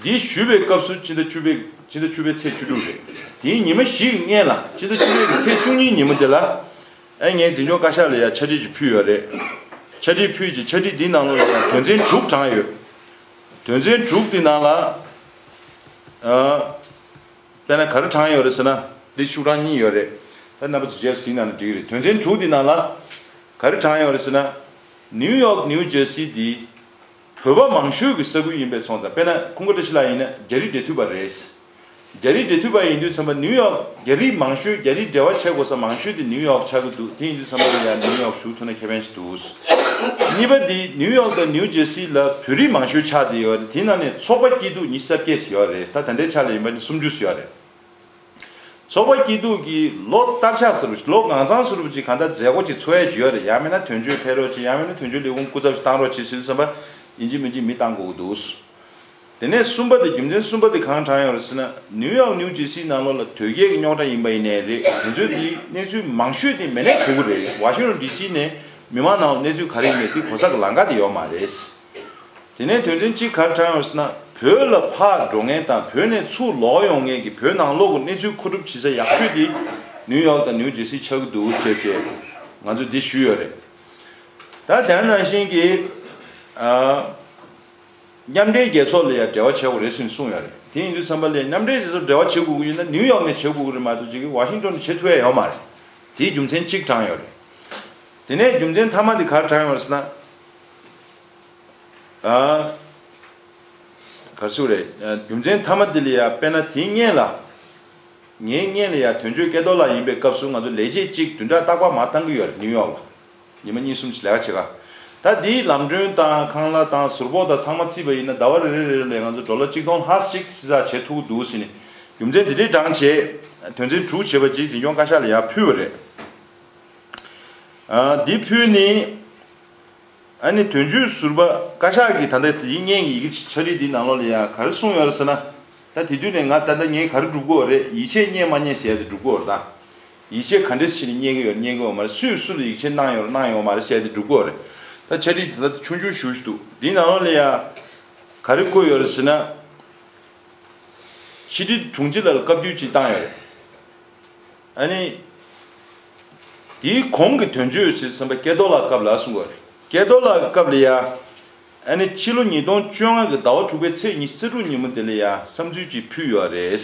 འདི་ཞུས་པའི་སྐབས་སུ་སྤྱི་ཟླ་བཅུ་པའི་སྤྱི་ཟླ་བཅུ་པའི་ཚེས་བཅུ་དྲུག་རེད། དེའི་ཉི་མ་བཞི་གི་སྔོན་ལ་སྤྱི་ཟླ་བཅུ་པའི་ཚེས་བཅུ་གཉིས་ཉིན་མོ་དེ་ལ། ཨ་ངས་འཛིན་སྐྱོང་བཀའ་ཤག་ལ་ཡང་ཕྱག་བྲིས་ཅིག་ཕུལ་ཡོད་རེད། ཕྱག་བྲིས་ཕུལ་ཅིག་ཕྱག་བྲིས་འདིའི་ནང་ལོགས་ལ་ཡང་དོན་ཚན་དྲུག་དྲངས་ཡོད། དོན་ཚན་དྲུག་འདི་ནང་ལ། ཨ། དཔེར་ན་ག་རེ་དྲངས་ཡོད་རེད་ཟེར་ན། འདི་ཤུགས་གྲངས་གཉིས་ཡོད་རེད། ད་རྣམ་པ་ཚོ་རྗེས་གཟིགས་གནང་ན་འགྲིག་གི་རེད། དོན་ཚན་དྲུག་འདི་ནང་ལ་ག་རེ་དྲངས་ཡོད་རེད་ཟེར་ན། ནིའུ་ཡོག་ནིའུ་ཇར་སི་འདི་བོད་པ་མང་ཤོས་ཀྱི་ས་ཁུལ་ཡིན་པའི་སོང་ཙང་། དཔེར་ན་ཁུངས་སྐར་བཀྲ་ཤིས་ལགས་ཡིན་ན་རྒྱ་རིགས་འབྲེལ་མཐུད་པ་རེད། རྒྱ་རིགས་འབྲེལ་མཐུད་པ་ཡིན་དུས་ཙམ་པ་ནིའུ་ཡོག་རྒྱ་རིགས་མང་ཤོས་རྒྱ་རིགས་འབྲེལ་བ་བྱེད་དགོས་ས་མང་ཤོས་དེ་ནིའུ་ཡོག་ཆགས་ཀྱི་འདུག་དེ་ཡིན་དུས་ཙམ་པ་ལ་ཡང་ནིའུ་ཡོག་ཞུགས་ཐུབ་ན་ཁེ་ཕན་ཞིག་འདུག་གཉིས་པ་འདི་ནིའུ་ཡོག་དང་ནིའུ་ཇར་སི་ལ་བོད་རིགས་མང་ཤོས་ཆགས་བསྡད་ཡོད་རེད། དེའི་ནང་ནས་ཚོགས་པ་སྐྱིད་སྡུག་ཉི་ཤུ་རྩ་བརྒྱད་ཞིག་ཡོད་རེད། ད་ད་ལྟའི་ཆ་ལ་ཡིན་པ་ནི་སུམ་ཅུ་ཞིག་ཡོད་རེད། ཚོགས་པ་སྐྱིད་སྡུག་གིས་ལོ་བསྟར་ཆགས་ཟེར་བ་ཞིག་ལོ་གང་ཚང་ཟེར་བ་ཅིག་གང་ལྟར་མཛད་སྒོ་ཅིག་ཚོགས་ཡས་ཅིག་ཡོད་རེད། ཡང་མིན་ན་དོན་གཅོད་ཕེབས་རོགས་ཅིག་ཡང་མིན་ན་དོན་གཅོད་ལས་ཁུངས་སྐུ་ཚབ་ཅིག་བཏང་རོགས་ཅིག་ཟེར་དུས་ཙམ་པ་ཡིན་གཅིག་མིན་གཅིག་མི་བཏང་དགོས་ཀྱི་འདུག་དེ་ནས་གསུམ་པ་དེ་རྒྱུ་མཚན་གསུམ་པ་དེ་གང་དྲངས་ཡོད་རེད་ཟེར་ན། ནིའུ་ཡོག་ནིའུ་ཇར་སིའི་ནང་ལོགས་ལ་དོལ་རྒྱལ་གྱི་རྙོག་དྲ་ཡིན་པ་ཡིན་ནའི་རེད། དེ་ཚོའི་དེའི་གནས་ཚུལ་མང་ཤོས་དེ་མི་སྣས་གོ་གི་རེད། ཝ་ཤིང་ཊོན་ཌི་སི་ནས་མི་མང་ནང་ལ་གནས་ཚུལ་ག་རེ་ཡིན་མིན་དེ་གོ་ས་གི་ལམ་ཁ་དེ་ཡོད་མ་རེད། དེ་ནས་དོན་ཚན་གཅིག་ག་རེ་དྲངས་ཡོད་ཟེར་ན། བོད་ལ་ཕར་འགྲོ་མཁན་དང་བོད་ནས་ཚུར་ལོག་ཡོང་མཁན་གྱི་བོད་ནང་ལོགས་ཀྱི་གནས་ཚུལ་མཁོ་སྒྲུབ་བྱེད་ས་ཡག་ཤོས་དེ་ནིའུ་ཡོག་དང་ནིའུ་ཇར་སི་ཆགས་ཀྱི་འདུག་ཟེར་བྱས་ང་ཚོས་འདི་ཞུས་ཡོད་རེད། ད་དེ་ནང་བཞིན་གྱི་ཨ། མཉམ་འབྲེལ་རྒྱལ་ཚོགས་ལ་ཡང་འབྲེལ་བ་བྱེད་དགོས་རེད་ཟེར་ནས་གསུངས་ཡོད་རེད། དེ་ཡིན་དུས་ཙམ་པ་ལ་མཉམ་འབྲེལ་རྒྱལ་ཚོགས་འབྲེལ་བ་བྱེད་དགོས་ཀྱི་ཡོད་ན་ནིའུ་ཡོག་ནས་བྱེད་དགོས་ཀྱི་རེད་མ་གཏོགས་ཅིག་ཝ་ཤིང་ཊོན་ནས་བྱེད་ཐུབ་ཡ་ཡོད་མ་རེད། དེའི་རྒྱུ་མཚན་གཅིག་དྲངས་ཡོད་རེད། དེ་ནས་རྒྱུ་མཚན་མཐའ་མ་དེ་ག་རེ་དྲངས་ཡོད་རེད་ཟེར་ན། ཨ། ག་རེ་ཟེར་དགོས་རེད། རྒྱུ་མཚན་མཐའ་མ་དེ་ལ་ཡ་དཔེར་ན་དེའི་སྔོན་ལ། ངའི་སྔོན་ལ་ཡ་དོན་གཅོད་སྐལ་རྡོར་ལགས་ཡིན་པའི་སྐབས་སུ་ང་ཚོ་ལས་བྱེད་གཅིག་བདུན་ཕྲག་རྟག་པར་མར་བཏང་གི་ཡོད་རེད་ནིའུ་ཡོག་ལ། ཉི་མ་གཉིས་གསུམ་ཅིག་ལས་ཀ་བྱེད་ག་ད་དེའི་ལམ་གྲོན་དང་ཁང་གླ་དང་ཟུར་ཕོགས་དང་ཚང་མ་བརྩིས་པ་ཡིན་ན་ཟླ་བ་རེ་རེ་རེ་རེ་ལ་ང་ཚོ་ཌོ་ལར་གཅིག་སྟོང་ལྷག་ཅིག་བསྲི་ཚགས་བྱེད་ཐུབ་ཀྱི་འདུག་ཟེར་ནས་རྒྱུ་མཚན་འདི་འདྲས་དྲངས་བྱས་དོན་ཚན་དྲུག་བྱས་པ་ཅིག་འཛིན་སྐྱོང་བཀའ་ཤག་ལ་ཡར་ཕུལ་བ་རེད། ཨ། འདི་ཕུལ་ནས། ཨ་ནི་དོན་གཅོད་ཟུར་པ་བཀའ་ཤག་གིས་ད་ལྟ་དེའི་སྔོན་གྱི་ཡི་གེ་ཕྱག་བྲིས་འདིའི་ནང་ལོགས་ལ་ཡང་ག་རེ་གསུངས་ཡོད་རེད་ཟེར་ན། ད་དེ་དུས་ནས་ང་ད་ལྟ་ངས་ག་རེ་སྒྲུབ་ཀྱི་ཡོད་རེད། ཡིད་ཆེས་རྙེད་མ་རྙེད་ཟེར་ཡ་དེ་སྒྲུབ་ཀྱི་ཡོད་རེད་ད། ཡིད་ཆེས་ག་འདྲས་བྱས་ནས་རྙེད་ཀྱི་ཡོད་རྙེད་ཀྱི་ཡོད་མ་རེད། སུས་སུ་ལ་ཡིད་ཆེས་གནང་ཡོད་རེད་གནང་ཡོད་མ་རེད་ཟེར་ཡ་དེ་སྒྲུབ་ཀྱི་ཡོད་རེད། ད་ཕྱག་བྲིས་དེ་ད་ཆུང་ཆུང་ཞུ་ཞུ་འདུག་འདིའི་ནང་ལོགས་ལ་ཡང་ག་རེ་བཀོད་ཡོད་རེད་ཟེར་ན། ཕྱི་དྲིལ་དྲུང་ཆེ་ལགས་ལ་བཀའ་བསྡུར་ཅིག་བཏང་ཡོད་རེད། ཨ་ནི། དེའི་གོང་གི་དོན་གཅོད་ཟེར་ཙམ་པ་སྐལ་རྡོར་ལགས་སྐབས་ལ་གསུངས་པ་རེད། སྐལ་རྡོར་ལགས་ཀྱི་སྐབས་ལ་ཡ། ཨ་ནི་ཕྱི་ལོ་ཉིས་སྟོང་བཅོ་ལྔ་གི་ཟླ་བ་དྲུག་པའི་ཚེས་ཉི་ཤུ་རྩ་དྲུག་ཉིན་མོ་དེ་ལ་ཡ་བསམ་ཚུལ་ཅིག་ཕུལ་ཡོད་རེད།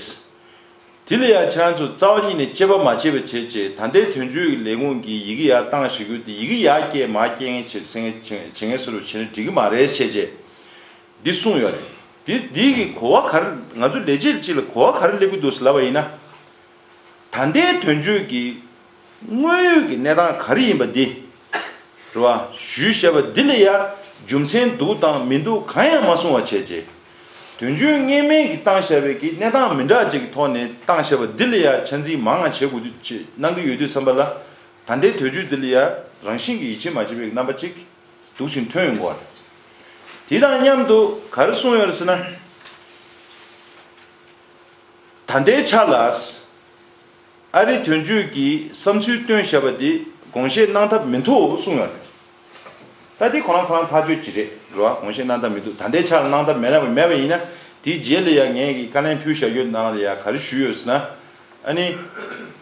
དེ་ལ་ཡ་ཁྱེད་རང་ཚོ་རྩ་བ་ཉིད་ནས་དཔྱད་པ་མ་བྱས་པ་བྱས་བྱས་ད་ལྟའི་དོན་གཅོད་ཀྱི་ལས་ཁུངས་ཀྱིས་ཡི་གེ་ཡར་བཏང་བཞག་རྒྱུ་དེ་ཡི་གེ་ཡར་སྐྱེལ་མར་སྐྱེལ་མཁན་བྱེད་བྱེད་མཁན་བཟོ་འདྲ་བྱས་ན་འགྲིག་གི་མ་རེད་བྱས་བྱས། འདི་གསུངས་ཡོད་རེད། འདི་འདི་གི་གོ་བ་ག་རེ་ང་ཚོ་ལས་བྱེད་ཅིག་ལ་གོ་བ་ག་རེ་སླེབས་ཀྱི་འདུག་ཟེར་ལབ་པ་ཡིན་ན། ད་ལྟའི་དོན་གཅོད་ཀྱི་དངོས་ཡོད་ཀྱི་གནས་སྟངས་ག་རེ་ཡིན་པ་འདི། རེད་བ། ཞུས་བཞག་པ་འདི་ལ་ཡ་རྒྱུ་མཚན་འདུག་དང་མི་འདུག་གང་ཡང་མ་གསུངས་པ་བྱས་རྗེས། དོན་གཅོད་སྔོན་མའི་གི་བཏང་བཞག་པའི་གི་གནས་སྟངས་མི་འདྲ་ཅིག་གི་ཐོག་ནས་བཏང་བཞག་པ་འདི་ལ་ཡ་ཆ་འཛིན་མང་ང་བྱེད་དགོས་དུས་ཅིག་གནང་གི་ཡོད་དུས་ཙམ་པ་ལ། ད་ལྟའི་དོན་གཅོད་འདི་ལ་ཡ་རང་བཞིན་གྱི་ཡིད་ཆེས་མ་བྱེད་པའི་རྣམ་པ་ཅིག་འདུག་ཅིང་ཐོན་ཡོང་གི་རེད། དེ་དང་མཉམ་དུ་ག་རེ་གསུངས་ཡོད་རེད་ཟེར་ན། ད་ལྟའི་ཆ་ལ། ཨ་རིའི་དོན་གཅོད་ཀྱིས་བསམ་ཚུལ་བཏོན་བཞག་པ་དེ་དགོངས་བཞེས་གནང་ཐབས་མི་འདུག་གསུངས་ཡོད་རེད། ད་དེ་ཁོ་རང་ཁོ་རང་ཐག་གཅོད་ཅིག་རེད་རེད་བ། དགོངས་བཞེས་གནང་ཐབས་མི་འདུག་ད་ལྟའི་ཆ་ལ་གནང་ཐབས་མེད་ན་མེད་པ་ཡིན་ན་དེའི་རྗེས་ལ་ཡང་ངས་ཀྱི་བཀའ་ལན་ཕུལ་བཞག་ཡོད་ནང་ལ་ཡང་ག་རེ་ཞུས་ཡོད་ཟེར་ན། ཨ་ནི།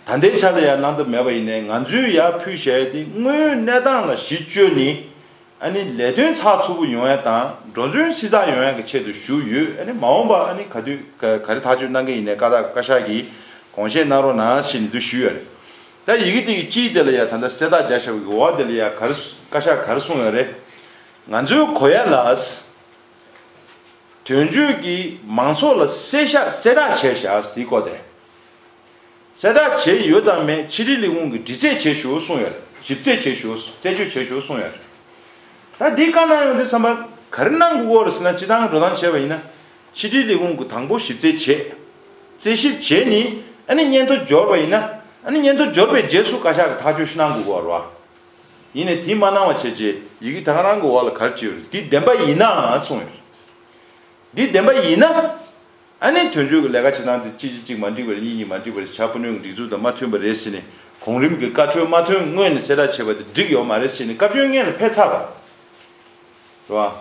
ད་ལྟའི་ཆ་ལ་ཡང་གནང་ཐབས་མེད་པ་ཡིན་ནའི་ང་ཚོས་ཡར་ཕུལ་བཞག་ཡ་དེ་དངོས་ཡོད་གནས་སྟངས་ལ་གཞི་བཅོལ་ནས། ཨ་ནི་ལས་དོན་ཚགས་ཚུད་པོ་ཡོང་ཡ་དང་འགྲོ་འཛིན་སྲིད་ཚགས་ཡོང་ཡ་གི་ཆེད་དུ་ཞུས་ཡོད། ཨ་ནི་མ་འོངས་པ་ཨ་ནི་ག་དུས་ག་ག་རེ་ཐག་གཅོད་གནང་གི་ཡིན་ནའི་བཀའ་རྟགས་བཀའ་ཤག་གིས་དགོངས་བཞེས་གནང་རོགས་གནང་ཞེས་ནས་འདུ་ཞུས་ཡོད་རེད། ད་ཡི་གེ་དེ་གི་སྤྱིའི་དེ་ལ་ཡ་ད་ལྟ་གསལ་བསྒྲགས་རྒྱག་བཞག་པའི་འོག་དེ་ལ་ཡ་ག་རེ་བཀའ་ཤག་ག་རེ་གསུངས་ཡོད་རེད། ང་ཚོའི་གོ་ཡ་ལ། དོན་གཅོད་ཀྱིས་མང་ཚོགས་ལ་གསལ་བཤད་གསལ་བསྒྲགས་བྱས་བཞག་དེའི་སྐོར་དེ། གསལ་བསྒྲགས་བྱས་ཡོད་དམ་མེད་ཕྱི་དྲིལ་ལས་ཁུངས་ཀྱིས་འདྲི་རྩད་བྱས་ཞུ་གསུངས་ཡོད་རེད། ཞིབ་རྩད་བྱས་ཞུ་རྩད་གཅོད་བྱས་ཞུ་གསུངས་ཡོད་རེད། ད་འདི་བཀའ་གནང་ཡོང་དུས་ཙམ་པ་ག་རེ་གནང་དགོས་ཀྱི་ཡོད་རེད་ཟེར་ན། སྤྱི་བཏང་འགྲོ་སྟངས་བྱས་པ་ཡིན་ན་ཕྱི་དྲིལ་ལས་ཁུངས་ཀྱིས་དང་པོ་ཞིབ་རྩད་བྱས། རྩད་ཞིབ་བྱས་ནས་ཨ་ནི་སྙན་ཐོ་འབྱོར་བ་ཡིན་ན། ཨ་ནི་སྙན་ཐོ་འབྱོར་བའི་རྗེས་སུ་བཀའ་ཤག་གིས་ཐག་གཅོད་ཞིག་གནང་དགོས་ཀྱི་ཡོད་རེད་བ། ཡིན་ནའི་དེ་མ་གནང་བ་བྱས་རྗེས་ཡི་གེ་ད་ག་རང་གི་འོག་ལ་ག་རེ་བྲིས་ཡོད་རེད། འདི་བདེན་པ་ཡིན་ནའང་གསུངས་ཡོད་རེད། འདི་བདེན་པ་ཡིན་ན། ཨ་ནི་དོན་གཅོད་ཀྱི་ལས་ཀ་བྱེད་སྟངས་དེ་གཅིག་གཅིག་གཅིག་མ་འགྲིག་པ་རེད། གཉིས་གཉིས་མ་འགྲིག་པ་རེད། བྱ་སྤུ་ནུས་ཀྱི་སྒྲིག་འཛུགས་དང་མ་མཐུན་པ་རེད་ཟེར་ནས་གོང་རིམ་གྱི་བཀའ་འཁྲོལ་མ་ཐོན་སྔོན་ནས་གསལ་བསྒྲགས་བྱས་པ་དེ་འགྲིག་ཡོད་མ་རེད་ཟེར་ནས་བཀའ་བཀྱོན་སྔོན་ལ་ཕེབས་ཚར་བ་རེད་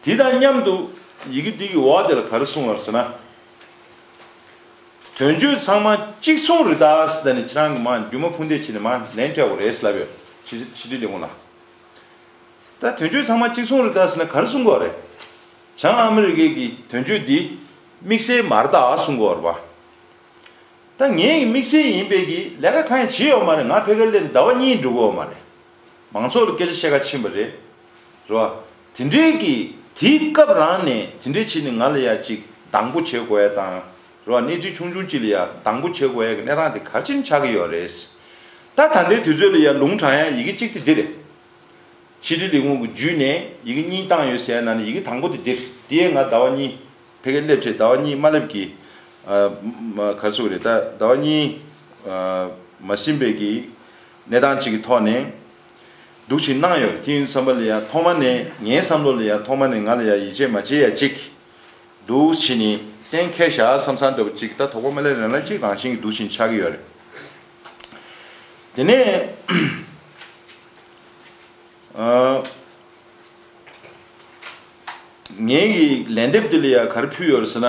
བ། དེ་དང་མཉམ་དུ་ཡི་གེ་འདི་གི་འོག་དེ་ལ་ག་རེ་གསུངས་པ་རེད་ཟེར་ན། དོན་གཅོད་ཚང་མ་གཅིག་མཚུངས་རེད་ད་ཟེར་ད་ནས་ཁྱེད་རང་གི་མ་རྒྱུ་མ་ཕུང་འདེད་བྱས་ནས་མ་ལན་སྤྲད་དགོས་རེད་ཟེར་ལབ་ཡོད། ཕྱི་ཕྱི་དྲིལ་ལས་ཁུངས་ལ། ད་དོན་གཅོད་ཚང་མ་གཅིག་མཚུངས་རེད་ད་ཟེར་ན་ག་རེ་གསུང་གི་ཡོད་རེད། བྱང་ཨ་མི་རི་ཀའི་གི་དོན་གཅོད་འདི་དམིགས་བསལ་མ་རེད་ད་གསུང་གི་ཡོད་རེད་བ། ད་ངའི་གི་དམིགས་བསལ་ཡིན་པའི་གི་ལས་ཀ་གང་ཡང་བྱེད་ཡོད་མ་རེད། ང་ཕ་གིར་སླེབས་ནས་ཟླ་བ་གཉིས་འགྲོ་གི་ཡོད་མ་རེད། མང་ཚོགས་ལ་སྐད་ཆ་བཤད་ག་ཕྱིན་པ་རེད། རེད་བ། དེ་འདྲའི་གི་དེའི་སྐབས་རང་ནས་དེ་འདྲའི་བྱས་ནས་ང་ལ་ཡ་ཅིག་སྡང་པོ་བྱེད་དགོས་ཡ་དང་། རེད་བ། གནས་ཚུལ་ཆུང་ཆུང་ཅིག་ལ་ཡ་སྡང་པོ་བྱེད་དགོས་ཡ་གི་གནས་སྟངས་དེ་ག་རེ་བྱས་ནས་ཆགས་ཀྱི་ཡོད་རེད། ད་ད་ལྟའི་དུས་ཚོད་ལ་ཡ་ལུང་དྲངས་ཡ་ཡི་གེ་གཅིག་དེ་འདི་རེད། ཕྱི་དྲིལ་ལས་ཁུངས་ཀྱི་བརྒྱུད་ནས་ཡི་གེ་གཉིས་བཏང་ཡོད་ཟེར་ཡ་ནང་ནས་ཡི་གེ་དང་པོ་དེ་འདིར་དེ་ཡས་ང་ཟླ་བ་གཉིས་ཕ་གིར་སླེབས་བྱས་ཟླ་བ་གཉིས་མ་སླེབས་ཀྱི་ཨ་མ་ག་རེ་ཟེར་དགོས་རེད། ད་ཟླ་བ་གཉིས་ཨ་མ་ཟིན་པའི་གི་གནས་སྟངས་ཅིག་གི་ཐོག་ནས་འདུག་བྱས་གནང་ཡོད་རེད། དེ་ཡིན་དུས་ཙམ་པ་ལ་ཡ་ཐོག་མ་ནས་ངའི་བསམ་བློ་ལ་ཡ་ཐོག་མ་ནས་ང་ལ་ཡ་ཡིད་ཆེས་མ་བྱེད་ཡ་ཅིག་འདུག་བྱས་ནས་གཏན་འཁེལ་བཞག་བསམ་བསམ་འདྲ་པོ་ཅིག་ད་དོགས་པ་མ་སླེབས་རང་ལ་ཅིག་རང་བཞིན་གྱི་འདུག་བྱས་ཆགས་ཀྱི་ཡོད་རེད། དེ་ནས་ཨ། ངའི་གི་ལན་འདེབས་འདི་ལ་ཡ་ག་རེ་ཕུལ་ཡོད་རེད་ཟེར་ན།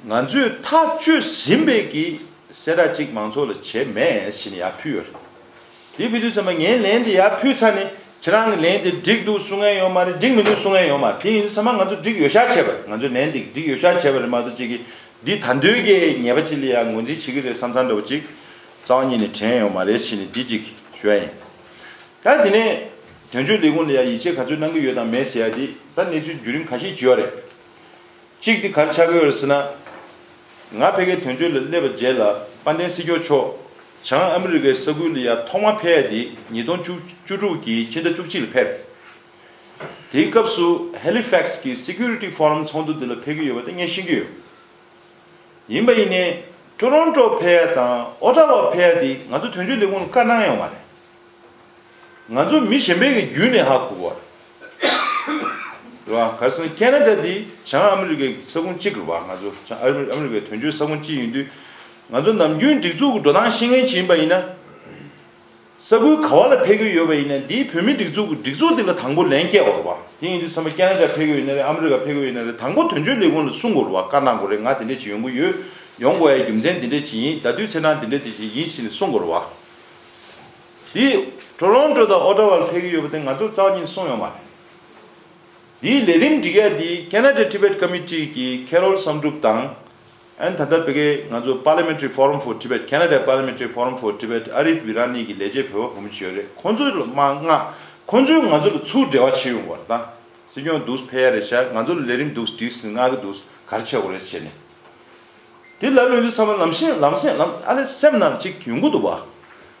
ང་ཚོས་ཐག་གཅོད་ཟིན་པའི་གི་གསལ་བསྒྲགས་གཅིག་མང་ཚོགས་ལ་བྱས་མེད་ཟེར་ནས་ཡར་ཕུལ་ཡོད་རེད། དེ་ཕུལ་དུས་ཙམ་པ་ངའི་ལན་དེ་ཡར་ཕུལ་ཚར་ནས་ཁྱེད་རང་གི་ལན་དེ་འགྲིག་འདུག་གསུང་མཁན་ཡོད་མ་རེད། འགྲིག་མི་འདུག་གསུང་མཁན་ཡོད་མ་རེད། དེ་ཡིན་དུས་ཙམ་པ་ང་ཚོ་འགྲིག་ཡོད་ཤག་བྱས་པ་རེད། ང་ཚོའི་ལན་དེ་འགྲིག་ཡོད་ཤག་བྱས་པ་རེད་མ་གཏོགས་གཅིག་གིས་འདི་ད་འདོད་ཀྱི་ཉེས་པ་གཅིག་ལ་ཡ་ངོས་འཛིན་བྱེད་ཀྱི་རེད་བསམ་བསམ་འདྲ་པོ་གཅིག་རྩ་བ་ཉིད་ནས་དྲན་ཡོད་མ་རེད་ཟེར་ནས་འདི་གཅིག་ཞུ་ཡ་ཡིན། ད་དེ་ནས་དོན་གཅོད་ལས་ཁུངས་ལ་ཡ་ཡིད་ཆེས་ག་ཚོད་གནང་གི་ཡོད་དང་མེད་ཟེར་ཡ་དེ་ད་གནས་ཚུལ་བརྒྱུད་རིམ་ཁ་ཤས་ཅིག་ཡོད་རེད། གཅིག་དེ་ག་རེ་ཆགས་ཀྱི་ཡོད་རེད་ཟེར་ན། ང་ཕ་གིའི་དོན་གཅོད་ལ་སླེབས་པའི་རྗེས་ལ་དཔལ་ལྡན་སྲིད་སྐྱོང་མཆོག་བྱང་ཨ་མི་རི་ཀའི་ས་ཁུལ་ལ་ཡ་ཐོག་མ་ཕེབས་ཡ་དེ་ཉིས་སྟོང་བཅུ་བཅུ་དྲུག་གི་ཕྱི་ཟླ་བཅུ་གཅིག་ལ་ཕེབས། དེའི་སྐབས་སུ་ཧེ་ལི་ཕེག་སི་གི་སི་ཀུ་རི་ཊི་ཕོ་རམ་ཚོགས་འདུ་དེ་ལ་ཕེབས་ཀྱི་ཡོད་པ་དེ་ངས་ཤེས་ཀྱི་ཡོད། ཡིན་པ་ཡིན་ནའི་ཊོ་རོན་ཊོ་ཕེབས་ཡ་དང་ཨོ་ཊ་ཝ་ཕེབས་ཡ་དེ་ང་ཚོ་དོན་གཅོད་ལས་ཁུངས་ལ་བཀའ་གནང་ཡོད་མ་རེད། ང་ཚོ་མི་གཞན་པའི་གི་བརྒྱུད་ནས་ཧ་གོ་བ་རེད་བ། ག་རེ་ཟེར་ན་ཁེ་ན་ཌ་འདི་བྱང་ཨ་མི་རི་ཀའི་ས་ཁོངས་གཅིག་རེད་བ། ང་ཚོ་བྱང་ཨ་མི་ཨ་མི་རི་ཀའི་དོན་གཅོད་ས་ཁོངས་གཅིག་ཡིན་དུས་ང་ཚོ་ནམ་རྒྱུན་སྒྲིག་འཛུགས་ཀྱི་འགྲོ་སྟངས་ཤེས་མཁན་ཅིག་ཡིན་པ་ཡིན་ན། ས་ཁུལ་ག་བ་ལ་ཕེབས་ཀྱི་ཡོད་པ་ཡིན་ན་འདིའི་བོད་མི་སྒྲིག་འཛུགས་ཀྱི་སྒྲིག་འཛུགས་འདི་ལ་དང་པོ་ལན་སྐྱེལ་དགོས་རེད་བ། དེ་ཡིན་དུས་ཚང་མ་ཁེ་ན་ཌ་ཕེབས་ཀྱི་ཡོད་ན་རེད། ཨ་མི་རི་ཀ་ཕེབས་ཀྱི་ཡོད་ན་རེད། དང་པོ་དོན་གཅོད་ལས་ཁུངས་ལ་གསུང་དགོས་རེད་བ། བཀའ་གནང་དགོས་རེད། ང་དེ་འདྲས་ཅིག་ཡོང་གི་ཡོད། ཡོང་དགོས་ཡའི་རྒྱུ་མཚན་དེ་འདྲས་ཅིག་ཡིན། ད་དུས་ཚེ་ནང་དེ་འདྲས་དེ་ཅིག་ཡིན་ཟེར་ནས་གསུང་དགོས་རེད་བ། དེ་ཊོ་རོན་ཊོ་དང་ཨོ་ཊ་ཝ་ལ་ཕེབས་ཀྱི་ཡོད་པ་དེ་ང་ཚོར་རྩ་བ་ཉིད་གསུངས་ཡོད་མ་རེད། དེའི་ལས་རིམ་སྒྲིག་ཡ་དེ་Canada Tibet Committee གི་ཁེ་རོལ་བསམ་གྲུབ་དང་། ཨན་ད་ལྟ་བོད་སྐད་ང་ཚོ་Parliamentary Forum for Tibet, Canada Parliamentary Forum for Tibet ཨ་རིབ་བི་ར་ནི་གི་ལས་བྱེད་བོད་པ་བུ་མོ་ཅིག་ཡོད་རེད། ཁོང་ཚོས་ལ་མ་མངགས། ཁོང་ཚོས་ང་ཚོ་ལ་ཚུར་འབྲེལ་བ་བྱེད་ཡོང་བ་རེད་ད། སྲིད་སྐྱོང་འདུག་ཕེབས་ཡ་རེད་ཤག་ང་ཚོ་ལ་ལས་རིམ་འདུག་སྒྲིག་ཟིན་མངགས་ཀྱི་འདུག་ག་རེ་བྱེད་དགོས་རེད་ཟེར་ནས། དེ་ལབ་ཡོང་དུས་ཚང་མ་ལམ་སེང་ལམ་སེང་ལམ་ཨ་ལེ་སེམས་ནང་གཅིག་ཡོང་གི་འདུག་བ།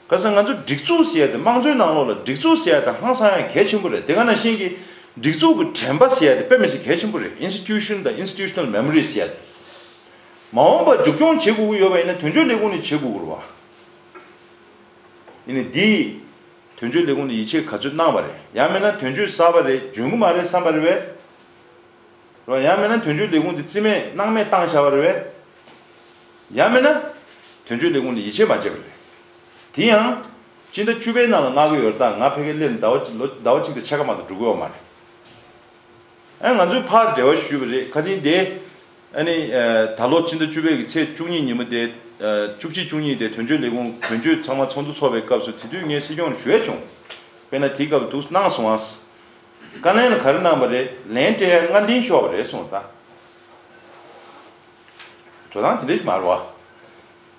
ག་ས་ང་ཚོ་སྒྲིག་འཛུགས་ཟེར་ཡ་དེ་དམངས་གཙོའི་ནང་ལོགས་ལ་སྒྲིག་འཛུགས་ཟེར་ཡ་དེ་ཧང་སང་ཡ་གལ་ཆེན་པོ་རེད། དེ་ག་ནང་བཞིན་གྱི་སྒྲིག་འཛུགས་ཀྱི་དྲན་པ་ཟེར་ཡ་དེ་དཔེ་མི་སྲིད་གལ་ཆེན་པོ་རེད། Institution དང་Institutional Memory ཟེར་ཡ་དེ། མ་འོངས་པ་མཇུག་སྐྱོང་བྱེད་དགོས་ཀྱི་ཡོད་པ་ཡིན་ན་དོན་གཅོད་ལས་ཁུངས་ནས་བྱེད་དགོས་ཀྱི་རེད་བ། ཡིན་ནའི་འདི་དོན་གཅོད་ལས་ཁུངས་ནས་ཡིད་ཆེས་ག་ཚོད་གནང་བ་རེད། ཡང་མིན་ན་དོན་གཅོད་གསར་པ་རེད། འཇོན་གྱི་མ་རེད་བསམ་པ་རེད་བས། རོ། ཡང་མིན་ན་དོན་གཅོད་ལས་ཁུངས་དེ་རྩིས་མེད་སྣང་མེད་བཏང་བཞག་པ་རེད་བས། ཡང་མིན་ན་དོན་གཅོད་ལས་ཁུངས་དེ་ཡིད་ཆེས་མ་བྱས་པ་རེད། དེ་ཡང་སྤྱི་ཟླ་བཅུ་པའི་ནང་ལ་མངགས་ཀྱི་ཡོད་རེད། ད་ང་ཕ་གིར་སླེབས་ནས་ཟླ་བ་གཅིག་ལོ་ཟླ་བ་གཅིག་དང་ཕྱེད་ཀ་མ་གཏོགས་འགྲོ་གི་ཡོད་མ་རེད། ཨ་ང་ཚོས་ཕར་འབྲེལ་བ་ཞུས་པ་རེད། ཁ་ཅིག་དེ་ཨ་ནི་ད་ལོ་སྤྱི་ཟླ་བཅུ་པའི་གི་ཚེས་བཅུ་གཉིས་ཉིན་མོ་དེ་བཅུ་གཅིག་བཅུ་གཉིས་དེ་དོན་གཅོད་ལས་ཁུངས་དོན་གཅོད་ཚང་མ་ཚོགས་འདུ་ཚོགས་པའི་སྐབས་སུ་དེ་དུས་ངས་སྲིད་སྐྱོང་ལ་ཞུ་ཡས་བྱུང་། དཔེར་ན་དེའི་སྐབས་འདུག་གནང་སོང་ཨ། བཀའ་བློན་ལ་ག་རེ་གནང་བ་རེད། ལན་སྤྲད་ཡ་སྔ་འདིང་ཤོར་བ་རེད་གསུངས་ད། འགྲོ་སྟངས་དེ་འདྲ་ཞིག་མ་རེད་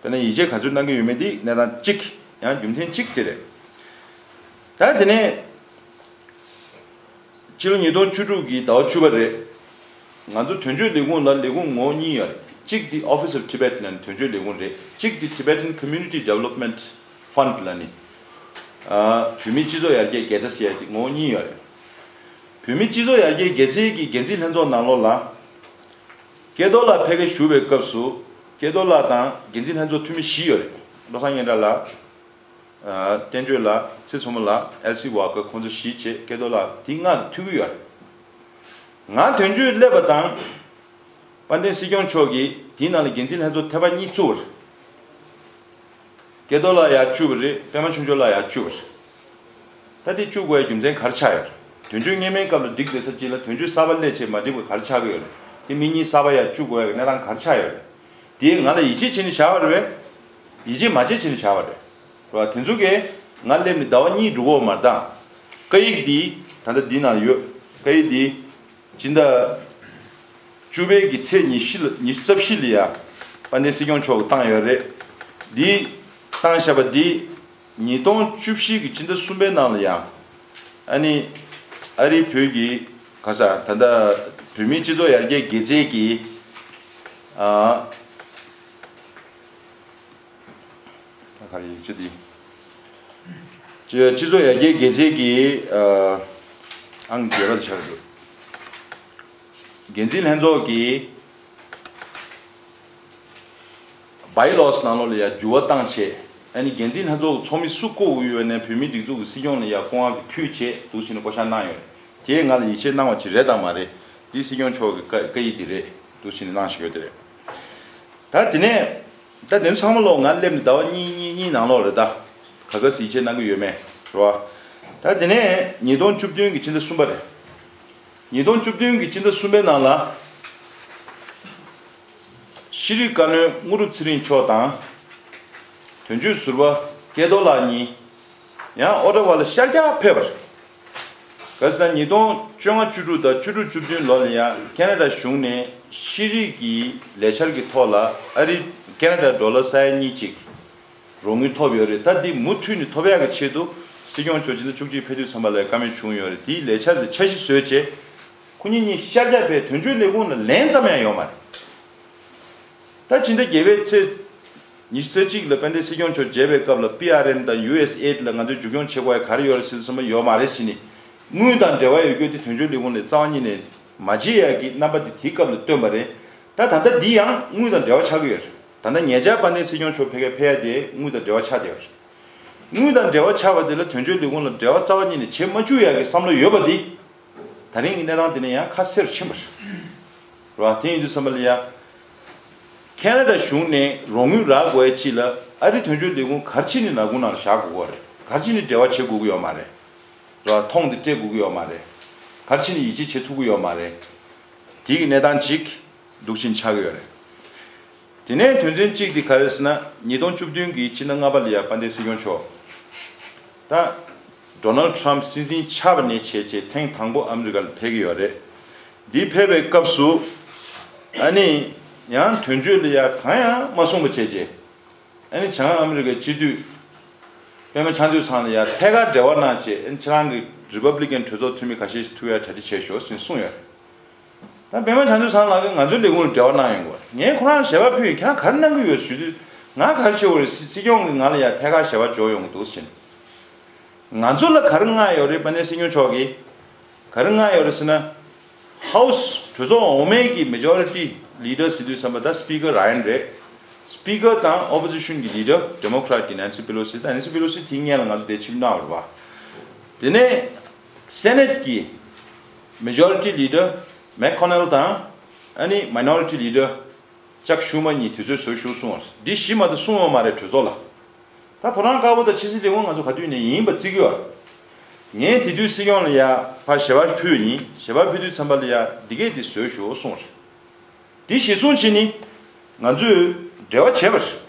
བ། དེ་ནས་ཡིད་ཆེས་ག་ཚོད་གནང་གི་ཡོད་མེད་དེ་གནས་སྟངས་གཅིག་ཡང་རྒྱུ་མཚན་གཅིག་དེ་རེད། ད་དེ་ནས་ཕྱི་ལོ་ཉིས་སྟོང་བཅུ་དྲུག་གི་ཟླ་བ་བཅུ་པ་རེད། ང་ཚོ་དོན་གཅོད་ལས་ཁུངས་ལ་ལས་ཁུངས་ངོ་བོ་གཉིས་ཡོད་རེད། གཅིག་དེ་Office of Tibet ལབ་ནས་དོན་གཅོད་ལས་ཁུངས་རེད། གཅིག་དེ་Tibetan Community Development Fund ལབ་ནས་བོད་མིའི་སྤྱི་ཚོགས་ཡར་རྒྱས་དགེ་རྩ་ཟེར་ཡ་དེ་ངོ་བོ་གཉིས་ཡོད་རེད། བོད་མིའི་སྤྱི་ཚོགས་ཡར་རྒྱས་དགེ་རྩའི་གི་འགན་འཛིན་ལྷན་ཚོགས་ནང་ལོགས་ལ། ཀལ་ཏོ་ལ་ཕ་གིར་བཞུགས་པའི་སྐབས་སུ། སྐལ་རྡོར་ལགས་དང་འགན་འཛིན་ལྷན་ཚོགས་འཐུས་མི་བཞི་ཡོད་རེད། བློ་བཟང་སྙན་གྲགས་ལགས། ཨ། བསྟན་ཆོས་ལགས། ཚེ་མཚོ་མོ་ལགས། ཨེལ་སི་ཝ་ཀར། ཁོང་ཚོ་བཞི་བྱས་སྐལ་རྡོར་ལགས་དེ་ལྔ་ལ་ཐུག་གི་ཡོད་རེད། ང་དོན་གཅོད་སླེབས་པ་དང་། དཔལ་ལྡན་སྲིད་སྐྱོང་མཆོག་གིས་དེའི་ནང་ལ་འགན་འཛིན་ལྷན་ཚོགས་ཐེངས་མ་གཉིས་བཙུགས་པ་རེད། སྐལ་རྡོར་ལགས་ཡར་བཅུག་པ་རེད། པད་མ་ཆོས་འབྱོར་ལགས་ཡར་བཅུག་པ་རེད། ད་དེ་བཅུག་དགོས་ཡ་རྒྱུ་མཚན་ག་རེ་ཆགས་ཡོད་རེད། དོན་གཅོད་སྔོན་མའི་སྐབས་ལ་འགྲིག་བསྡད་ས་གཅིག་ལ་དོན་གཅོད་གསར་པ་སླེབས་བྱས་མ་འགྲིག་པ་ག་རེ་ཆགས་ཀྱི་ཡོད་རེད། དེ་མི་གཉིས་གསར་པ་ཡར་བཅུག་དགོས་ཡ་གི་གནས་སྟངས་ག་རེ་ཆགས་ཡོད་རེད། དེ་ང་ལ་ཡིད་ཆེས་བྱས་ནས་བཞག་པ་རེད་པས། ཡིད་ཆེས་མ་བྱས་བྱས་ནས་བཞག་པ་རེད། རེད་བ། དེ་ཚོ་གས་ང་སླེབས་ནས་ཟླ་བ་གཉིས་འགྲོ་གི་ཡོད་མ་རེད་ད། བཀའ་ཡིག་འདི་ད་ལྟ་འདི་ནང་ཡོད། བཀའ་ཡིག་འདི་སྤྱི་ཟླ་བཅུ་པའི་གི་ཚེས་ཉི་ཤུ་ལ། ཉི་ཤུ་རྩ་བཞི་ལ་ཡ་དཔལ་ལྡན་སྲིད་སྐྱོང་མཆོག་གིས་བཏང་ཡོད་རེད། འདི་བཏང་བཞག་པ་འདི་ཉིས་སྟོང་བཅུ་བཞི་གི་སྤྱི་ཟླ་གསུམ་པའི་ནང་ལ་ཡ། ཨ་ནི་ཨ་རིའི་བོད་ཀྱི་ག་ས་ད་ལྟ་བོད་མིའི་སྤྱི་ཚོགས་ཡར་རྒྱས་དགེ་རྩའི་གི། ཨ། ད་ག་རེ་ཡིག་ཆ་འདི། སྤྱི་སྤྱི་ཚོགས་ཡར་རྒྱས་དགེ་རྩའི་གི། ཨ། ཨང་བརྒྱད་པ་དེ་ཆགས་འདུག་འགན་འཛིན་ལྷན་ཚོགས་ཀྱི་བྷའི་ལོ་སི་ནང་ལོགས་ལ་ཡ་འགྱུར་བ་བཏང་བྱས། ཨ་ནི་འགན་འཛིན་ལྷན་ཚོགས་ཀྱི་ཚོགས་མི་སུ་བསྐོ་དགོས་ཡོད་ནའི་བོད་མིའི་སྒྲིག་འཛུགས་ཀྱི་སྲིད་སྐྱོང་ལ་ཡ་སྐུ་དབང་གིས་ཕུལ་བྱས་འདུག་བྱས་ནས་བསྐོ་བཞག་གནང་ཡོད་རེད། དེས་ང་ལ་ཡིད་ཆེས་གནང་བ་ཅིག་རེད་དང་མ་རེད། འདི་སྲིད་སྐྱོང་མཆོག་གི་བཀའ་བཀའ་ཡིག་དེ་རེད་འདུག་བྱས་ནས་གནང་བཞག་ཡོད་དེ་རེད། ད་དེ་ནས་ད་དེ་ཚོ་ཚང་མ་ལོག་ང་སླེབས་ནས་ཟླ་བ་གཉིས་གཉིས་གཉིས་ནང་ལོགས་རེད་ད། ག་ག་སེ་ཡིད་ཆེས་གནང་གི་ཡོད་མེད་རེད་བ། ད་དེ་ནས་ཉིས་སྟོང་བཅུ་བདུན་གྱི་ཕྱི་ཟླ་གསུམ་པ་རེད། ཉིས་སྟོང་བཅུ་བདུན་གྱི་ཕྱི་ཟླ་གསུམ་པའི་ནང་ལ། ཤེས་རིག་བཀའ་བློན་དངོས་གྲུབ་ཚེ་རིང་མཆོག་དང་། དོན་གཅོད་ཟུར་པ་སྐལ་རྡོར་ལགས་གཉིས། ཡང་ཨོ་ཊ་ཝ་ལ་ཤར་རྒྱག་ཕེབས་པ་རེད། ག་ཟེར་ན་ཉིས་སྟོང་བཅོ་ལྔ་བཅུ་དྲུག་དང་བཅུ་དྲུག་བཅུ་བདུན་ལོ་ལ་ཡང་ཁེ་ན་ཌ་གཞུང་ནས་ཤེས་རིག་གི་ལས་འཆར་གྱི་ཐོག་ལ་ཨ་རི་ཁེ་ན་ཌ་ཌོ་ལར་ས་ཡ་གཉིས་གཅིག་རོགས་དངུལ་ཐོབ་ཡོད་རེད། ད་འདི་མུ་མཐུད་ནས་ཐོབ་ཡག་གི་ཆེད་དུ་སྲིད་སྐྱོང་མཆོག་ཕྱི་ཟླ་བཅུ་གཅིག་ཕེབས་དུས་ཙམ་པ་ལ་བཀའ་མོལ་བྱུང་ཡོད་རེད། དེའི་ལས་འཆར་དེ་འཆར་གཞི་བཟོས་བྱས། ཁོ་གཉིས་གཉིས་ཤར་རྒྱག་ཕེབས། དོན་གཅོད་ལས་ཁུངས་ལ་ལན་ཙམ་ཡང་ཡོད་མ་རེད། ད་ཕྱི་ཟླ་བརྒྱད་པའི་ཚེས་ཉི་ཤུ་རྩ་གཅིག་ལ་དཔལ་ལྡན་སྲིད་སྐྱོང་མཆོག་མཇལ་བའི་སྐབས་ལ་པི་ཨར་ཨེམ་དང་ཡུ་ཨེས་ཨེ་ཌི་ལ་ང་ཚོས་མཇུག་སྐྱོང་བྱེད་དགོས་ཡ་ག་རེ་ཡོད་རེད་ཟེར་དུས་ཙམ་པ་ཡོད་མ་རེད་ཟེར་ནས། དངུལ་དང་འབྲེལ་བ་ཡོད་རྒྱུ་དེ་དོན་གཅོད་ལས་ཁུངས་ནས་རྩ་བ་ཉིད་ནས་མ་བརྗེད་ཡ་གི་རྣམ་པ་དེ་དེའི་སྐབས་ལ་བཏོན་པ་རེད། ད་ད་ལྟ་འདི་ཡང་དངུལ་དང་འབྲེལ་བ་ཆགས་ཀྱི་ཡོད་རེད། ད་ལྟ་ཉེ་ཆར་དཔལ་ལྡན་སྲིད་སྐྱོང་མཆོག་ཕ་གིར་ཕེབས་ཡ་དེ་དངུལ་དང་འབྲེལ་བ་ཆགས་བསྡད་ཡོད་རེད། དངུལ་དང་འབྲེལ་བ་ཆགས་པ་དེ་ལ་དོན་གཅོད་ལས་ཁུངས་ལ་འབྲེལ་བ་རྩ་བ་ཉིད་ནས་བྱེད་མ་བཅུག་ཡ་གི་བསམ་བློ་ཡོད་པ་འདི། ད་རིང་གི་གནས་སྟངས་དེ་ནས་ཡང་ཁ་གསལ་རུ་ཕྱིན་པ་རེད། རེད་བ། དེ་ཡིན་དུས་ཙམ་པ་ལ་ཡ། ཁེ་ན་ཌ་གཞུང་ནས་རོགས་དངུལ་རག་དགོས་ཡ་ཅིག་ལ་ཨ་རི་དོན་གཅོད་ལས་ཁུངས་ག་རེ་བྱས་ནས་ནག་ཁུང་ནང་ལ་བཞག་དགོས་ཀྱི་ཡོད་རེད། ག་རེ་བྱས་ནས་འབྲེལ་བ་བྱེད་དགོས་ཀྱི་ཡོད་མ་རེད། རེད་བ། ཐོངས་དེ་སྤྲད་དགོས་ཀྱི་ཡོད་མ་རེད། ག་རེ་བྱས་ནས་ཡིད་ཆེས་བྱེད་ཐུབ་ཀྱི་ཡོད་མ་རེད། དེ་གི་གནས་སྟངས་ཅིག་འདུག་བཞིན་ཆགས་ཀྱི་ཡོད་རེད། དེ་ནས་དོན་ཚན་གཅིག་དེ་ག་རེ་ཟེར་ན། ཉིས་སྟོང་བཅུ་བདུན་གྱི་ཕྱི་ཟླ་ལྔ་པ་ལ་ཡ་དཔལ་ལྡན་སྲིད་སྐྱོང་མཆོག་ད་ཌོ་ནལ་ཌི་ཊརམ་སྲིད་འཛིན་ཆགས་པ་ནས་བྱས་རྗེས་ཐེངས་དང་པོ་ཨ་མི་རི་ཀ་ལ་ཕེབས་ཀྱི་ཡོད་རེད། འདི་ཕེབས་པའི་སྐབས་སུ་ཨ་ནི་ཡང་དོན་གཅོད་ལ་ཡ་གང་ཡང་མ་གསུངས་པ་བྱས་རྗེས། ཨ་ནི་བྱང་ཨ་མི་རི་ཀའི་སྤྱི་འཐུས་པད་མ་བྱང་ཆུབ་ཚང་ལ་ཡ་ཐད་ཀར་འབྲེལ་བ་གནང་བྱས། ཨ་ནི་ཁྱེད་རང་གི་རི་པབ་ལི་ཀན་གྲོས་ཚོགས་འཐུས་མི་ཁ་ཤས་ཤིག་ཐུག་ཡ་གྲ་སྒྲིག་བྱས་ཤོག་ཟེར་གསུངས་ཡོད་རེད། ད་པད་མ་བྱང་ཆུབ་ཚང་ལགས་ཀྱིས་ང་ཚོའི་ལས་ཁུངས་ལ་འབྲེལ་བ་གནང་ཡོང་གི་རེད། ངས་ཁོ་རང་ལ་ཞལ་པར་ཕུལ་ཡིན། ཁྱེད་རང་ག་རེ་གནང་གི་ཡོད་ཞུ་དུས། ང་ག་རེ་བྱེད་དགོས་རེད། སྲིད་སྲིད་སྐྱོང་གིས་ང་ལ་ཡ་ཐད་ཀར་ཞལ་པར་འབྱོར་ཡོང་གི་འདུག་ཟེར། ང་ཚོ་ལ་ག་རེ་མངགས་ཡོད་རེད། དཔལ་ལྡན་སྲིད་སྐྱོང་མཆོག་གིས་ག་རེ་མངགས་ཡོད་རེད་ཟེར་ན། ཧའུ་སི་གྲོས་ཚོགས་འོག་མའི་གི་མེ་ཇོ་རི་ཊི་ལི་ཌར་ཟེར་དུས་ཙམ་པ་ད་སི་པི་ཀར་ར་ཡན་རེད། སི་པི་ཀར་དང་ཨོ་པོ་ཟི་ཤན་གི་ལི་ཌར་ཌེ་མོ་ཀྲ་ཊི་གི་ནན་སི་པེ་ལོ་སི། ད་ནན་སི་པེ་ལོ་སི་དེའི་སྔོན་ལ་ང་ཚོ་དེ་ཕྱིར་གནང་བ་རེད་བ། དེ་ནས་སེ་ནེ་ཊི་གི་མེ་ཇོ་རི་ཊི་ལི་ཌར་མེག་ཀོ་ནེལ་དང་། ཨ་ནི་མའི་ནོ་རི་ཊི་ལི་ཌར་ཅག་ཤུ་མ་གཉིས་དུས་ཚོད་བཟོས་ཤོག་གསུངས་པ་རེད། འདི་གཞི་མ་གཏོགས་གསུངས་ཡོད་མ་རེད་གྲོས་ཚོགས་ལ། ད་ཕོ་བྲང་དཀར་པོ་དང་ཕྱི་སྲིད་ལས་ཁུངས་ང་ཚོ་ག་དུས་ནས་ཡིན་པ་བརྩི་གི་ཡོད་རེད། ངས་དེ་དུས་སྲིད་སྐྱོང་ལ་ཡ་ཕར་ཞལ་པར་ཕུལ་ཡིན། ཞལ་པར་ཕུལ་དུས་ཙམ་པ་ལ་ཡ་འདི་གས་དེ་བཟོས་ཤོག་གསུངས་པ་རེད། དེ་གཞི་བཟུང་བྱས་ནས་ང་ཚོས་འབྲེལ་བ་བྱས་པ་རེད།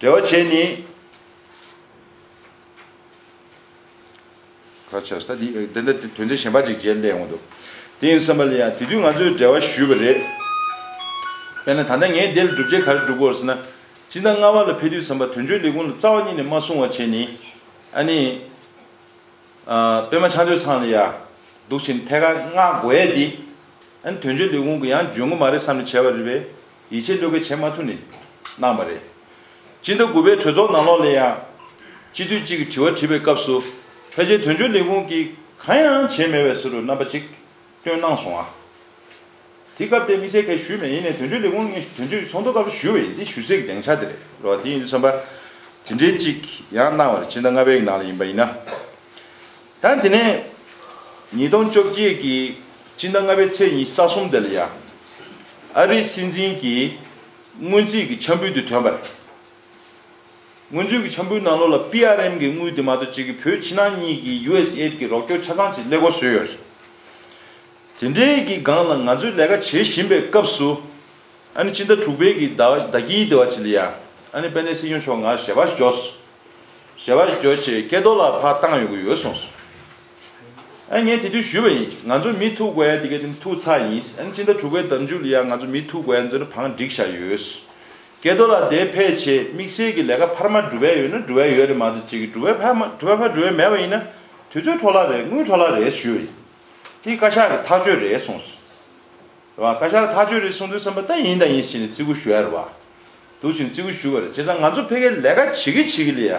འབྲེལ་བ་བྱས་ནས། ག་ཆགས་ད་འདི་འདི་འདི་དོན་ཚན་གཞན་པ་ཅིག་རྗེས་སླེབས་ཡོང་འདུག་དེ་ཡིན་བསམ་པ་ལ་ཡང་དེ་དུས་ང་ཚོས་འབྲེལ་བ་ཞུས་པ་རེད། དཔེར་ན་ད་ལྟ་ངས་འདིར་སྒྲུབ་བྱེད་ག་རེ་སྒྲུབ་དགོས་ཟེར་ན། སྤྱི་ཟླ་ལྔ་པ་ལ་ཕེབས་དུས་ཙམ་པ་དོན་གཅོད་ལས་ཁུངས་ལ་རྩ་བ་ཉིད་ནས་མ་གསུང་བ་བྱས་ནས། ཨ་ནི། ཨ། པད་མ་ཕྱག་མཛོད་ཚང་ལ་ཡ། འདུག་བྱས་ནས་ཐད་ཀར་མངགས་དགོས་ཡས་འདི། ཨ་ནི་དོན་གཅོད་ལས་ཁུངས་ཀྱིས་ཡང་འཇོན་གྱི་མ་རེད་བསམ་ནས་བྱས་པ་རེད་པས། ཡིད་ཆེས་བློས་འགེལ་བྱེད་མ་ཐུབ་ནས་གནང་བ་རེད། སྤྱི་ཟླ་དགུ་པའི་གྲོས་ཚོགས་ནང་ལོགས་ལ་ཡང་། སྤྱི་འཐུས་གཅིག་གིས་དྲི་བ་དྲིས་པའི་སྐབས་སུ། ཕལ་ཆེར་དོན་གཅོད་ལས་ཁུངས་ཀྱིས་གང་ཡང་བྱས་མེད་པའི་བཟོ་འདྲ་རྣམ་པ་གཅིག་སྟོན་གནང་སོང་ཨ། དེ་སྐབས་དེ་དམིགས་བསལ་གས་ཞུས་མེད། ཡིན་ནའི་དོན་གཅོད་ལས་ཁུངས་ངས་དོན་གཅོད་ཀྱི་ཚོགས་འདུ་སྐབས་ལ་ཞུས་པ་ཡིན། དེ་ཞུ་སའི་གི་སྡིངས་ཆ་དེ་རེད་རོ། དེ་ཡིན་དུས་ཙམ་པ་དེ་འདྲའི་གཅིག་ཡང་གནང་བ་རེད། སྤྱི་ཟླ་ལྔ་པའི་གི་ནང་ལ་ཡིན་པ་ཡིན་ན། ད་དེ་ནས་ཉིས་སྟོང་བཅོ་བརྒྱད་ཀྱི་སྤྱི་ཟླ་ལྔ་པའི་ཚེས་ཉི་ཤུ་རྩ་གསུམ་དེ་ལ་ཡ། ཨ་རིའི་སྲིད་འཛིན་གྱི་སྔོན་རྩིས་ཀྱི་ཆ་འབུལ་དེ་ཐོན་པ་རེད། སྔོན་རྩིས་ཀྱི་ཆ་འབུལ་ནང་ལོགས་ལ་པི་ཨར་ཨེམ་གྱི་དངུལ་དེ་མ་གཏོགས་གཅིག་གི་བོད་ཕྱི་ནང་གཉིས་ཀྱི་ཡུ་ཨེས་ཨེད་ཀྱི་རོགས་སྐྱོར་ཆ་ཚང་ཅིག་སླེབས་དགོས་བཟོས་ཡོད་རེད། དེ་འདྲའི་གི་སྒང་ལ་ང་ཚོས་ལས་ཀ་བྱེད་བཞིན་པའི་སྐབས་སུ། ཨ་ནི་སྤྱི་ཟླ་དྲུག་པའི་གི་ཟླ་ཟླ་དཀྱིལ་དེ་བ་ཅིག་ལ་ཡ། ཨ་ནི་དཔལ་ལྡན་སྲིད་སྐྱོང་མཆོག་ང་ཞལ་པར་ཞིག་འབྱོར་སོང་། ཞལ་པར་ཞིག་འབྱོར་བྱས་སྐལ་རྡོར་ལགས་ཕར་བཏང་ཡོང་གི་ཡོད་གསུངས་སོང་། ཨ་ངས་དེ་དུས་ཞུས་པ་ཡིན། ང་ཚོ་མི་ཐུག་དགོས་ཡ་དེ་ག་དེ་ཐུག་ཚར་ཡིན། ཨ་ནི་སྤྱི་ཟླ་དྲུག་པའི་ཟླ་མཇུག་ལ་ཡ་ང་ཚོ་མི་ཐུག་དགོས་ཡ་འདི་ནི་བང་བསྒྲིགས་བཞག་ཡོད། སྐལ་རྡོར་ལགས་དེ་ཕེབས་བྱས་དམིགས་བསལ་གྱི་ལས་ཀ་འཕར་མ་སྒྲུབ་ཡ་ཡོད་ན་སྒྲུབ་ཡ་ཡོད་རེད་མ་གཏོགས་ཅིག་གི་སྒྲུབ་ཡ་འཕར་མ་སྒྲུབ་ཡ་འཕར་སྒྲུབ་ཡ་མེད་པ་ཡིན་ན་དུས་ཚོད་འཕྲོ་བརླག་རེད། དངུལ་འཕྲོ་བརླག་རེད་ཞུས་པ་ཡིན། དེ་བཀའ་ཤག་གི་ཐག་གཅོད་རེད་གསུངས་སོང་། རེད་བ། བཀའ་ཤག་ཐག་གཅོད་རེད་གསུངས་དུས་ཙམ་པ་ད་ཡིན་དང་ཡིན་ཟེར་ནས་བརྩི་བཀུར་ཞུ་ཡ་རེད་བ། འདུག་བྱས་ནས་བརྩི་བཀུར་ཞུ་བ་རེད། བྱས་ཙང་ང་ཚོ་ཕ་གིར་ལས་ཀ་བྱེད་ཀྱི་བྱེད་ཀྱི་ལ་ཡ།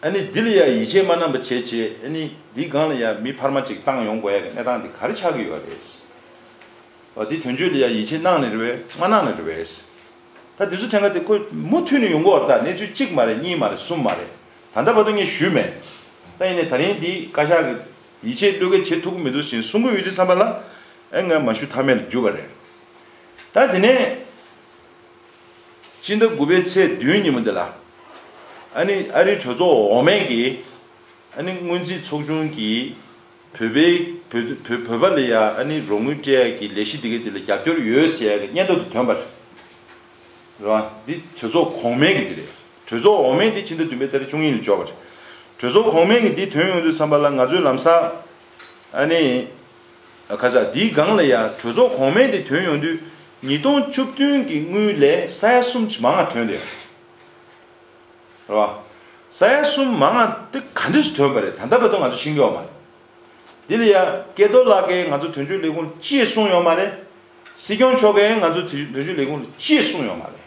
ཨ་ནི་འདི་ལ་ཡ་ཡིད་ཆེས་མ་གནང་པ་བྱས་བྱས་ཨ་ནི་འདིའི་སྒང་ལ་ཡ་མི་འཕར་མ་ཅིག་བཏང་ཡོང་དགོས་ཡ་གི་གནས་སྟངས་འདི་ག་རེ་ཆགས་ཀྱི་ཡོད་རེད། འོ་འདི་དོན་གཅོད་ལ་ཡ་ཡིད་ཆེས་གནང་ནས་རེད་བས་མ་གནང་ནས་རེད་བས། ད་དེ་ཚོ་ཕྲན་ཁ་དེ་ཁོ་མུ་མཐུད་ནས་ཡོང་གི་ཡོད་རེད། ད་གནས་ཚུལ་གཅིག་མ་རེད། གཉིས་མ་རེད། གསུམ་མ་རེད། ད་ལྟ་བར་དུ་ངས་ཞུས་མེད། ད་ཡིན་ནའི་ད་རིང་འདི་བཀའ་ཤག་གི་ཡིད་ཆེས་བློས་འགེལ་བྱེད་ཐུབ་ཀྱི་མི་འདུག་ཟེར་གསུང་གི་ཡོད་དུས་ཙམ་པ་ལ། ཨེ་ང་མ་ཞུ་ཐབས་མེད་ལ་གྱུར་པ་རེད། ད་དེ་ནས་སྤྱི་ཟླ་དགུ་པའི་ཚེས་བདུན་ཉིན་མོ་འདི་ལ། ཨ་ནི་ཨ་རིའི་གྲོས་ཚོགས་འོག་མའི་གི་ཨ་ནི་སྔོན་རྩིས་ཚོགས་ཆུང་གི་བོད་པའི་བོད་བོད་བོད་པ་ལ་ཡ་ཨ་ནི་རོགས་དངུལ་སྤྲད་ཡ་གི་ལས་གཞི་འདི་ག་འདི་ལ་རྒྱབ་སྐྱོར་ཡོད་ཟེར་ཡ་གི་སྙན་ཐོ་དེ་ཐོན་པ་རེད། རེད་བ། འདི་གྲོས་ཚོགས་གོང་མའི་གི་འདི་རེད། གྲོས་ཚོགས་འོག་མའི་འདི་ཕྱི་ཟླ་བདུན་པའི་ཏ་རིག་བཅུ་གཉིས་ལ་འབྱོར་བ་རེད། གྲོས་ཚོགས་གོང་མའི་གི་འདི་ཐོན་ཡོང་དུས་ཙམ་པ་ལ་ང་ཚོས་ལམ་སང་ཨ་ནི་ཁ་ཤས་འདིའི་སྒང་ལ་ཡ་གྲོས་ཚོགས་གོང་མའི་འདི་ཐོན་ཡོང་དུས་ཉིས་སྟོང་བཅུ་བདུན་གི་དངུལ་ལས་ས་ཡ་གསུམ་གྱིས་མང་བ་ཐོན་ཏེ། རེད་བ། ས་ཡ་གསུམ་མང་བ་དེ་ག་འདྲས་སུ་ཐོན་པ་རེད། ད་ལྟ་བར་དུ་ང་ཚོ་ཤེས་ཀྱི་ཡོད་མ་རེད། འདི་ལ་ཡ་སྐལ་རྡོར་ལགས་ཀྱིས་ང་ཚོ་དོན་གཅོད་ལས་ཁུངས་ལ་ཅི་གསུངས་ཡོད་མ་རེད། སྲིད་སྐྱོང་མཆོག་གིས་ང་ཚོ་དོན་དོན་གཅོད་ལས་ཁུངས་ལ་ཅི་གསུངས་ཡོད་མ་རེད།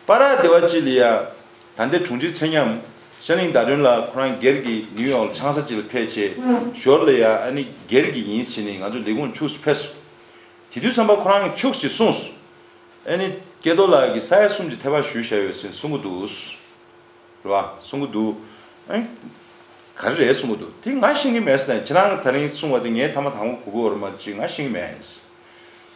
པ་ར་དེ་བ་ཅིག་ལ་ཡ། ད་ལྟའི་དྲུང་ཆེ་ཚེ་མཉམ་ཤར་གླིང་ཟླ་སྒྲོན་ལགས་ཁོ་རང་སྒེར་གྱི་ནིའུ་ཡོག་ལ་ཆང་ས་ཅིག་ལ་ཕེབས་བྱས་ཞོར་ལ་ཡ་ཨ་ནི་སྒེར་གྱི་ཡིན་ཟེར་ནས་ང་ཚོ་ལས་ཁུངས་ཁྱུག་ཙམ་ཕེབས་སོང་། དེ་དུས་ཙམ་པ་ཁོ་རང་ཁྱུག་ཅིག་གསུངས་སོང་། ཨ་ནི་སྐལ་རྡོར་ལགས་ཀྱིས་ས་ཡ་གསུམ་གྱི་ཐད་པ་ཞུས་བཞག་ཡོད་ཟེར་གསུང་གི་འདུག་རེད་བ། གསུང་གི་འདུག་ཨ་ནི་ག་རེ་རེད་གསུང་གི་འདུག་དེ་ང་ཤེས་ཀྱི་མེད་ཟེར་ནས་ཁྱེད་རང་གིས་ད་རིང་གསུང་བ་དེ་ངས་ཐ་མ་དང་པོ་གོ་གི་ཡོད་རེད་མ་གཏོགས་ང་ཤེས་ཀྱི་མེད། བྱས་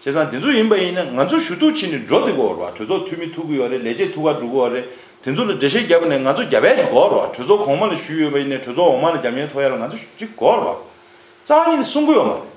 ཙང་དེ་ཚོ་ཡིན་པ་ཡིན་ན་ང་ཚོ་ཞུ་གཏུག་བྱས་ནས་འགྲོ་བསྡད་ཀྱི་ཡོད་རེད་བ། གྲོས་ཚོགས་འཐུས་མི་ཐུག་གི་ཡོད་རེད། ལས་བྱེད་ཐུག་ག་འགྲོ་གི་ཡོད་རེད། དེ་ཚོ་ལ་འགྲེལ་བཤད་རྒྱབ་ནས་ང་ཚོ་རྒྱབ་ཡ་ཅིག་དགོས་རེད་བ། གྲོས་ཚོགས་གོང་མ་ལ་ཞུས་ཡོད་པ་ཡིན་ནའི་གྲོས་ཚོགས་འོག་མ་ལ་རྒྱབ་གཉེར་ཐོབ་ཡ་ལ་ང་ཚོ་ཅིག་དགོས་རེད་བ། རྩ་བ་ཉིད་ནས་གསུང་གི་ཡོད་མ་རེད།